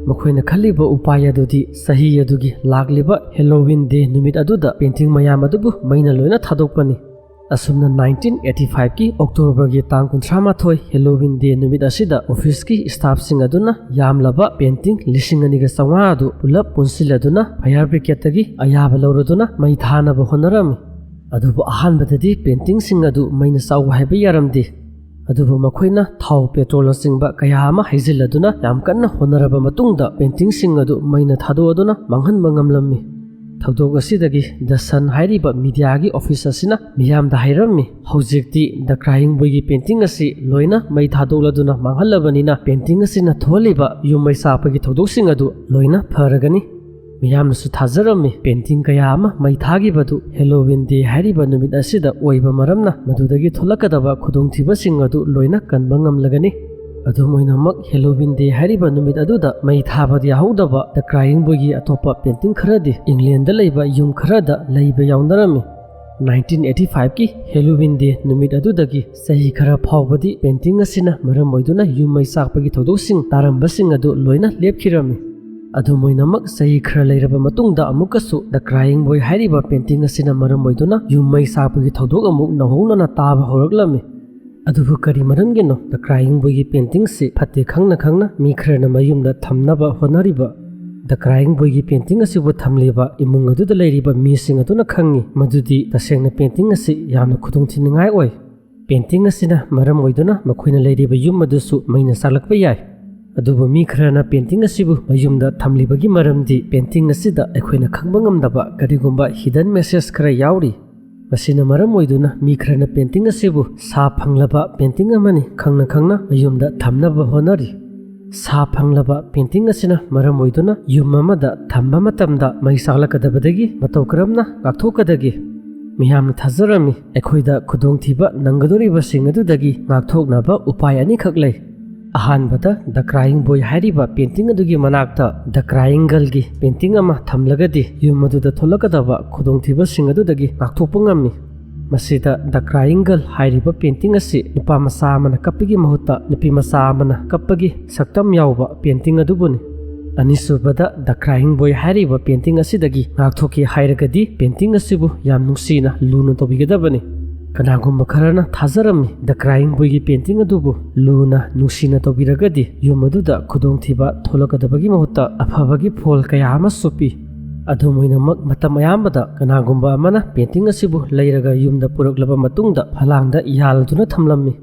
ꯃꯈꯣꯏꯅ ꯈꯜꯂꯤꯕ ꯎꯄꯥꯏ ꯑꯗꯨꯗꯤ ꯆꯍꯤ ꯑꯗꯨꯒꯤ ꯂꯥꯛꯂꯤꯕ ꯍꯦꯂꯣꯋꯤꯟ ꯗꯦ ꯅꯨꯃꯤꯠ ꯑꯗꯨꯗ ꯄꯦꯟꯇꯤꯡ ꯃꯌꯥꯝ ꯑꯗꯨꯕꯨ ꯃꯩꯅ ꯂꯣꯏꯅ ꯊꯥꯗꯣꯛꯄꯅꯤ꯫ ꯑꯁꯨꯝꯅ ꯅꯥꯏꯟꯇꯤꯟ ꯑꯩꯠꯇꯤ ꯐꯥꯏꯚꯀꯤ ꯑꯣꯛꯇꯣꯕꯔꯒꯤ ꯇꯥꯡ ꯀꯨꯟꯊ꯭ꯔꯥ ꯃꯥꯊꯣꯏ ꯍꯦꯂꯣꯋꯤꯟ ꯗꯦ ꯅꯨꯃꯤꯠ ꯑꯁꯤꯗ ꯑꯣꯐꯤꯁꯀꯤ ꯁ꯭ꯇꯥꯐꯁꯤꯡ ꯑꯗꯨꯅ ꯌꯥꯝꯂꯕ ꯄꯦꯟꯇꯤꯡ ꯂꯤꯁꯤꯡ ꯑꯅꯤꯒ ꯆꯥꯝꯃꯉꯥ ꯑꯗꯨ ꯄꯨꯂꯞ ꯄꯨꯟꯁꯤꯜꯂꯗꯨꯅ ꯐꯥꯌꯔ ꯕ꯭ꯔꯤꯒꯦꯗꯇꯒꯤ ꯑꯌꯥꯕ ꯂꯧꯔꯗꯨꯅ ꯃꯩ ꯊꯥꯅꯕ ꯍꯣꯠꯅꯔꯝꯃꯤ꯫ ꯑꯗꯨꯕꯨ ꯑꯍꯥꯟꯕꯗꯗꯤ ꯄꯦꯟꯇꯤꯡꯁꯤꯡ ꯑꯗꯨ ꯃꯩꯅ ꯆꯥꯎ ꯍꯥꯏꯕ ꯌꯥꯔꯝꯗꯦ꯫ ꯑꯗꯨꯕꯨ ꯃꯈꯣꯏꯅ ꯊꯥꯎ, ꯄꯦꯇ꯭ꯔꯣꯜꯅꯆꯤꯡꯕ ꯀꯌꯥ ꯑꯃ ꯍꯩꯖꯤꯜꯂꯗꯨꯅ ꯌꯥꯝ ꯀꯟꯅ ꯍꯣꯠꯅꯔꯕ ꯃꯇꯨꯡꯗ ꯄꯦꯟꯇꯤꯡꯁꯤꯡ ꯑꯗꯨ ꯃꯩꯅ ꯊꯥꯗꯣꯛꯑꯗꯨꯅ ꯃꯥꯡꯍꯟꯕ ꯉꯝꯂꯝꯃꯤ꯫ ꯊꯧꯗꯣꯛ ꯑꯁꯤꯗꯒꯤ ꯗ ꯁꯟ ꯍꯥꯏꯔꯤꯕ ꯃꯤꯗꯤꯌꯥꯒꯤ ꯑꯣꯐꯤꯁ ꯑꯁꯤꯅ ꯃꯤꯌꯥꯝꯗ ꯍꯥꯏꯔꯝꯃꯤ, "ꯍꯧꯖꯤꯛꯇꯤ ꯗ ꯀ꯭ꯔꯥꯏꯌꯤꯡ ꯕꯣꯏꯒꯤ ꯄꯦꯟꯇꯤꯡ ꯑꯁꯤ ꯂꯣꯏꯅ ꯃꯩ ꯊꯥꯗꯣꯛꯂꯗꯨꯅ ꯃꯥꯡꯍꯜꯂꯕꯅꯤꯅ ꯄꯦꯟꯇꯤꯡ ꯑꯁꯤꯅ ꯊꯣꯛꯍꯜꯂꯤꯕ ꯌꯨꯝ ꯃꯩ ꯆꯥꯛꯄꯒꯤ ꯊꯧꯗꯣꯛꯁꯤꯡ ꯑꯗꯨ ꯂꯣꯏꯅ ꯐꯔꯒꯅꯤ"꯫ ꯃꯤꯌꯥꯝꯅꯁꯨ ꯊꯥꯖꯔꯝꯃꯤ꯫ ꯄꯦꯟꯇꯤꯡ ꯀꯌꯥ ꯑꯃ ꯃꯩ ꯊꯥꯈꯤꯕꯗꯨ ꯍꯦꯂꯣꯋꯤꯟ ꯗꯦ ꯍꯥꯏꯔꯤꯕ ꯅꯨꯃꯤꯠ ꯑꯁꯤꯗ ꯑꯣꯏꯕ ꯃꯔꯝꯅ ꯃꯗꯨꯗꯒꯤ ꯊꯣꯛꯂꯛꯀꯗꯕ ꯈꯨꯗꯣꯡꯊꯤꯕꯁꯤꯡ ꯑꯗꯨ ꯂꯣꯏꯅ ꯀꯟꯕ ꯉꯝꯂꯒꯅꯤ꯫ ꯑꯗꯨꯝ ꯑꯣꯏꯅꯃꯛ, ꯍꯦꯂꯣꯋꯤꯟ ꯗꯦ ꯍꯥꯏꯔꯤꯕ ꯅꯨꯃꯤꯠ ꯑꯗꯨꯗ ꯃꯩ ꯊꯥꯕꯗ ꯌꯥꯍꯧꯗꯕ ꯗ ꯀ꯭ꯔꯥꯏꯌꯤꯡ ꯕꯣꯏꯒꯤ ꯑꯇꯣꯞꯄ ꯄꯦꯟꯇꯤꯡ ꯈꯔꯗꯤ ꯏꯪꯂꯦꯟꯗ ꯂꯩꯕ ꯌꯨꯝ ꯈꯔꯗ ꯂꯩꯕ ꯌꯥꯎꯅꯔꯝꯃꯤ꯫ ꯅꯥꯏꯟꯇꯤꯟ ꯑꯩꯠꯇꯤ ꯐꯥꯏꯚꯀꯤ ꯍꯦꯂꯣꯋꯤꯟ ꯗꯦ ꯅꯨꯃꯤꯠ ꯑꯗꯨꯗꯒꯤ ꯆꯍꯤ ꯈꯔ ꯐꯥꯎꯕꯗꯤ ꯄꯦꯟꯇꯤꯡ ꯑꯁꯤꯅ ꯃꯔꯝ ꯑꯣꯏꯗꯨꯅ ꯌꯨꯝ ꯃꯩ ꯆꯥꯛꯄꯒꯤ ꯊꯧꯗꯣꯛꯁꯤꯡ ꯇꯥꯔꯝꯕꯁꯤꯡ ꯑꯗꯨ ꯂꯣꯏꯅ ꯂꯦꯞꯈꯤꯔꯝꯃꯤ꯫ ꯑꯗꯨꯝ ꯑꯣꯏꯅꯃꯛ, ꯆꯍꯤ ꯈꯔ ꯂꯩꯔꯕ ꯃꯇꯨꯡꯗ ꯑꯃꯨꯛꯀꯁꯨ ꯗ ꯀ꯭ꯔꯥꯏꯌꯤꯡ ꯕꯣꯏ ꯍꯥꯏꯔꯤꯕ ꯄꯦꯟꯇꯤꯡ ꯑꯁꯤꯅ ꯃꯔꯝ ꯑꯣꯏꯗꯨꯅ ꯌꯨꯝ ꯃꯩ ꯆꯥꯛꯄꯒꯤ ꯊꯧꯗꯣꯛ ꯑꯃꯨꯛ ꯅꯧꯍꯧꯅꯅ ꯇꯥꯕ ꯍꯧꯔꯛꯂꯝꯃꯤ꯫ ꯑꯗꯨꯕꯨ ꯀꯔꯤ ꯃꯔꯝꯒꯤꯅꯣ The Crying Boyꯒꯤ paintingꯁꯤ ꯐꯠꯇꯦ ꯈꯪꯅ ꯈꯪꯅ ꯃꯤ ꯈꯔꯅ ꯃꯌꯨꯝꯗ ꯊꯝꯅꯕ ꯍꯣꯠꯅꯔꯤꯕ? The Crying Boyꯒꯤ painting ꯑꯁꯤꯕꯨ ꯊꯝꯂꯤꯕ ꯏꯃꯨꯡ ꯑꯗꯨꯗ ꯂꯩꯔꯤꯕ ꯃꯤꯁꯤꯡ ꯑꯗꯨꯅ ꯈꯪꯏ ꯃꯗꯨꯗꯤ ꯇꯁꯦꯡꯅ painting ꯑꯁꯤ ꯌꯥꯝꯅ ꯈꯨꯗꯣꯡꯊꯤꯅꯤꯡꯉꯥꯏ ꯑꯣꯏ꯫ Painting ꯑꯁꯤꯅ ꯃꯔꯝ ꯑꯣꯏꯗꯨꯅ ꯃꯈꯣꯏꯅ ꯂꯩꯔꯤꯕ ꯌꯨꯝ ꯑꯗꯨꯁꯨ ꯃꯩꯅ ꯆꯥꯛꯂꯛꯄ ꯌꯥꯏ꯫ ꯑꯗꯨꯕꯨ ꯃꯤ ꯈꯔꯅ painting ꯑꯁꯤꯕꯨ ꯃꯌꯨꯝꯗ ꯊꯝꯂꯤꯕꯒꯤ ꯃꯔꯝꯗꯤ painting ꯑꯁꯤꯗ ꯑꯩꯈꯣꯏꯅ ꯈꯪꯕ ꯉꯝꯗꯕ ꯀꯔꯤꯒꯨꯝꯕ hidden message ꯈꯔ ꯌꯥꯎꯔꯤ꯫ ꯃꯁꯤꯅ ꯃꯔꯝ ꯑꯣꯏꯗꯨꯅ ꯃꯤ ꯈꯔꯅ painting ꯑꯁꯤꯕꯨ ꯁꯥ ꯐꯪꯂꯕ painting ꯑꯃꯅꯤ ꯈꯪꯅ ꯈꯪꯅ ꯃꯌꯨꯝꯗ ꯊꯝꯅꯕ ꯍꯣꯠꯅꯔꯤ꯫ ꯁꯥ ꯐꯪꯂꯕ painting ꯑꯁꯤꯅ ꯃꯔꯝ ꯑꯣꯏꯗꯨꯅ ꯌꯨꯝ ꯑꯃꯗ ꯊꯝꯕ ꯃꯇꯝꯗ ꯃꯩ ꯆꯥꯛꯂꯛꯀꯗꯕꯗꯒꯤ ꯃꯇꯧ ꯀꯔꯝꯅ ꯉꯥꯛꯊꯣꯛꯀꯗꯒꯦ? ꯃꯤꯌꯥꯝꯅ ꯊꯥꯖꯔꯝꯃꯤ꯫ ꯑꯩꯈꯣꯏꯗ ꯈꯨꯗꯣꯡꯊꯤꯕ ꯅꯪꯒꯗꯧꯔꯤꯕꯁꯤꯡ ꯑꯗꯨꯗꯒꯤ ꯉꯥꯛꯊꯣꯛꯅꯕ ꯎꯄꯥꯏ ꯑꯅꯤꯈꯛ ꯂꯩ꯫ ꯑꯍꯥꯟꯕꯗ The Crying Boy ꯍꯥꯏꯔꯤꯕ painting ꯑꯗꯨꯒꯤ ꯃꯅꯥꯛꯇ The Crying Girlꯒꯤ painting ꯑꯃ ꯊꯝꯂꯒꯗꯤ ꯌꯨꯝ ꯑꯗꯨꯗ ꯊꯣꯛꯂꯛꯀꯗꯕ ꯈꯨꯗꯣꯡꯊꯤꯕꯁꯤꯡ ꯑꯗꯨꯗꯒꯤ ꯉꯥꯛꯊꯣꯛꯄ ꯉꯝꯃꯤ꯫ ꯃꯁꯤꯗ The Crying Girl ꯍꯥꯏꯔꯤꯕ painting ꯑꯁꯤ ꯅꯨꯄꯥ ꯃꯆꯥ ꯑꯃꯅ ꯀꯞꯄꯒꯤ ꯃꯍꯨꯠꯇ ꯅꯨꯄꯤ ꯃꯆꯥ ꯑꯃꯅ ꯀꯞꯄꯒꯤ ꯁꯛꯇꯝ ꯌꯥꯎꯕ painting ꯑꯗꯨꯕꯨꯅꯤ꯫ ꯑꯅꯤꯁꯨꯕꯗ The Crying Boy ꯍꯥꯏꯔꯤꯕ painting ꯑꯁꯤꯗꯒꯤ ꯉꯥꯛꯊꯣꯛꯀꯦ ꯍꯥꯏꯔꯒꯗꯤ painting ꯑꯁꯤꯕꯨ ꯌꯥꯝ ꯅꯨꯡꯁꯤꯅ ꯂꯨꯅ ꯇꯧꯕꯤꯒꯗꯕꯅꯤ꯫ ꯀꯅꯥꯒꯨꯝꯕ ꯈꯔꯅ ꯊꯥꯖꯔꯝꯃꯤ The Crying Boyꯒꯤ painting ꯑꯗꯨꯕꯨ ꯂꯨꯅ ꯅꯨꯡꯁꯤꯅ ꯇꯧꯕꯤꯔꯒꯗꯤ ꯌꯨꯝ ꯑꯗꯨꯗ ꯈꯨꯗꯣꯡꯊꯤꯕ ꯊꯣꯛꯂꯛꯀꯗꯕꯒꯤ ꯃꯍꯨꯠꯇ ꯑꯐꯕꯒꯤ ꯐꯣꯜ ꯀꯌꯥ ꯑꯃꯁꯨ ꯄꯤ꯫ ꯑꯗꯨꯝ ꯑꯣꯏꯅꯃꯛ ꯃꯇꯝ ꯑꯌꯥꯝꯕꯗ ꯀꯅꯥꯒꯨꯝꯕ ꯑꯃꯅ painting ꯑꯁꯤꯕꯨ ꯂꯩꯔꯒ ꯌꯨꯝꯗ ꯄꯨꯔꯛꯂꯕ ꯃꯇꯨꯡꯗ ꯐꯂꯥꯡꯗ ꯌꯥꯜꯗꯨꯅ ꯊꯝꯂꯝꯃꯤ꯫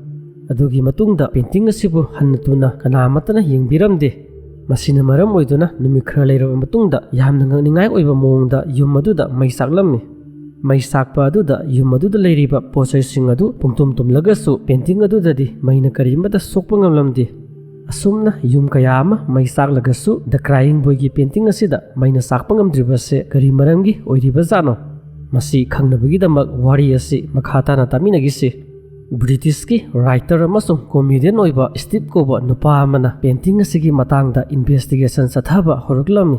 ꯑꯗꯨꯒꯤ ꯃꯇꯨꯡꯗ painting ꯑꯁꯤꯕꯨ ꯍꯟꯅ ꯇꯨꯅ ꯀꯅꯥ ꯑꯃꯠꯇꯅ ꯌꯦꯡꯕꯤꯔꯝꯗꯦ꯫ ꯃꯁꯤꯅ ꯃꯔꯝ ꯑꯣꯏꯗꯨꯅ ꯅꯨꯃꯤꯠ ꯈꯔ ꯂꯩꯔꯕ ꯃꯇꯨꯡꯗ ꯌꯥꯝꯅ ꯉꯛꯅꯤꯡꯉꯥꯏ ꯑꯣꯏꯕ ꯃꯑꯣꯡꯗ ꯌꯨꯝ ꯑꯗꯨꯗ ꯃꯩ ꯆꯥꯛꯂꯝꯃꯤ꯫ ꯃꯩ ꯆꯥꯛꯄ ꯑꯗꯨꯗ ꯌꯨꯝ ꯑꯗꯨꯗ ꯂꯩꯔꯤꯕ ꯄꯣꯠꯆꯩꯁꯤꯡ ꯑꯗꯨ ꯄꯨꯡꯇꯨꯝ ꯇꯨꯝꯂꯒꯁꯨ painting ꯑꯗꯨꯗꯗꯤ ꯃꯩꯅ ꯀꯔꯤꯃꯠꯇ ꯁꯣꯛꯄ ꯉꯝꯂꯝꯗꯦ꯫ ꯑꯁꯨꯝꯅ ꯌꯨꯝ ꯀꯌꯥ ꯑꯃ ꯃꯩ ꯆꯥꯛꯂꯒꯁꯨ The Crying Boyꯒꯤ painting ꯑꯁꯤꯗ ꯃꯩꯅ ꯆꯥꯛꯄ ꯉꯝꯗ꯭ꯔꯤꯕꯁꯦ ꯀꯔꯤ ꯃꯔꯝꯒꯤ ꯑꯣꯏꯔꯤꯕꯖꯥꯠꯅꯣ? ꯃꯁꯤ ꯈꯪꯅꯕꯒꯤꯗꯃꯛ ꯋꯥꯔꯤ ꯑꯁꯤ ꯃꯈꯥ ꯇꯥꯅ ꯇꯥꯃꯤꯟꯅꯈꯤꯁꯤ꯫ Britishꯀꯤ writer ꯑꯃꯁꯨꯡ comedian ꯑꯣꯏꯕ Steve ꯀꯧꯕ ꯅꯨꯄꯥ ꯑꯃꯅ painting ꯑꯁꯤꯒꯤ ꯃꯇꯥꯡꯗ investigation ꯆꯠꯊꯕ ꯍꯧꯔꯛꯂꯝꯃꯤ꯫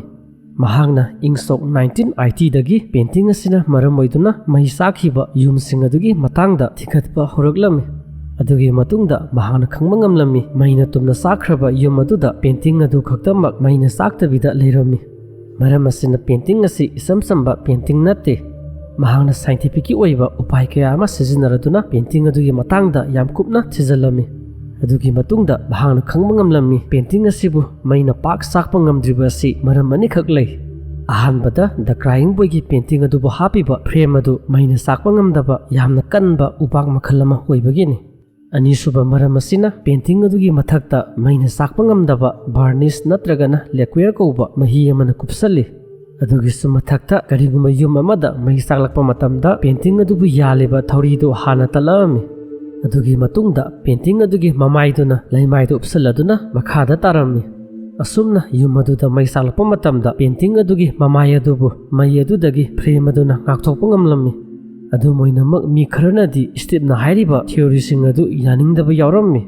ꯃꯍꯥꯛꯅ ꯏꯪ ꯁꯣꯛ nineteen eightyꯗꯒꯤ painting ꯑꯁꯤꯅ ꯃꯔꯝ ꯑꯣꯏꯗꯨꯅ ꯃꯩ ꯆꯥꯛꯈꯤꯕ ꯌꯨꯝꯁꯤꯡ ꯑꯗꯨꯒꯤ ꯃꯇꯥꯡꯗ ꯊꯤꯒꯠꯄ ꯍꯧꯔꯛꯂꯝꯃꯤ꯫ ꯑꯗꯨꯒꯤ ꯃꯇꯨꯡꯗ ꯃꯍꯥꯛꯅ ꯈꯪꯕ ꯉꯝꯂꯝꯃꯤ, ꯃꯩꯅ ꯇꯨꯝꯅ ꯆꯥꯛꯈ꯭ꯔꯕ ꯌꯨꯝ ꯑꯗꯨꯗ painting ꯑꯗꯨ ꯈꯛꯇꯃꯛ ꯃꯩꯅ ꯆꯥꯛꯇꯕꯤꯗ ꯂꯩꯔꯝꯃꯤ꯫ ꯃꯔꯝ ꯑꯁꯤꯅ painting ꯑꯁꯤ ꯏꯆꯝ ꯆꯝꯕ painting ꯅꯠꯇꯦ꯫ ꯃꯍꯥꯛꯅ scientificꯀꯤ ꯑꯣꯏꯕ ꯎꯄꯥꯏ ꯀꯌꯥ ꯑꯃ ꯁꯤꯖꯤꯟꯅꯔꯗꯨꯅ painting ꯑꯗꯨꯒꯤ ꯃꯇꯥꯡꯗ ꯌꯥꯝ ꯀꯨꯞꯅ ꯊꯤꯖꯤꯜꯂꯝꯃꯤ꯫ ꯑꯗꯨꯒꯤ ꯃꯇꯨꯡꯗ ꯃꯍꯥꯛꯅ ꯈꯪꯕ ꯉꯝꯂꯝꯃꯤ painting ꯑꯁꯤꯕꯨ ꯃꯩꯅ ꯄꯥꯛ ꯆꯥꯛꯄ ꯉꯝꯗ꯭ꯔꯤꯕ ꯑꯁꯤ ꯃꯔꯝ ꯑꯅꯤꯈꯛ ꯂꯩ꯫ ꯑꯍꯥꯟꯕꯗ, The Crying Boyꯒꯤ painting ꯑꯗꯨꯕꯨ ꯍꯥꯞꯄꯤꯕ frame ꯑꯗꯨ ꯃꯩꯅ ꯆꯥꯛꯄ ꯉꯝꯗꯕ ꯌꯥꯝꯅ ꯀꯟꯕ ꯎꯕꯥꯛ ꯃꯈꯜ ꯑꯃ ꯑꯣꯏꯕꯒꯤꯅꯤ꯫ ꯑꯅꯤꯁꯨꯕ ꯃꯔꯝ ꯑꯁꯤꯅ painting ꯑꯗꯨꯒꯤ ꯃꯊꯛꯇ ꯃꯩꯅ ꯆꯥꯛꯄ ꯉꯝꯗꯕ varnish ꯅꯠꯇ꯭ꯔꯒꯅ lacquer ꯀꯧꯕ ꯃꯍꯤ ꯑꯃꯅ ꯀꯨꯞꯁꯜꯂꯤ꯫ ꯑꯗꯨꯒꯤꯁꯨ ꯃꯊꯛꯇ, ꯀꯔꯤꯒꯨꯝꯕ ꯌꯨꯝ ꯑꯃꯗ ꯃꯩ ꯆꯥꯛꯂꯛꯄ ꯃꯇꯝꯗ painting ꯑꯗꯨꯕꯨ ꯌꯥꯜꯂꯤꯕ ꯊꯧꯔꯤꯗꯨ ꯍꯥꯟꯅ ꯇꯠꯂꯛꯑꯝꯃꯤ꯫ ꯑꯗꯨꯒꯤ ꯃꯇꯨꯡꯗ painting ꯑꯗꯨꯒꯤ ꯃꯃꯥꯏꯗꯨꯅ ꯂꯩꯃꯥꯏꯗ ꯎꯞꯁꯜꯂꯗꯨꯅ ꯃꯈꯥꯗ ꯇꯥꯔꯝꯃꯤ꯫ ꯑꯁꯨꯝꯅ ꯌꯨꯝ ꯑꯗꯨꯗ ꯃꯩ ꯆꯥꯛꯂꯛꯄ ꯃꯇꯝꯗ painting ꯑꯗꯨꯒꯤ ꯃꯃꯥꯏ ꯑꯗꯨꯕꯨ ꯃꯩ ꯑꯗꯨꯗꯒꯤ frame ꯑꯗꯨꯅ ꯉꯥꯛꯊꯣꯛꯄ ꯉꯝꯂꯝꯃꯤ꯫ ꯑꯗꯨꯝ ꯑꯣꯏꯅꯃꯛ, ꯃꯤ ꯈꯔꯅꯗꯤ Steveꯅ ꯍꯥꯏꯔꯤꯕ theoryꯁꯤꯡ ꯑꯗꯨ ꯌꯥꯅꯤꯡꯗꯕ ꯌꯥꯎꯔꯝꯃꯤ꯫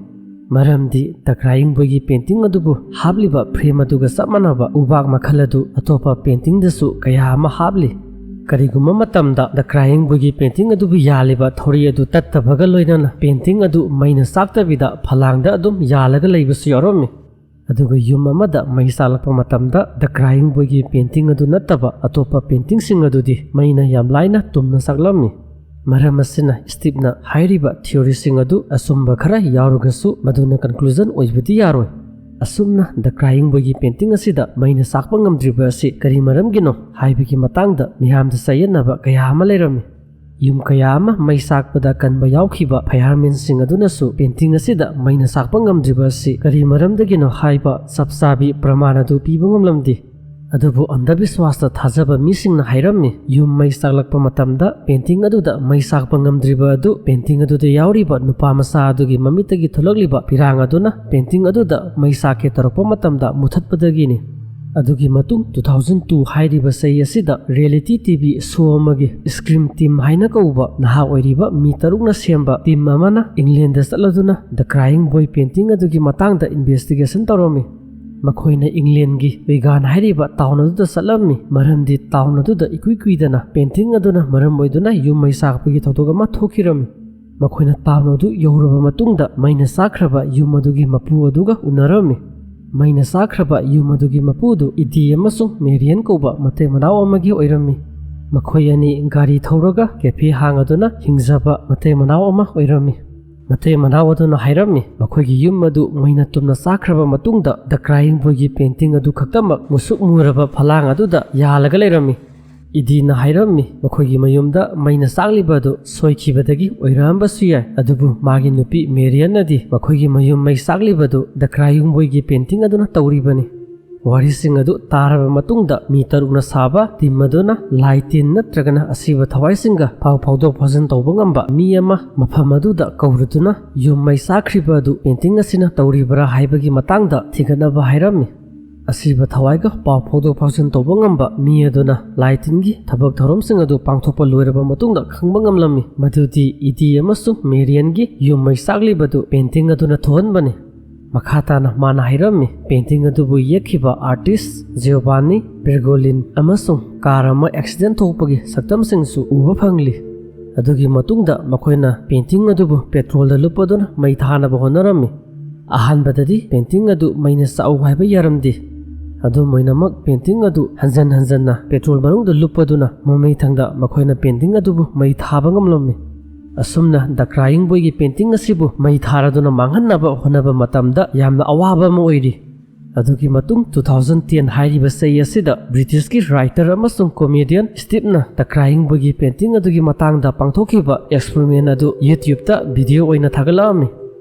ꯃꯔꯝꯗꯤ The Crying Boyꯒꯤ painting ꯑꯗꯨꯕꯨ ꯍꯥꯞꯂꯤꯕ frame ꯑꯗꯨꯒ ꯆꯞ ꯃꯥꯟꯅꯕ ꯎꯕꯥꯛ ꯃꯈꯜ ꯑꯗꯨ ꯑꯇꯣꯞꯄ paintingꯗꯁꯨ ꯀꯌꯥ ꯑꯃ ꯍꯥꯞꯂꯤ꯫ ꯀꯔꯤꯒꯨꯝꯕ ꯃꯇꯝꯗ The Crying Boyꯒꯤ painting ꯑꯗꯨꯕꯨ ꯌꯥꯜꯂꯤꯕ ꯊꯧꯔꯤ ꯑꯗꯨ ꯇꯠꯇꯕꯒ ꯂꯣꯏꯅꯅ painting ꯑꯗꯨ ꯃꯩꯅ ꯆꯥꯛꯇꯕꯤꯗ ꯐꯂꯥꯡꯗ ꯑꯗꯨꯝ ꯌꯥꯜꯂꯒ ꯂꯩꯕꯁꯨ ꯌꯥꯎꯔꯝꯃꯤ꯫ ꯑꯗꯨꯒ ꯌꯨꯝ ꯑꯃꯗ ꯃꯩ ꯆꯥꯛꯂꯛꯄ ꯃꯇꯝꯗ The Crying Boyꯒꯤ painting ꯑꯗꯨ ꯅꯠꯇꯕ ꯑꯇꯣꯞꯄ paintingꯁꯤꯡ ꯑꯗꯨꯗꯤ ꯃꯩꯅ ꯌꯥꯝ ꯂꯥꯏꯅ ꯇꯨꯝꯅ ꯆꯥꯛꯂꯝꯃꯤ꯫ ꯃꯔꯝ ꯑꯁꯤꯅ Steveꯅ ꯍꯥꯏꯔꯤꯕ theoryꯁꯤꯡ ꯑꯗꯨ ꯑꯆꯨꯝꯕ ꯈꯔ ꯌꯥꯎꯔꯒꯁꯨ ꯃꯗꯨꯅ conclusion ꯑꯣꯏꯕꯗꯤ ꯌꯥꯔꯣꯏ꯫ ꯑꯁꯨꯝꯅ The Crying Boyꯒꯤ painting ꯑꯁꯤꯗ ꯃꯩꯅ ꯆꯥꯛꯄ ꯉꯝꯗ꯭ꯔꯤꯕ ꯑꯁꯤ ꯀꯔꯤ ꯃꯔꯝꯒꯤꯅꯣ ꯍꯥꯏꯕꯒꯤ ꯃꯇꯥꯡꯗ ꯃꯤꯌꯥꯝꯗ ꯆꯌꯦꯠꯅꯕ ꯀꯌꯥ ꯑꯃ ꯂꯩꯔꯝꯃꯤ꯫ ꯌꯨꯝ ꯀꯌꯥ ꯑꯃ ꯃꯩ ꯆꯥꯛꯄꯗ ꯀꯟꯕ ꯌꯥꯎꯈꯤꯕ firemanꯁꯤꯡ ꯑꯗꯨꯅꯁꯨ painting ꯑꯁꯤꯗ ꯃꯩꯅ ꯆꯥꯛꯄ ꯉꯝꯗ꯭ꯔꯤꯕ ꯑꯁꯤ ꯀꯔꯤ ꯃꯔꯝꯗꯒꯤꯅꯣ ꯍꯥꯏꯕ ꯆꯞ ꯆꯥꯕꯤ ꯄ꯭ꯔꯃꯥꯟ ꯑꯗꯨ ꯄꯤꯕ ꯉꯝꯂꯝꯗꯦ꯫ ꯑꯗꯨꯕꯨ ꯑꯟꯙꯕꯤꯁ꯭ꯋꯥꯁꯇ ꯊꯥꯖꯕ ꯃꯤꯁꯤꯡꯅ ꯍꯥꯏꯔꯝꯃꯤ, ꯌꯨꯝ ꯃꯩ ꯆꯥꯛꯂꯛꯄ ꯃꯇꯝꯗ painting ꯑꯗꯨꯗ ꯃꯩ ꯆꯥꯛꯄ ꯉꯝꯗ꯭ꯔꯤꯕ ꯑꯗꯨ painting ꯑꯗꯨꯗ ꯌꯥꯎꯔꯤꯕ ꯅꯨꯄꯥ ꯃꯆꯥ ꯑꯗꯨꯒꯤ ꯃꯃꯤꯠꯇꯒꯤ ꯊꯣꯛꯂꯛꯂꯤꯕ ꯄꯤꯔꯥꯡ ꯑꯗꯨꯅ painting ꯑꯗꯨꯗ ꯃꯩ ꯆꯥꯛꯀꯦ ꯇꯧꯔꯛꯄ ꯃꯇꯝꯗ ꯃꯨꯊꯠꯄꯗꯒꯤꯅꯤ꯫ ꯑꯗꯨꯒꯤ ꯃꯇꯨꯡ two thousand two ꯍꯥꯏꯔꯤꯕ ꯆꯍꯤ ꯑꯁꯤꯗ reality T V show ꯑꯃꯒꯤ Scream Team ꯍꯥꯏꯅ ꯀꯧꯕ ꯅꯍꯥ ꯑꯣꯏꯔꯤꯕ ꯃꯤ ꯇꯔꯨꯛꯅ ꯁꯦꯝꯕ team ꯑꯃꯅ Englandꯗ ꯆꯠꯂꯗꯨꯅ The Crying Boy painting ꯑꯗꯨꯒꯤ ꯃꯇꯥꯡꯗ investigation ꯇꯧꯔꯝꯃꯤ꯫ ꯃꯈꯣꯏꯅ Englandꯒꯤ Wigan ꯍꯥꯏꯔꯤꯕ town ꯑꯗꯨꯗ ꯆꯠꯂꯝꯃꯤ, ꯃꯔꯝꯗꯤ town ꯑꯗꯨꯗ ꯏꯀꯨꯏ ꯀꯨꯏꯗꯅ painting ꯑꯗꯨꯅ ꯃꯔꯝ ꯑꯣꯏꯗꯨꯅ ꯌꯨꯝ ꯃꯩ ꯆꯥꯛꯄꯒꯤ ꯊꯧꯗꯣꯛ ꯑꯃ ꯊꯣꯛꯈꯤꯔꯝꯃꯤ꯫ ꯃꯈꯣꯏꯅ town ꯑꯗꯨ ꯌꯧꯔꯕ ꯃꯇꯨꯡꯗ ꯃꯩꯅ ꯆꯥꯛꯈ꯭ꯔꯕ ꯌꯨꯝ ꯑꯗꯨꯒꯤ ꯃꯄꯨ ꯑꯗꯨꯒ ꯎꯅꯔꯝꯃꯤ꯫ ꯃꯩꯅ ꯆꯥꯛꯈ꯭ꯔꯕ ꯌꯨꯝ ꯑꯗꯨꯒꯤ ꯃꯄꯨꯗꯨ Eddie ꯑꯃꯁꯨꯡ Marion ꯀꯧꯕ ꯃꯇꯩ ꯃꯅꯥꯎ ꯑꯃꯒꯤ ꯑꯣꯏꯔꯝꯃꯤ꯫ ꯃꯈꯣꯏ ꯑꯅꯤ ꯒꯥꯔꯤ ꯊꯧꯔꯒ ꯀꯦꯐꯦ ꯍꯥꯡꯗꯨꯅ ꯍꯤꯡꯖꯕ ꯃꯇꯩ ꯃꯅꯥꯎ ꯑꯃ ꯑꯣꯏꯔꯝꯃꯤ꯫ ꯃꯇꯩ ꯃꯅꯥꯎ ꯑꯗꯨꯅ ꯍꯥꯏꯔꯝꯃꯤ, ꯃꯈꯣꯏꯒꯤ ꯌꯨꯝ ꯑꯗꯨ ꯃꯩꯅ ꯇꯨꯝꯅ ꯆꯥꯈ꯭ꯔꯕ ꯃꯇꯨꯡꯗ The Crying Boyꯒꯤ painting ꯑꯗꯨ ꯈꯛꯇꯃꯛ ꯃꯨꯁꯨꯛ ꯃꯨꯔꯕ ꯐꯂꯥꯡ ꯑꯗꯨꯗ ꯌꯥꯜꯂꯒ ꯂꯩꯔꯝꯃꯤ꯫ ꯏꯗꯤꯅ ꯍꯥꯏꯔꯝꯃꯤ, ꯃꯈꯣꯏꯒꯤ ꯃꯌꯨꯝꯗ ꯃꯩꯅ ꯆꯥꯛꯂꯤꯕ ꯑꯗꯨ ꯁꯣꯏꯈꯤꯕꯗꯒꯤ ꯑꯣꯏꯔꯛꯑꯝꯕꯁꯨ ꯌꯥꯏ, ꯑꯗꯨꯕꯨ ꯃꯥꯒꯤ ꯅꯨꯄꯤ ꯃꯦꯔꯤꯌꯟꯅꯗꯤ ꯃꯈꯣꯏꯒꯤ ꯃꯌꯨꯝ ꯃꯩ ꯆꯥꯛꯂꯤꯕꯗꯨ The Crying Boyꯒꯤ painting ꯑꯗꯨꯅ ꯇꯧꯔꯤꯕꯅꯤ꯫ ꯋꯥꯔꯤꯁꯤꯡ ꯑꯗꯨ ꯇꯥꯔꯕ ꯃꯇꯨꯡꯗ ꯃꯤ ꯇꯔꯨꯛꯅ ꯁꯥꯕ team ꯑꯗꯨꯅ ꯂꯥꯏ ꯇꯤꯟ ꯅꯠꯇ꯭ꯔꯒꯅ ꯑꯁꯤꯕ ꯊꯋꯥꯏꯁꯤꯡꯒ ꯄꯥꯎ ꯐꯥꯎꯗꯣꯛ ꯐꯥꯎꯖꯤꯟ ꯇꯧꯕ ꯉꯝꯕ ꯃꯤ ꯑꯃ ꯃꯐꯝ ꯑꯗꯨꯗ ꯀꯧꯔꯨꯗꯨꯅ ꯌꯨꯝ ꯃꯩ ꯆꯥꯛꯈ꯭ꯔꯤꯕ ꯑꯗꯨ painting ꯑꯁꯤꯅ ꯇꯧꯔꯤꯕ꯭ꯔꯥ ꯍꯥꯏꯕꯒꯤ ꯃꯇꯥꯡꯗ ꯊꯤꯒꯠꯅꯕ ꯍꯥꯏꯔꯝꯃꯤ꯫ ꯑꯁꯤꯕ ꯊꯋꯥꯏꯒ ꯄꯥꯎ ꯐꯥꯎꯗꯣꯛ ꯐꯥꯎꯖꯤꯟ ꯇꯧꯕ ꯉꯝꯕ ꯃꯤ ꯑꯗꯨꯅ ꯂꯥꯏ ꯇꯤꯟꯒꯤ ꯊꯕꯛ ꯊꯧꯔꯝꯁꯤꯡ ꯑꯗꯨ ꯄꯥꯡꯊꯣꯛꯄ ꯂꯣꯏꯔꯕ ꯃꯇꯨꯡꯗ ꯈꯪꯕ ꯉꯝꯂꯝꯃꯤ, ꯃꯗꯨꯗꯤ ꯏꯗꯤ ꯑꯃꯁꯨꯡ ꯃꯦꯔꯤꯌꯟꯒꯤ ꯌꯨꯝ ꯃꯩ ꯆꯥꯛꯂꯤꯕꯗꯨ painting ꯑꯗꯨꯅ ꯊꯣꯛꯍꯟꯕꯅꯤ꯫ ꯃꯈꯥ ꯇꯥꯅ ꯃꯥꯅ ꯍꯥꯏꯔꯝꯃꯤ, painting ꯑꯗꯨꯕꯨ ꯌꯦꯛꯈꯤꯕ artist ꯖꯤꯑꯣꯕꯥꯅꯤ ꯕ꯭ꯔꯤꯒꯣꯂꯤꯟ ꯑꯃꯁꯨꯡ car ꯑꯃ accident ꯊꯣꯛꯄꯒꯤ ꯁꯛꯇꯝꯁꯤꯡꯁꯨ ꯎꯕ ꯐꯪꯂꯤ꯫ ꯑꯗꯨꯒꯤ ꯃꯇꯨꯡꯗ ꯃꯈꯣꯏꯅ painting ꯑꯗꯨꯕꯨ petrolꯗ ꯂꯨꯞꯄꯗꯨꯅ ꯃꯩ ꯊꯥꯅꯕ ꯍꯣꯠꯅꯔꯝꯃꯤ꯫ ꯑꯍꯥꯟꯕꯗꯗꯤ painting ꯑꯗꯨ ꯃꯩꯅ ꯆꯥꯛꯎ ꯍꯥꯏꯕ ꯌꯥꯔꯝꯗꯦ꯫ ꯑꯗꯨꯝ ꯑꯣꯏꯅꯃꯛ, painting ꯑꯗꯨ ꯍꯟꯖꯟ ꯍꯟꯖꯟꯅ petrol ꯃꯅꯨꯡꯗ ꯂꯨꯞꯄꯗꯨꯅ ꯃꯃꯩꯊꯪꯗ ꯃꯈꯣꯏꯅ painting ꯑꯗꯨꯕꯨ ꯃꯩ ꯊꯥꯕ ꯉꯝꯂꯝꯃꯤ꯫ ꯑꯁꯨꯝꯅ The Crying Boyꯒꯤ painting ꯑꯁꯤꯕꯨ ꯃꯩ ꯊꯥꯔꯗꯨꯅ ꯃꯥꯡꯍꯟꯅꯕ ꯍꯣꯠꯅꯕ ꯃꯇꯝꯗ ꯌꯥꯝꯅ ꯑꯋꯥꯕ ꯑꯃ ꯑꯣꯏꯔꯤ꯫ ꯑꯗꯨꯒꯤ ꯃꯇꯨꯡ two thousand ten ꯍꯥꯏꯔꯤꯕ ꯆꯍꯤ ꯑꯁꯤꯗ British ꯀꯤ writer ꯑꯃꯁꯨꯡ comedian Steve ꯅ The Crying Boyꯒꯤ painting ꯑꯗꯨꯒꯤ ꯃꯇꯥꯡꯗ ꯄꯥꯡꯊꯣꯛꯈꯤꯕ experiment ꯑꯗꯨ YouTube ꯇ video ꯑꯣꯏꯅ ꯊꯥꯒꯠꯂꯛꯑꯝꯃꯤ꯫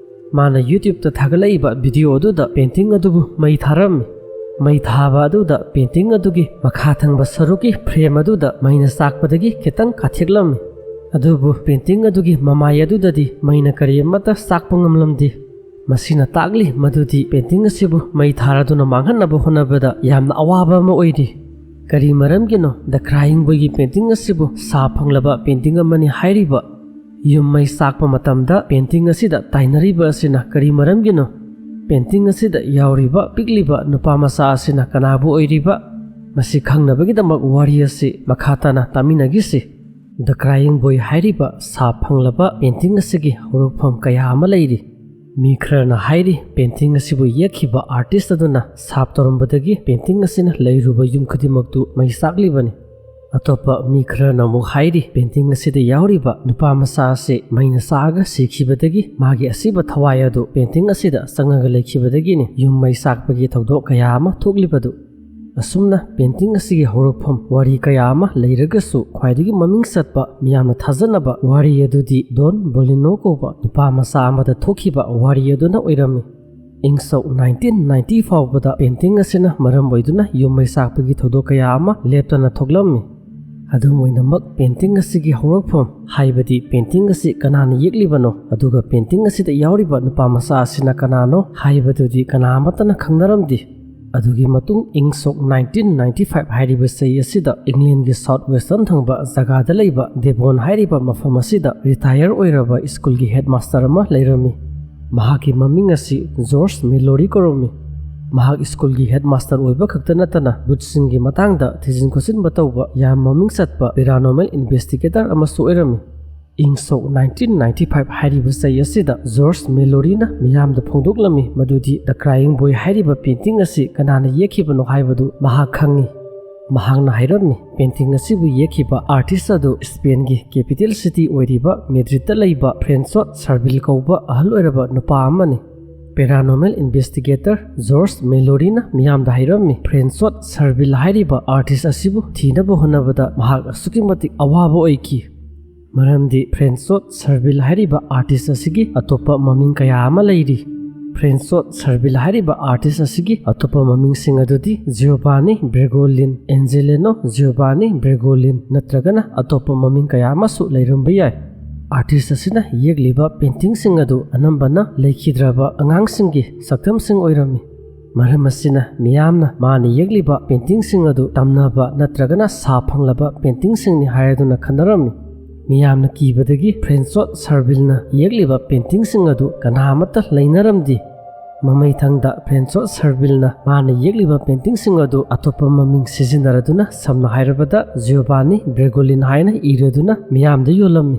ꯃꯥꯅ YouTube ꯇ ꯊꯥꯒꯠꯂꯛꯏꯕ video ꯑꯗꯨꯗ painting ꯑꯗꯨꯕꯨ ꯃꯩ ꯊꯥꯔꯝꯃꯤ꯫ ꯃꯩ ꯊꯥꯕ ꯑꯗꯨꯗ painting ꯑꯗꯨꯒꯤ ꯃꯈꯥ ꯊꯪꯕ ꯁꯔꯨꯛꯀꯤ frame ꯑꯗꯨꯗ ꯃꯩꯅ ꯆꯥꯛꯄꯗꯒꯤ ꯈꯤꯇꯪ ꯀꯥꯊꯦꯛꯂꯝꯃꯤ꯫ ꯑꯗꯨꯕꯨ painting ꯑꯗꯨꯒꯤ ꯃꯃꯥꯏ ꯑꯗꯨꯗꯗꯤ ꯃꯩꯅ ꯀꯔꯤꯃꯠꯇ ꯆꯥꯛꯄ ꯉꯝꯂꯝꯗꯦ꯫ ꯃꯁꯤꯅ ꯇꯥꯛꯂꯤ ꯃꯗꯨꯗꯤ painting ꯑꯁꯤꯕꯨ ꯃꯩ ꯊꯥꯔꯗꯨꯅ ꯃꯥꯡꯍꯟꯅꯕ ꯍꯣꯠꯅꯕꯗ ꯌꯥꯝꯅ ꯑꯋꯥꯕ ꯑꯃ ꯑꯣꯏꯔꯤ꯫ ꯀꯔꯤ ꯃꯔꯝꯒꯤꯅꯣ The Crying Boyꯒꯤ painting ꯑꯁꯤꯕꯨ ꯁꯥ ꯐꯪꯂꯕ painting ꯑꯃꯅꯤ ꯍꯥꯏꯔꯤꯕ? ꯌꯨꯝ ꯃꯩ ꯆꯥꯛꯄ ꯃꯇꯝꯗ painting ꯑꯁꯤꯗ ꯇꯥꯏꯅꯔꯤꯕ ꯑꯁꯤꯅ ꯀꯔꯤ ꯃꯔꯝꯒꯤꯅꯣ? Painting ꯑꯁꯤꯗ ꯌꯥꯎꯔꯤꯕ ꯄꯤꯛꯂꯤꯕ ꯅꯨꯄꯥ ꯃꯆꯥ ꯑꯁꯤꯅ ꯀꯅꯥꯕꯨ ꯑꯣꯏꯔꯤꯕ? ꯃꯁꯤ ꯈꯪꯅꯕꯒꯤꯗꯃꯛ ꯋꯥꯔꯤ ꯑꯁꯤ ꯃꯈꯥ ꯇꯥꯅ ꯇꯥꯃꯤꯟꯅꯈꯤꯁꯤ꯫ The Crying Boy ꯍꯥꯏꯔꯤꯕ ꯁꯥ ꯐꯪꯂꯕ painting ꯑꯁꯤꯒꯤ ꯍꯧꯔꯛꯐꯝ ꯀꯌꯥ ꯑꯃ ꯂꯩꯔꯤ꯫ ꯃꯤ ꯈꯔꯅ ꯍꯥꯏꯔꯤ, painting ꯑꯁꯤꯕꯨ ꯌꯦꯛꯈꯤꯕ artist ꯑꯗꯨꯅ ꯁꯥꯞ ꯇꯧꯔꯝꯕꯗꯒꯤ painting ꯑꯁꯤꯅ ꯂꯩꯔꯨꯕ ꯌꯨꯝ ꯈꯨꯗꯤꯡꯃꯛꯇꯨ ꯃꯩ ꯆꯥꯛꯂꯤꯕꯅꯤ꯫ ꯑꯇꯣꯞꯄ ꯃꯤ ꯈꯔꯅ ꯑꯃꯨꯛ ꯍꯥꯏꯔꯤ, ꯄꯦꯟꯇꯤꯡ ꯑꯁꯤꯗ ꯌꯥꯎꯔꯤꯕ ꯅꯨꯄꯥ ꯃꯆꯥ ꯑꯁꯤ ꯃꯩꯅ ꯆꯥꯛꯑꯒ ꯁꯤꯈꯤꯕꯗꯒꯤ ꯃꯥꯒꯤ ꯑꯁꯤꯕ ꯊꯋꯥꯏ ꯑꯗꯨ ꯄꯦꯟꯇꯤꯡ ꯑꯁꯤꯗ ꯆꯪꯉꯒ ꯂꯩꯈꯤꯕꯗꯒꯤꯅꯤ ꯌꯨꯝ ꯃꯩ ꯆꯥꯛꯄꯒꯤ ꯊꯧꯗꯣꯛ ꯀꯌꯥ ꯑꯃ ꯊꯣꯛꯂꯤꯕꯗꯨ꯫ ꯑꯁꯨꯝꯅ ꯄꯦꯟꯇꯤꯡ ꯑꯁꯤꯒꯤ ꯍꯧꯔꯛꯐꯝ ꯋꯥꯔꯤ ꯀꯌꯥ ꯑꯃ ꯂꯩꯔꯒꯁꯨ, ꯈ꯭ꯋꯥꯏꯗꯒꯤ ꯃꯃꯤꯡ ꯆꯠꯄ ꯃꯤꯌꯥꯝꯅ ꯊꯥꯖꯅꯕ ꯋꯥꯔꯤ ꯑꯗꯨꯗꯤ ꯗꯣꯟ ꯕꯣꯂꯤꯅꯣ ꯀꯧꯕ ꯅꯨꯄꯥ ꯃꯆꯥ ꯑꯃꯗ ꯊꯣꯛꯈꯤꯕ ꯋꯥꯔꯤ ꯑꯗꯨꯅ ꯑꯣꯏꯔꯝꯃꯤ꯫ ꯏꯪ ꯁꯣꯛ ꯅꯥꯏꯟꯇꯤꯟ ꯅꯥꯏꯟꯇꯤ ꯐꯥꯎꯕꯗ ꯄꯦꯟꯇꯤꯡ ꯑꯁꯤꯅ ꯃꯔꯝ ꯑꯣꯏꯗꯨꯅ ꯌꯨꯝ ꯃꯩ ꯆꯥꯛꯄꯒꯤ ꯊꯧꯗꯣꯛ ꯀꯌꯥ ꯑꯃ ꯂꯦꯞꯇꯅ ꯊꯣꯛꯂꯝꯃꯤ꯫ ꯑꯗꯨꯝ ꯑꯣꯏꯅꯃꯛ, ꯄꯦꯟꯇꯤꯡ ꯑꯁꯤꯒꯤ ꯍꯧꯔꯛꯐꯝ, ꯍꯥꯏꯕꯗꯤ ꯄꯦꯟꯇꯤꯡ ꯑꯁꯤ ꯀꯅꯥꯅ ꯌꯦꯛꯂꯤꯕꯅꯣ, ꯑꯗꯨꯒ ꯄꯦꯟꯇꯤꯡ ꯑꯁꯤꯗ ꯌꯥꯎꯔꯤꯕ ꯅꯨꯄꯥ ꯃꯆꯥ ꯑꯁꯤꯅ ꯀꯅꯥꯅꯣ ꯍꯥꯏꯕꯗꯨꯗꯤ ꯀꯅꯥ ꯑꯃꯠꯇꯅ ꯈꯪꯅꯔꯝꯗꯦ꯫ ꯑꯗꯨꯒꯤ ꯃꯇꯨꯡ ꯏꯪ ꯁꯣꯛ ꯅꯥꯏꯟꯇꯤꯟ ꯅꯥꯏꯟꯇꯤ ꯐꯥꯏꯚ ꯍꯥꯏꯔꯤꯕ ꯆꯍꯤ ꯑꯁꯤꯗ ꯏꯪꯂꯦꯟꯒꯤ ꯁꯥꯎꯠ ꯋꯦꯁꯇꯔꯟ ꯊꯪꯕ ꯖꯒꯥꯗ ꯂꯩꯕ ꯗꯦꯕꯣꯟ ꯍꯥꯏꯔꯤꯕ ꯃꯐꯝ ꯑꯁꯤꯗ ꯔꯤꯇꯥꯌꯔ ꯑꯣꯏꯔꯕ ꯁ꯭ꯀꯨꯜꯒꯤ ꯍꯦꯗꯃꯥꯁꯇꯔ ꯑꯃ ꯂꯩꯔꯝꯃꯤ꯫ ꯃꯍꯥꯛꯀꯤ ꯃꯃꯤꯡ ꯑꯁꯤ ꯖꯣꯔꯖ ꯃꯦꯂꯣꯔꯤ ꯀꯧꯔꯝꯃꯤ꯫ ꯃꯍꯥꯛ ꯁ꯭ꯀꯨꯜꯒꯤ ꯍꯦꯗꯃꯥꯁꯇꯔ ꯑꯣꯏꯕ ꯈꯛꯇ ꯅꯠꯇꯅ ꯕꯨꯠꯁꯤꯡꯒꯤ ꯃꯇꯥꯡꯗ ꯊꯤꯖꯤꯟ ꯈꯣꯠꯆꯤꯟꯕ ꯇꯧꯕ ꯌꯥꯝ ꯃꯃꯤꯡ ꯆꯠꯄ ꯄꯦꯔꯥꯅꯣꯔꯃꯦꯜ ꯏꯟꯚꯦꯁꯇꯤꯒꯦꯇꯔ ꯑꯃꯁꯨ ꯑꯣꯏꯔꯝꯃꯤ꯫ ꯏꯪ ꯁꯣꯛ ꯅꯥꯏꯟꯇꯤꯟ ꯅꯥꯏꯟꯇꯤ ꯐꯥꯏꯚ ꯍꯥꯏꯔꯤꯕ ꯆꯍꯤ ꯑꯁꯤꯗ ꯖꯣꯔꯖ ꯃꯦꯂꯣꯔꯤꯅ ꯃꯤꯌꯥꯝꯗ ꯐꯣꯡꯗꯣꯛꯂꯝꯃꯤ ꯃꯗꯨꯗꯤ ꯗ ꯀ꯭ꯔꯥꯏꯌꯤꯡ ꯕꯣꯏ ꯍꯥꯏꯔꯤꯕ ꯄꯦꯟꯇꯤꯡ ꯑꯁꯤ ꯀꯅꯥꯅ ꯌꯦꯛꯈꯤꯕꯅꯣ ꯍꯥꯏꯕꯗꯨ ꯃꯍꯥꯛ ꯈꯪꯏ꯫ ꯃꯍꯥꯛꯅ ꯍꯥꯏꯔꯝꯃꯤ, ꯄꯦꯟꯇꯤꯡ ꯑꯁꯤꯕꯨ ꯌꯦꯛꯈꯤꯕ ꯑꯥꯔꯇꯤꯁ ꯑꯗꯨ ꯁ꯭ꯄꯦꯟꯒꯤ ꯀꯦꯄꯤꯇꯦꯜ ꯁꯤꯇꯤ ꯑꯣꯏꯔꯤꯕ ꯃꯦꯗ꯭ꯔꯤꯗꯇ ꯂꯩꯕ ꯐ꯭ꯔꯦꯟꯁꯣꯠ ꯁꯔꯚꯤꯜ ꯀꯧꯕ ꯑꯍꯜ ꯑꯣꯏꯔꯕ ꯅꯨꯄꯥ ꯑꯃꯅꯤ꯫ ꯄꯦꯔꯥꯅꯣꯔꯃꯦꯜ ꯏꯟꯚꯦꯁꯇꯤꯒꯦꯇꯔ ꯖꯣꯔꯖ ꯃꯦꯂꯣꯔꯤꯅ ꯃꯤꯌꯥꯝꯗ ꯍꯥꯏꯔꯝꯃꯤ, ꯐ꯭ꯔꯦꯟꯁꯣꯠ ꯁꯔꯚꯤꯜ ꯍꯥꯏꯔꯤꯕ ꯑꯥꯔꯇꯤꯁ ꯑꯁꯤꯕꯨ ꯊꯤꯅꯕ ꯍꯣꯠꯅꯕꯗ ꯃꯍꯥꯛ ꯑꯁꯨꯛꯀꯤ ꯃꯇꯤꯛ ꯑꯋꯥꯕ ꯑꯣꯏꯈꯤ꯫ ꯃꯔꯝꯗꯤ ꯐ꯭ꯔꯦꯟꯁꯣꯠ ꯁꯔꯚꯤꯜ ꯍꯥꯏꯔꯤꯕ ꯑꯥꯔꯇꯤꯁ ꯑꯁꯤꯒꯤ ꯑꯇꯣꯞꯄ ꯃꯃꯤꯡ ꯀꯌꯥ ꯑꯃ ꯂꯩꯔꯤ꯫ ꯐ꯭ꯔꯦꯟꯁꯣꯠ ꯁꯔꯚꯤꯜ ꯍꯥꯏꯔꯤꯕ ꯑꯥꯔꯇꯤꯁ ꯑꯁꯤꯒꯤ ꯑꯇꯣꯞꯄ ꯃꯃꯤꯡꯁꯤꯡ ꯑꯗꯨꯗꯤ ꯖꯤꯑꯣꯕꯥꯅꯤ ꯕ꯭ꯔꯦꯒꯣꯂꯤꯟ, ꯑꯦꯟꯖꯦꯂꯦꯅꯣ ꯖꯤꯑꯣꯕꯥꯅꯤ ꯕ꯭ꯔꯦꯒꯣꯂꯤꯟ ꯅꯠꯇ꯭ꯔꯒꯅ ꯑꯇꯣꯞꯄ ꯃꯃꯤꯡ ꯀꯌꯥ ꯑꯃꯁꯨ ꯂꯩꯔꯝꯕ ꯌꯥꯏ꯫ ꯑꯥꯔꯇꯤꯁ ꯑꯁꯤꯅ ꯌꯦꯛꯂꯤꯕ ꯄꯦꯟꯇꯤꯡꯁꯤꯡ ꯑꯗꯨ ꯑꯅꯝꯕꯅ ꯂꯩꯈꯤꯗ꯭ꯔꯕ ꯑꯉꯥꯡꯁꯤꯡꯒꯤ ꯁꯛꯇꯝꯁꯤꯡ ꯑꯣꯏꯔꯝꯃꯤ꯫ ꯃꯔꯝ ꯑꯁꯤꯅ ꯃꯤꯌꯥꯝꯅ ꯃꯥꯅ ꯌꯦꯛꯂꯤꯕ ꯄꯦꯟꯇꯤꯡꯁꯤꯡ ꯑꯗꯨ ꯇꯝꯅꯕ ꯅꯠꯇ꯭ꯔꯒꯅ ꯁꯥ ꯐꯪꯂꯕ ꯄꯦꯟꯇꯤꯡꯁꯤꯡꯅꯤ ꯍꯥꯏꯔꯗꯨꯅ ꯈꯟꯅꯔꯝꯃꯤ꯫ ꯃꯤꯌꯥꯝꯅ ꯀꯤꯕꯗꯒꯤ ꯐ꯭ꯔꯦꯟꯁꯣꯠ ꯁꯔꯚꯤꯜꯅ ꯌꯦꯛꯂꯤꯕ ꯄꯦꯟꯇꯤꯡꯁꯤꯡ ꯑꯗꯨ ꯀꯅꯥ ꯑꯃꯠꯇ ꯂꯩꯅꯔꯝꯗꯦ꯫ ꯃꯃꯩꯊꯪꯗ ꯐ꯭ꯔꯦꯟꯁꯣꯠ ꯁꯔꯚꯤꯜꯅ ꯃꯥꯅ ꯌꯦꯛꯂꯤꯕ ꯄꯦꯟꯇꯤꯡꯁꯤꯡ ꯑꯗꯨ ꯑꯇꯣꯞꯄ ꯃꯃꯤꯡ ꯁꯤꯖꯤꯟꯅꯔꯗꯨꯅ, ꯁꯝꯅ ꯍꯥꯏꯔꯕꯗ ꯖꯤꯑꯣꯕꯥꯅꯤ ꯕ꯭ꯔꯦꯒꯣꯂꯤꯟ ꯍꯥꯏꯅ ꯏꯔꯗꯨꯅ ꯃꯤꯌꯥꯝꯗ ꯌꯣꯜꯂꯝꯃꯤ꯫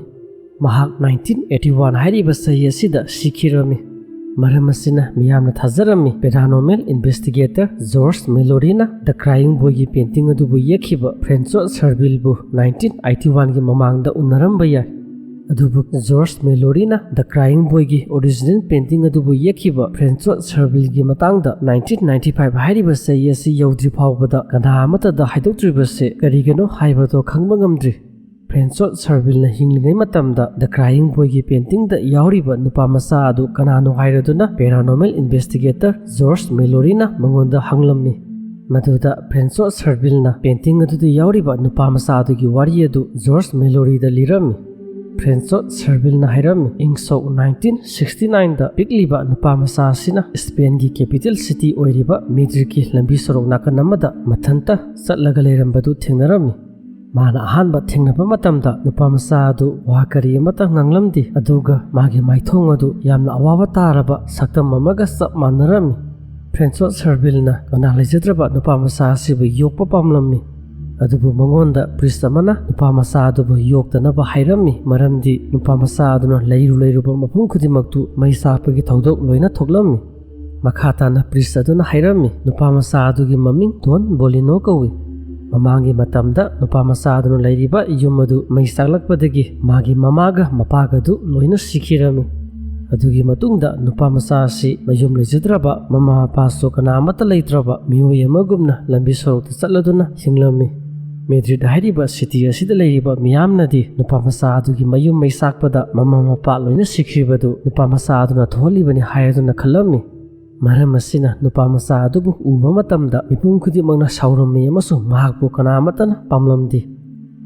ꯃꯍꯥꯛ ꯅꯥꯏꯟꯇꯤꯟ ꯑꯩꯠꯇꯤ ꯋꯥꯟ ꯍꯥꯏꯔꯤꯕ ꯆꯍꯤ ꯑꯁꯤꯗ ꯁꯤꯈꯤꯔꯝꯃꯤ꯫ ꯃꯔꯝ ꯑꯁꯤꯅ ꯃꯤꯌꯥꯝꯅ ꯊꯥꯖꯔꯝꯃꯤ, ꯄꯦꯔꯥꯅꯣꯃꯦꯜ ꯏꯟꯚꯦꯁꯇꯤꯒꯦꯇꯔ ꯖꯣꯔꯖ ꯃꯦꯂꯣꯔꯤꯅ ꯗ ꯀ꯭ꯔꯥꯏꯌꯤꯡ ꯕꯣꯏꯒꯤ ꯄꯦꯟꯇꯤꯡ ꯑꯗꯨꯕꯨ ꯌꯦꯛꯈꯤꯕ ꯐ꯭ꯔꯦꯟꯁꯣꯠ ꯁꯔꯚꯤꯜꯕꯨ ꯅꯥꯏꯟꯇꯤꯟ ꯑꯩꯠꯇꯤ ꯋꯥꯟꯒꯤ ꯃꯃꯥꯡꯗ ꯎꯅꯔꯝꯕ ꯌꯥꯏ꯫ ꯑꯗꯨꯕꯨ ꯖꯣꯔꯖ ꯃꯦꯂꯣꯔꯤꯅ ꯗ ꯀ꯭ꯔꯥꯏꯌꯤꯡ ꯕꯣꯏꯒꯤ ꯑꯣꯔꯤꯖꯤꯅꯦꯜ ꯄꯦꯟꯇꯤꯡ ꯑꯗꯨꯕꯨ ꯌꯦꯛꯈꯤꯕ ꯐ꯭ꯔꯦꯟꯁꯣꯠ ꯁꯔꯚꯤꯜꯒꯤ ꯃꯇꯥꯡꯗ ꯅꯥꯏꯟꯇꯤꯟ ꯅꯥꯏꯟꯇꯤ ꯐꯥꯏꯚ ꯍꯥꯏꯔꯤꯕ ꯆꯍꯤ ꯑꯁꯤ ꯌꯧꯗ꯭ꯔꯤ ꯐꯥꯎꯕꯗ ꯀꯅꯥ ꯑꯃꯠꯇꯗ ꯍꯥꯏꯗꯣꯛꯇ꯭ꯔꯤꯕꯁꯦ ꯀꯔꯤꯒꯤꯅꯣ ꯍꯥꯏꯕꯗꯣ ꯈꯪꯕ ꯉꯝꯗ꯭ꯔꯤ꯫ ꯐ꯭ꯔꯦꯟꯁꯣꯠ ꯁꯔꯚꯤꯜꯅ ꯍꯤꯡꯂꯤꯉꯩ ꯃꯇꯝꯗ ꯗ ꯀ꯭ꯔꯥꯏꯌꯤꯡ ꯕꯣꯏꯒꯤ ꯄꯦꯟꯇꯤꯡꯗ ꯌꯥꯎꯔꯤꯕ ꯅꯨꯄꯥ ꯃꯆꯥ ꯑꯗꯨ ꯀꯅꯥꯅꯣ ꯍꯥꯏꯔꯗꯨꯅ ꯄꯦꯔꯥꯅꯣꯃꯦꯜ ꯏꯟꯚꯦꯁꯇꯤꯒꯦꯇꯔ ꯖꯣꯔꯖ ꯃꯦꯂꯣꯔꯤꯅ ꯃꯉꯣꯟꯗ ꯍꯪꯂꯝꯃꯤ꯫ ꯃꯗꯨꯗ ꯐ꯭ꯔꯦꯟꯁꯣꯠ ꯁꯔꯚꯤꯜꯅ ꯄꯦꯟꯇꯤꯡ ꯑꯗꯨꯗ ꯌꯥꯎꯔꯤꯕ ꯅꯨꯄꯥ ꯃꯆꯥ ꯑꯗꯨꯒꯤ ꯋꯥꯔꯤ ꯑꯗꯨ ꯖꯣꯔꯖ ꯃꯦꯂꯣꯔꯤꯗ ꯂꯤꯔꯝꯃꯤ꯫ ꯐ꯭ꯔꯦꯟꯁꯣꯠ ꯁꯔꯚꯤꯜꯅ ꯍꯥꯏꯔꯝꯃꯤ, ꯏꯪ ꯁꯣꯛ ꯅꯥꯏꯟꯇꯤꯟ ꯁꯤꯛꯁꯇꯤ ꯅꯥꯏꯟꯗ ꯄꯤꯛꯂꯤꯕ ꯅꯨꯄꯥ ꯃꯆꯥ ꯑꯁꯤꯅ ꯁ꯭ꯄꯦꯟꯒꯤ ꯀꯦꯄꯤꯇꯦꯜ ꯁꯤꯇꯤ ꯑꯣꯏꯔꯤꯕ ꯃꯦꯗ꯭ꯔꯤꯗꯀꯤ ꯂꯝꯕꯤ ꯁꯣꯔꯣꯛ ꯅꯥꯀꯟ ꯑꯃꯗ ꯃꯊꯟꯇ ꯆꯠꯂꯒ ꯂꯩꯔꯝꯕꯗꯨ ꯊꯦꯡꯅꯔꯝꯃꯤ꯫ ꯃꯥꯅ ꯑꯍꯥꯟꯕ ꯊꯦꯡꯅꯕ ꯃꯇꯝꯗ ꯅꯨꯄꯥ ꯃꯆꯥ ꯑꯗꯨ ꯋꯥ ꯀꯔꯤ ꯑꯃꯠꯇ ꯉꯥꯡꯂꯝꯗꯦ, ꯑꯗꯨꯒ ꯃꯥꯒꯤ ꯃꯥꯏꯊꯣꯡ ꯑꯗꯨ ꯌꯥꯝꯅ ꯑꯋꯥꯕ ꯇꯥꯔꯕ ꯁꯛꯇꯝ ꯑꯃꯒ ꯆꯞ ꯃꯥꯟꯅꯔꯝꯃꯤ꯫ ꯐ꯭ꯔꯦꯟꯁꯣꯠ ꯁꯔꯚꯤꯜꯅ ꯀꯅꯥ ꯂꯩꯖꯗ꯭ꯔꯕ ꯅꯨꯄꯥ ꯃꯆꯥ ꯑꯁꯤꯕꯨ ꯌꯣꯛꯄ ꯄꯥꯝꯂꯝꯃꯤ꯫ ꯑꯗꯨꯕꯨ ꯃꯉꯣꯟꯗ ꯄ꯭ꯔꯤꯁ ꯑꯃꯅ ꯅꯨꯄꯥ ꯃꯆꯥ ꯑꯗꯨꯕꯨ ꯌꯣꯛꯇꯅꯕ ꯍꯥꯏꯔꯝꯃꯤ, ꯃꯔꯝꯗꯤ ꯅꯨꯄꯥ ꯃꯆꯥ ꯑꯗꯨꯅ ꯂꯩꯔꯨ ꯂꯩꯔꯨꯕ ꯃꯐꯝ ꯈꯨꯗꯤꯡꯃꯛꯇꯨ ꯃꯩ ꯆꯥꯛꯄꯒꯤ ꯊꯧꯗꯣꯛ ꯂꯣꯏꯅ ꯊꯣꯛꯂꯝꯃꯤ꯫ ꯃꯈꯥ ꯇꯥꯅ ꯄ꯭ꯔꯤꯁ ꯑꯗꯨꯅ ꯍꯥꯏꯔꯝꯃꯤ, ꯅꯨꯄꯥ ꯃꯆꯥ ꯑꯗꯨꯒꯤ ꯃꯃꯤꯡ ꯗꯣꯟ ꯕꯣꯂꯤꯅꯣ ꯀꯧꯏ꯫ ꯃꯃꯥꯡꯒꯤ ꯃꯇꯝꯗ ꯅꯨꯄꯥ ꯃꯆꯥ ꯑꯗꯨꯅ ꯂꯩꯔꯤꯕ ꯌꯨꯝ ꯑꯗꯨ ꯃꯩ ꯆꯥꯛꯂꯛꯄꯗꯒꯤ ꯃꯥꯒꯤ ꯃꯃꯥꯒ ꯃꯄꯥꯒꯗꯨ ꯂꯣꯏꯅ ꯁꯤꯈꯤꯔꯝꯃꯤ꯫ ꯑꯗꯨꯒꯤ ꯃꯇꯨꯡꯗ ꯅꯨꯄꯥ ꯃꯆꯥ ꯑꯁꯤ ꯃꯌꯨꯝ ꯂꯩꯖꯗ꯭ꯔꯕ, ꯃꯃꯥ ꯃꯄꯥꯁꯨ ꯀꯅꯥ ꯑꯃꯠꯇ ꯂꯩꯇ꯭ꯔꯕ ꯃꯤꯑꯣꯏ ꯑꯃꯒꯨꯝꯅ ꯂꯝꯕꯤ ꯁꯣꯔꯣꯛꯇ ꯆꯠꯂꯗꯨꯅ ꯍꯤꯡꯂꯝꯃꯤ꯫ ꯃꯦꯗ꯭ꯔꯤꯗ ꯍꯥꯏꯔꯤꯕ ꯁꯤꯇꯤ ꯑꯁꯤꯗ ꯂꯩꯔꯤꯕ ꯃꯤꯌꯥꯝꯅꯗꯤ ꯅꯨꯄꯥ ꯃꯆꯥ ꯑꯗꯨꯒꯤ ꯃꯌꯨꯝ ꯃꯩ ꯆꯥꯛꯄꯗ ꯃꯃꯥ ꯃꯄꯥ ꯂꯣꯏꯅ ꯁꯤꯈ꯭ꯔꯤꯕꯗꯨ ꯅꯨꯄꯥ ꯃꯆꯥ ꯑꯗꯨꯅ ꯊꯣꯛꯍꯜꯂꯤꯕꯅꯤ ꯍꯥꯏꯔꯗꯨꯅ ꯈꯜꯂꯝꯃꯤ꯫ ꯃꯔꯝ ꯑꯁꯤꯅ ꯅꯨꯄꯥ ꯃꯆꯥ ꯑꯗꯨꯕꯨ ꯎꯕ ꯃꯇꯝꯗ ꯃꯤꯄꯨꯝ ꯈꯨꯗꯤꯡꯃꯛꯅ ꯁꯥꯎꯔꯝꯃꯤ ꯑꯃꯁꯨꯡ ꯃꯍꯥꯛꯄꯨ ꯀꯅꯥ ꯑꯃꯠꯇꯅ ꯄꯥꯝꯂꯝꯗꯦ꯫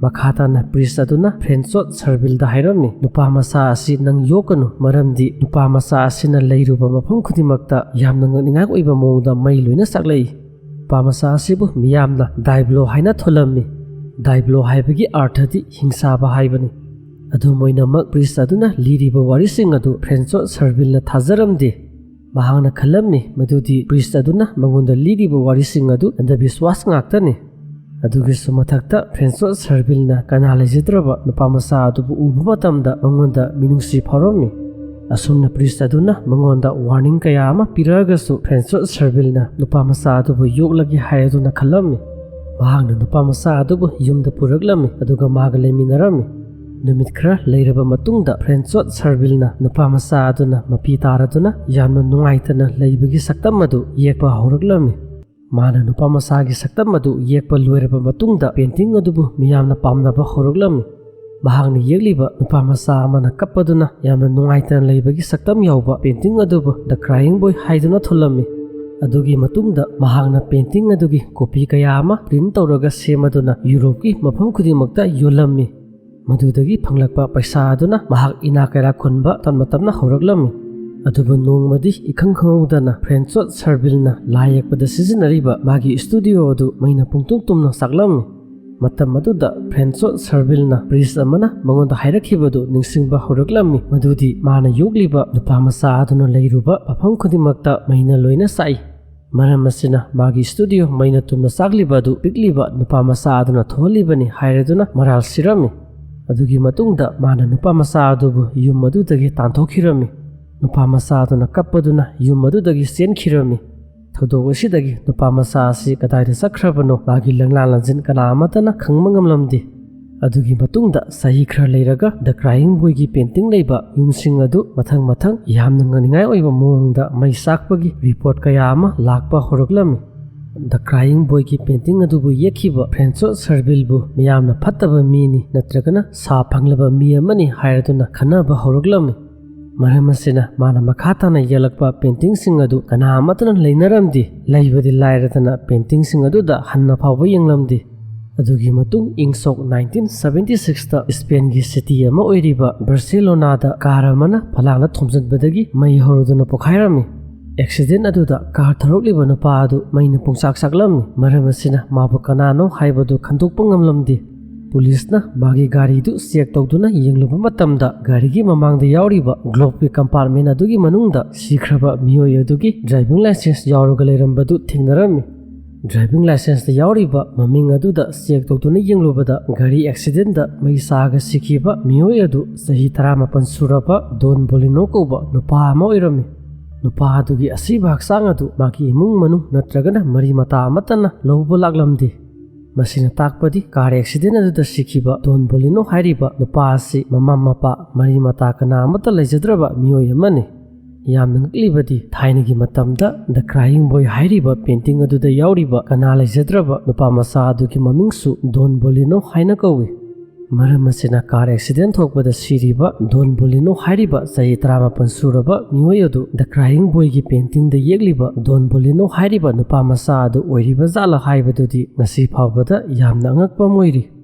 ꯃꯈꯥ ꯇꯥꯅ ꯄ꯭ꯔꯤꯁ ꯑꯗꯨꯅ ꯐ꯭ꯔꯦꯟꯁꯣꯠ ꯁꯔꯚꯤꯜꯗ ꯍꯥꯏꯔꯝꯃꯤ, ꯅꯨꯄꯥ ꯃꯆꯥ ꯑꯁꯤ ꯅꯪ ꯌꯣꯛꯀꯅꯨ, ꯃꯔꯝꯗꯤ ꯅꯨꯄꯥ ꯃꯆꯥ ꯑꯁꯤꯅ ꯂꯩꯔꯨꯕ ꯃꯐꯝ ꯈꯨꯗꯤꯡꯃꯛꯇ ꯌꯥꯝꯅ ꯉꯛꯅꯤꯡꯉꯥꯏ ꯑꯣꯏꯕ ꯃꯑꯣꯡꯗ ꯃꯩ ꯂꯣꯏꯅ ꯆꯥꯛꯂꯛꯏ꯫ ꯅꯨꯄꯥ ꯃꯆꯥ ꯑꯁꯤꯕꯨ ꯃꯤꯌꯥꯝꯅ ꯗꯥꯏꯕ꯭ꯂꯣ ꯍꯥꯏꯅ ꯊꯣꯜꯂꯝꯃꯤ꯫ ꯗꯥꯏꯕ꯭ꯂꯣ ꯍꯥꯏꯕꯒꯤ ꯑꯥꯔꯊꯗꯤ ꯍꯤꯡꯁꯥꯕ ꯍꯥꯏꯕꯅꯤ꯫ ꯑꯗꯨꯝ ꯑꯣꯏꯅꯃꯛ, ꯄ꯭ꯔꯤꯁ ꯑꯗꯨꯅ ꯂꯤꯔꯤꯕ ꯋꯥꯔꯤꯁꯤꯡ ꯑꯗꯨ ꯐ꯭ꯔꯦꯟꯁꯣꯠ ꯁꯔꯚꯤꯜꯅ ꯊꯥꯖꯔꯝꯗꯦ꯫ ꯃꯍꯥꯛꯅ ꯈꯜꯂꯝꯃꯤ ꯃꯗꯨꯗꯤ ꯄ꯭ꯔꯤꯁ ꯑꯗꯨꯅ ꯃꯉꯣꯟꯗ ꯂꯤꯔꯤꯕ ꯋꯥꯔꯤꯁꯤꯡ ꯑꯗꯨ ꯑꯟꯙꯕꯤꯁ꯭ꯋꯥꯁ ꯉꯥꯛꯇꯅꯤ꯫ ꯑꯗꯨꯒꯤꯁꯨ ꯃꯊꯛꯇ, ꯐ꯭ꯔꯦꯟꯁꯣꯠ ꯁꯔꯚꯤꯜꯅ ꯀꯅꯥ ꯂꯩꯖꯗ꯭ꯔꯕ ꯅꯨꯄꯥ ꯃꯆꯥ ꯑꯗꯨꯕꯨ ꯎꯕ ꯃꯇꯝꯗ ꯃꯉꯣꯟꯗ ꯃꯤꯅꯨꯡꯁꯤ ꯐꯥꯎꯔꯝꯃꯤ꯫ ꯑꯁꯨꯝꯅ ꯄ꯭ꯔꯤꯁ ꯑꯗꯨꯅ ꯃꯉꯣꯟꯗ ꯋꯥꯔꯅꯤꯡ ꯀꯌꯥ ꯑꯃ ꯄꯤꯔꯛꯑꯒꯁꯨ, ꯐ꯭ꯔꯦꯟꯁꯣꯠ ꯁꯔꯚꯤꯜꯅ ꯅꯨꯄꯥ ꯃꯆꯥ ꯑꯗꯨꯕꯨ ꯌꯣꯛꯂꯒꯦ ꯍꯥꯏꯗꯨꯅ ꯈꯜꯂꯝꯃꯤ꯫ ꯃꯍꯥꯛꯅ ꯅꯨꯄꯥ ꯃꯆꯥ ꯑꯗꯨꯕꯨ ꯌꯨꯝꯗ ꯄꯨꯔꯛꯂꯝꯃꯤ, ꯑꯗꯨꯒ ꯃꯥꯒ ꯂꯩꯃꯤꯟꯅꯔꯝꯃꯤ꯫ ꯅꯨꯃꯤꯠ ꯈꯔ ꯂꯩꯔꯕ ꯃꯇꯨꯡꯗ, ꯐ꯭ꯔꯦꯟꯁꯣꯠ ꯁꯔꯚꯤꯜꯅ ꯅꯨꯄꯥ ꯃꯆꯥ ꯑꯗꯨꯅ ꯃꯄꯤ ꯇꯥꯔꯗꯨꯅ ꯌꯥꯝꯅ ꯅꯨꯡꯉꯥꯏꯇꯅ ꯂꯩꯕꯒꯤ ꯁꯛꯇꯝ ꯑꯗꯨ ꯌꯦꯛꯄ ꯍꯧꯔꯛꯂꯝꯃꯤ꯫ ꯃꯥꯅ ꯅꯨꯄꯥ ꯃꯆꯥꯒꯤ ꯁꯛꯇꯝ ꯑꯗꯨ ꯌꯦꯛꯄ ꯂꯣꯏꯔꯕ ꯃꯇꯨꯡꯗ, ꯄꯦꯟꯇꯤꯡ ꯑꯗꯨꯕꯨ ꯃꯤꯌꯥꯝꯅ ꯄꯥꯝꯅꯕ ꯍꯧꯔꯛꯂꯝꯃꯤ꯫ ꯃꯍꯥꯛꯅ ꯌꯦꯛꯂꯤꯕ ꯅꯨꯄꯥ ꯃꯆꯥ ꯑꯃꯅ ꯀꯞꯄꯗꯨꯅ ꯌꯥꯝꯅ ꯅꯨꯡꯉꯥꯏꯇꯅ ꯂꯩꯕꯒꯤ ꯁꯛꯇꯝ ꯌꯥꯎꯕ ꯄꯦꯟꯇꯤꯡ ꯑꯗꯨꯕꯨ The Crying Boy ꯍꯥꯏꯗꯨꯅ ꯊꯣꯜꯂꯝꯃꯤ꯫ ꯑꯗꯨꯒꯤ ꯃꯇꯨꯡꯗ ꯃꯍꯥꯛꯅ ꯄꯦꯟꯇꯤꯡ ꯑꯗꯨꯒꯤ ꯀꯣꯄꯤ ꯀꯌꯥ ꯑꯃ ꯄ꯭ꯔꯤꯟ ꯇꯧꯔꯒ ꯁꯦꯝꯃꯗꯨꯅ ꯌꯨꯔꯣꯞꯀꯤ ꯃꯐꯝ ꯈꯨꯗꯤꯡꯃꯛꯇ ꯌꯣꯜꯂꯝꯃꯤ꯫ ꯃꯗꯨꯗꯒꯤ ꯐꯪꯂꯛꯄ ꯄꯩꯁꯥ ꯑꯗꯨꯅ ꯃꯍꯥꯛ ꯏꯅꯥꯛ ꯀꯩꯔꯥꯛ ꯈꯨꯟꯕ ꯇꯞꯅ ꯇꯞꯅ ꯍꯧꯔꯛꯂꯝꯃꯤ꯫ ꯑꯗꯨꯕꯨ ꯅꯣꯡꯃꯗꯤ ꯏꯈꯪ ꯈꯪꯍꯧꯗꯅ ꯐ꯭ꯔꯦꯟꯁꯣꯠ ꯁꯔꯚꯤꯜꯅ ꯂꯥꯏ ꯌꯦꯛꯄꯗ ꯁꯤꯖꯤꯟꯅꯔꯤꯕ ꯃꯥꯒꯤ ꯁ꯭ꯇꯨꯗꯤꯑꯣ ꯑꯗꯨ ꯃꯩꯅ ꯄꯨꯡꯇꯨꯝ ꯇꯨꯝꯅ ꯆꯥꯛꯂꯝꯃꯤ꯫ ꯃꯇꯝ ꯑꯗꯨꯗ ꯐ꯭ꯔꯦꯟꯁꯣꯠ ꯁꯔꯚꯤꯜꯅ ꯄ꯭ꯔꯤꯁ ꯑꯃꯅ ꯃꯉꯣꯟꯗ ꯍꯥꯏꯔꯛꯈꯤꯕꯗꯨ ꯅꯤꯡꯁꯤꯡꯕ ꯍꯧꯔꯛꯂꯝꯃꯤ, ꯃꯗꯨꯗꯤ ꯃꯥꯅ ꯌꯣꯛꯂꯤꯕ ꯅꯨꯄꯥ ꯃꯆꯥ ꯑꯗꯨꯅ ꯂꯩꯔꯨꯕ ꯃꯐꯝ ꯈꯨꯗꯤꯡꯃꯛꯇ ꯃꯩꯅ ꯂꯣꯏꯅ ꯆꯥꯛꯏ꯫ ꯃꯔꯝ ꯑꯁꯤꯅ ꯃꯥꯒꯤ ꯁ꯭ꯇꯨꯗꯤꯑꯣ ꯃꯩꯅ ꯇꯨꯝꯅ ꯆꯥꯛꯂꯤꯕ ꯑꯗꯨ ꯄꯤꯛꯂꯤꯕ ꯅꯨꯄꯥ ꯃꯆꯥ ꯑꯗꯨꯅ ꯊꯣꯛꯍꯜꯂꯤꯕꯅꯤ ꯍꯥꯏꯔꯗꯨꯅ ꯃꯔꯥꯜ ꯁꯤꯔꯝꯃꯤ꯫ ꯑꯗꯨꯒꯤ ꯃꯇꯨꯡꯗ ꯃꯥꯅ ꯅꯨꯄꯥ ꯃꯆꯥ ꯑꯗꯨꯕꯨ ꯌꯨꯝ ꯑꯗꯨꯗꯒꯤ ꯇꯥꯟꯊꯣꯛꯈꯤꯔꯝꯃꯤ꯫ ꯅꯨꯄꯥ ꯃꯆꯥ ꯑꯗꯨꯅ ꯀꯞꯄꯗꯨꯅ ꯌꯨꯝ ꯑꯗꯨꯗꯒꯤ ꯆꯦꯟꯈꯤꯔꯝꯃꯤ꯫ ꯊꯧꯗꯣꯛ ꯑꯁꯤꯗꯒꯤ ꯅꯨꯄꯥ ꯃꯆꯥ ꯑꯁꯤ ꯀꯗꯥꯏꯗ ꯆꯠꯈ꯭ꯔꯕꯅꯣ, ꯃꯥꯒꯤ ꯂꯪꯂꯥ ꯂꯪꯖꯤꯟ ꯀꯅꯥ ꯑꯃꯠꯇꯅ ꯈꯪꯕ ꯉꯝꯂꯝꯗꯦ꯫ ꯑꯗꯨꯒꯤ ꯃꯇꯨꯡꯗ ꯆꯍꯤ ꯈꯔ ꯂꯩꯔꯒ The Crying Boyꯒꯤ ꯄꯦꯟꯇꯤꯡ ꯂꯩꯕ ꯌꯨꯝꯁꯤꯡ ꯑꯗꯨ ꯃꯊꯪ ꯃꯊꯪ ꯌꯥꯝꯅ ꯉꯛꯅꯤꯡꯉꯥꯏ ꯑꯣꯏꯕ ꯃꯑꯣꯡꯗ ꯃꯩ ꯆꯥꯛꯄꯒꯤ ꯔꯤꯄꯣꯔꯠ ꯀꯌꯥ ꯑꯃ ꯂꯥꯛꯄ ꯍꯧꯔꯛꯂꯝꯃꯤ꯫ The Crying Boyꯒꯤ ꯄꯦꯟꯇꯤꯡ ꯑꯗꯨꯕꯨ ꯌꯦꯛꯈꯤꯕ ꯐ꯭ꯔꯦꯟꯁꯣꯠ ꯁꯔꯚꯤꯜꯕꯨ ꯃꯤꯌꯥꯝꯅ ꯐꯠꯇꯕ ꯃꯤꯅꯤ ꯅꯠꯇ꯭ꯔꯒꯅ ꯁꯥ ꯐꯪꯂꯕ ꯃꯤ ꯑꯃꯅꯤ ꯍꯥꯏꯔꯗꯨꯅ ꯈꯟꯅꯕ ꯍꯧꯔꯛꯂꯝꯃꯤ꯫ ꯃꯔꯝ ꯑꯁꯤꯅ ꯃꯥꯅ ꯃꯈꯥ ꯇꯥꯅ ꯌꯦꯛꯂꯛꯄ ꯄꯦꯟꯇꯤꯡꯁꯤꯡ ꯑꯗꯨ ꯀꯅꯥ ꯑꯃꯠꯇꯅ ꯂꯩꯅꯔꯝꯗꯦ꯫ ꯂꯩꯕꯗꯤ ꯂꯥꯏꯔꯗꯅ ꯄꯦꯟꯇꯤꯡꯁꯤꯡ ꯑꯗꯨꯗ ꯍꯟꯅ ꯐꯥꯎꯕ ꯌꯦꯡꯂꯝꯗꯦ꯫ ꯑꯗꯨꯒꯤ ꯃꯇꯨꯡ ꯏꯪ ꯁꯣꯛ nineteen seventy sixꯇ ꯁ꯭ꯄꯦꯟꯒꯤ ꯁꯤꯇꯤ ꯑꯃ ꯑꯣꯏꯔꯤꯕ ꯕꯥꯔꯁꯦꯂꯣꯅꯥꯗ ꯀꯥꯔ ꯑꯃꯅ ꯐꯂꯥꯡꯅ ꯊꯣꯝꯖꯤꯟꯕꯗꯒꯤ ꯃꯩ ꯍꯧꯔꯗꯨꯅ ꯄꯣꯈꯥꯏꯔꯝꯃꯤ꯫ ꯑꯦꯛꯁꯤꯗꯦꯟ ꯑꯗꯨꯗ ꯀꯥꯔ ꯊꯧꯔꯛꯂꯤꯕ ꯅꯨꯄꯥ ꯑꯗꯨ ꯃꯩꯅ ꯄꯨꯡꯆꯥꯛ ꯆꯥꯛꯂꯝꯃꯤ꯫ ꯃꯔꯝ ꯑꯁꯤꯅ ꯃꯥꯕꯨ ꯀꯅꯥꯅꯣ ꯍꯥꯏꯕꯗꯨ ꯈꯪꯗꯣꯛꯄ ꯉꯝꯂꯝꯗꯦ꯫ ꯄꯨꯂꯤꯁꯅ ꯃꯥꯒꯤ ꯒꯥꯔꯤꯗꯨ ꯆꯦꯛ ꯇꯧꯗꯨꯅ ꯌꯦꯡꯂꯨꯕ ꯃꯇꯝꯗ, ꯒꯥꯔꯤꯒꯤ ꯃꯃꯥꯡꯗ ꯌꯥꯎꯔꯤꯕ ꯒ꯭ꯂꯣꯕꯀꯤ ꯀꯝꯄꯥꯔꯠꯃꯦꯟ ꯑꯗꯨꯒꯤ ꯃꯅꯨꯡꯗ ꯁꯤꯈ꯭ꯔꯕ ꯃꯤꯑꯣꯏ ꯑꯗꯨꯒꯤ ꯗ꯭ꯔꯥꯏꯚꯤꯡ ꯂꯥꯏꯁꯦꯟꯁ ꯌꯥꯎꯔꯒ ꯂꯩꯔꯝꯕꯗꯨ ꯊꯦꯡꯅꯔꯝꯃꯤ꯫ ꯗ꯭ꯔꯥꯏꯚꯤꯡ ꯂꯥꯏꯁꯦꯟꯁꯇ ꯌꯥꯎꯔꯤꯕ ꯃꯃꯤꯡ ꯑꯗꯨꯗ ꯆꯦꯛ ꯇꯧꯗꯨꯅ ꯌꯦꯡꯂꯨꯕꯗ, ꯒꯥꯔꯤ ꯑꯦꯛꯁꯤꯗꯦꯟꯗ ꯃꯩ ꯆꯥꯔꯒ ꯁꯤꯈꯤꯕ ꯃꯤꯑꯣꯏ ꯑꯗꯨ ꯆꯍꯤ ꯇꯔꯥꯃꯥꯄꯟ ꯁꯨꯔꯕ ꯗꯣꯟ ꯕꯣꯂꯤꯅꯣ ꯀꯧꯕ ꯅꯨꯄꯥ ꯑꯃ ꯑꯣꯏꯔꯝꯃꯤ꯫ ꯅꯨꯄꯥ ꯑꯗꯨꯒꯤ ꯑꯁꯤꯕ ꯍꯛꯆꯥꯡ ꯑꯗꯨ ꯃꯥꯒꯤ ꯏꯃꯨꯡ ꯃꯅꯨꯡ ꯅꯠꯇ꯭ꯔꯒꯅ ꯃꯔꯤ ꯃꯇꯥ ꯑꯃꯠꯇꯅ ꯂꯧꯕ ꯂꯥꯛꯂꯝꯗꯦ꯫ ꯃꯁꯤꯅ ꯇꯥꯛꯄꯗꯤ ꯀꯥꯔ ꯑꯦꯛꯁꯤꯗꯦꯟ ꯑꯗꯨꯗ ꯁꯤꯈꯤꯕ ꯗꯣꯟ ꯕꯣꯂꯤꯅꯣ ꯍꯥꯏꯔꯤꯕ ꯅꯨꯄꯥ ꯑꯁꯤ ꯃꯃꯥ ꯃꯄꯥ, ꯃꯔꯤ ꯃꯇꯥ ꯀꯅꯥ ꯑꯃꯠꯇ ꯂꯩꯖꯗ꯭ꯔꯕ ꯃꯤꯑꯣꯏ ꯑꯃꯅꯤ꯫ ꯌꯥꯝꯅ ꯉꯛꯂꯤꯕꯗꯤ, ꯊꯥꯏꯅꯒꯤ ꯃꯇꯝꯗ The Crying Boy ꯍꯥꯏꯔꯤꯕ ꯄꯦꯟꯇꯤꯡ ꯑꯗꯨꯗ ꯌꯥꯎꯔꯤꯕ ꯀꯅꯥ ꯂꯩꯖꯗ꯭ꯔꯕ ꯅꯨꯄꯥ ꯃꯆꯥ ꯑꯗꯨꯒꯤ ꯃꯃꯤꯡꯁꯨ ꯗꯣꯟ ꯕꯣꯂꯤꯅꯣ ꯍꯥꯏꯅ ꯀꯧꯏ꯫ ꯃꯔꯝ ꯑꯁꯤꯅ ꯀꯥꯔ ꯑꯦꯛꯁꯤꯗꯦꯟ ꯊꯣꯛꯄꯗ ꯁꯤꯔꯤꯕ ꯗꯣꯟ ꯕꯣꯂꯤꯅꯣ ꯍꯥꯏꯔꯤꯕ ꯆꯍꯤ ꯇꯔꯥꯃꯥꯄꯟ ꯁꯨꯔꯕ ꯃꯤꯑꯣꯏ ꯑꯗꯨ The Crying Boyꯒꯤ ꯄꯦꯟꯇꯤꯡꯗ ꯌꯦꯛꯂꯤꯕ ꯗꯣꯟ ꯕꯣꯂꯤꯅꯣ ꯍꯥꯏꯔꯤꯕ ꯅꯨꯄꯥ ꯃꯆꯥ ꯑꯗꯨ ꯑꯣꯏꯔꯤꯕ ꯖꯥꯠꯂ ꯍꯥꯏꯕꯗꯨꯗꯤ ꯉꯁꯤ ꯐꯥꯎꯕꯗ ꯌꯥꯝꯅ ꯑꯉꯛꯄ ꯑꯃ ꯑꯣꯏꯔꯤ꯫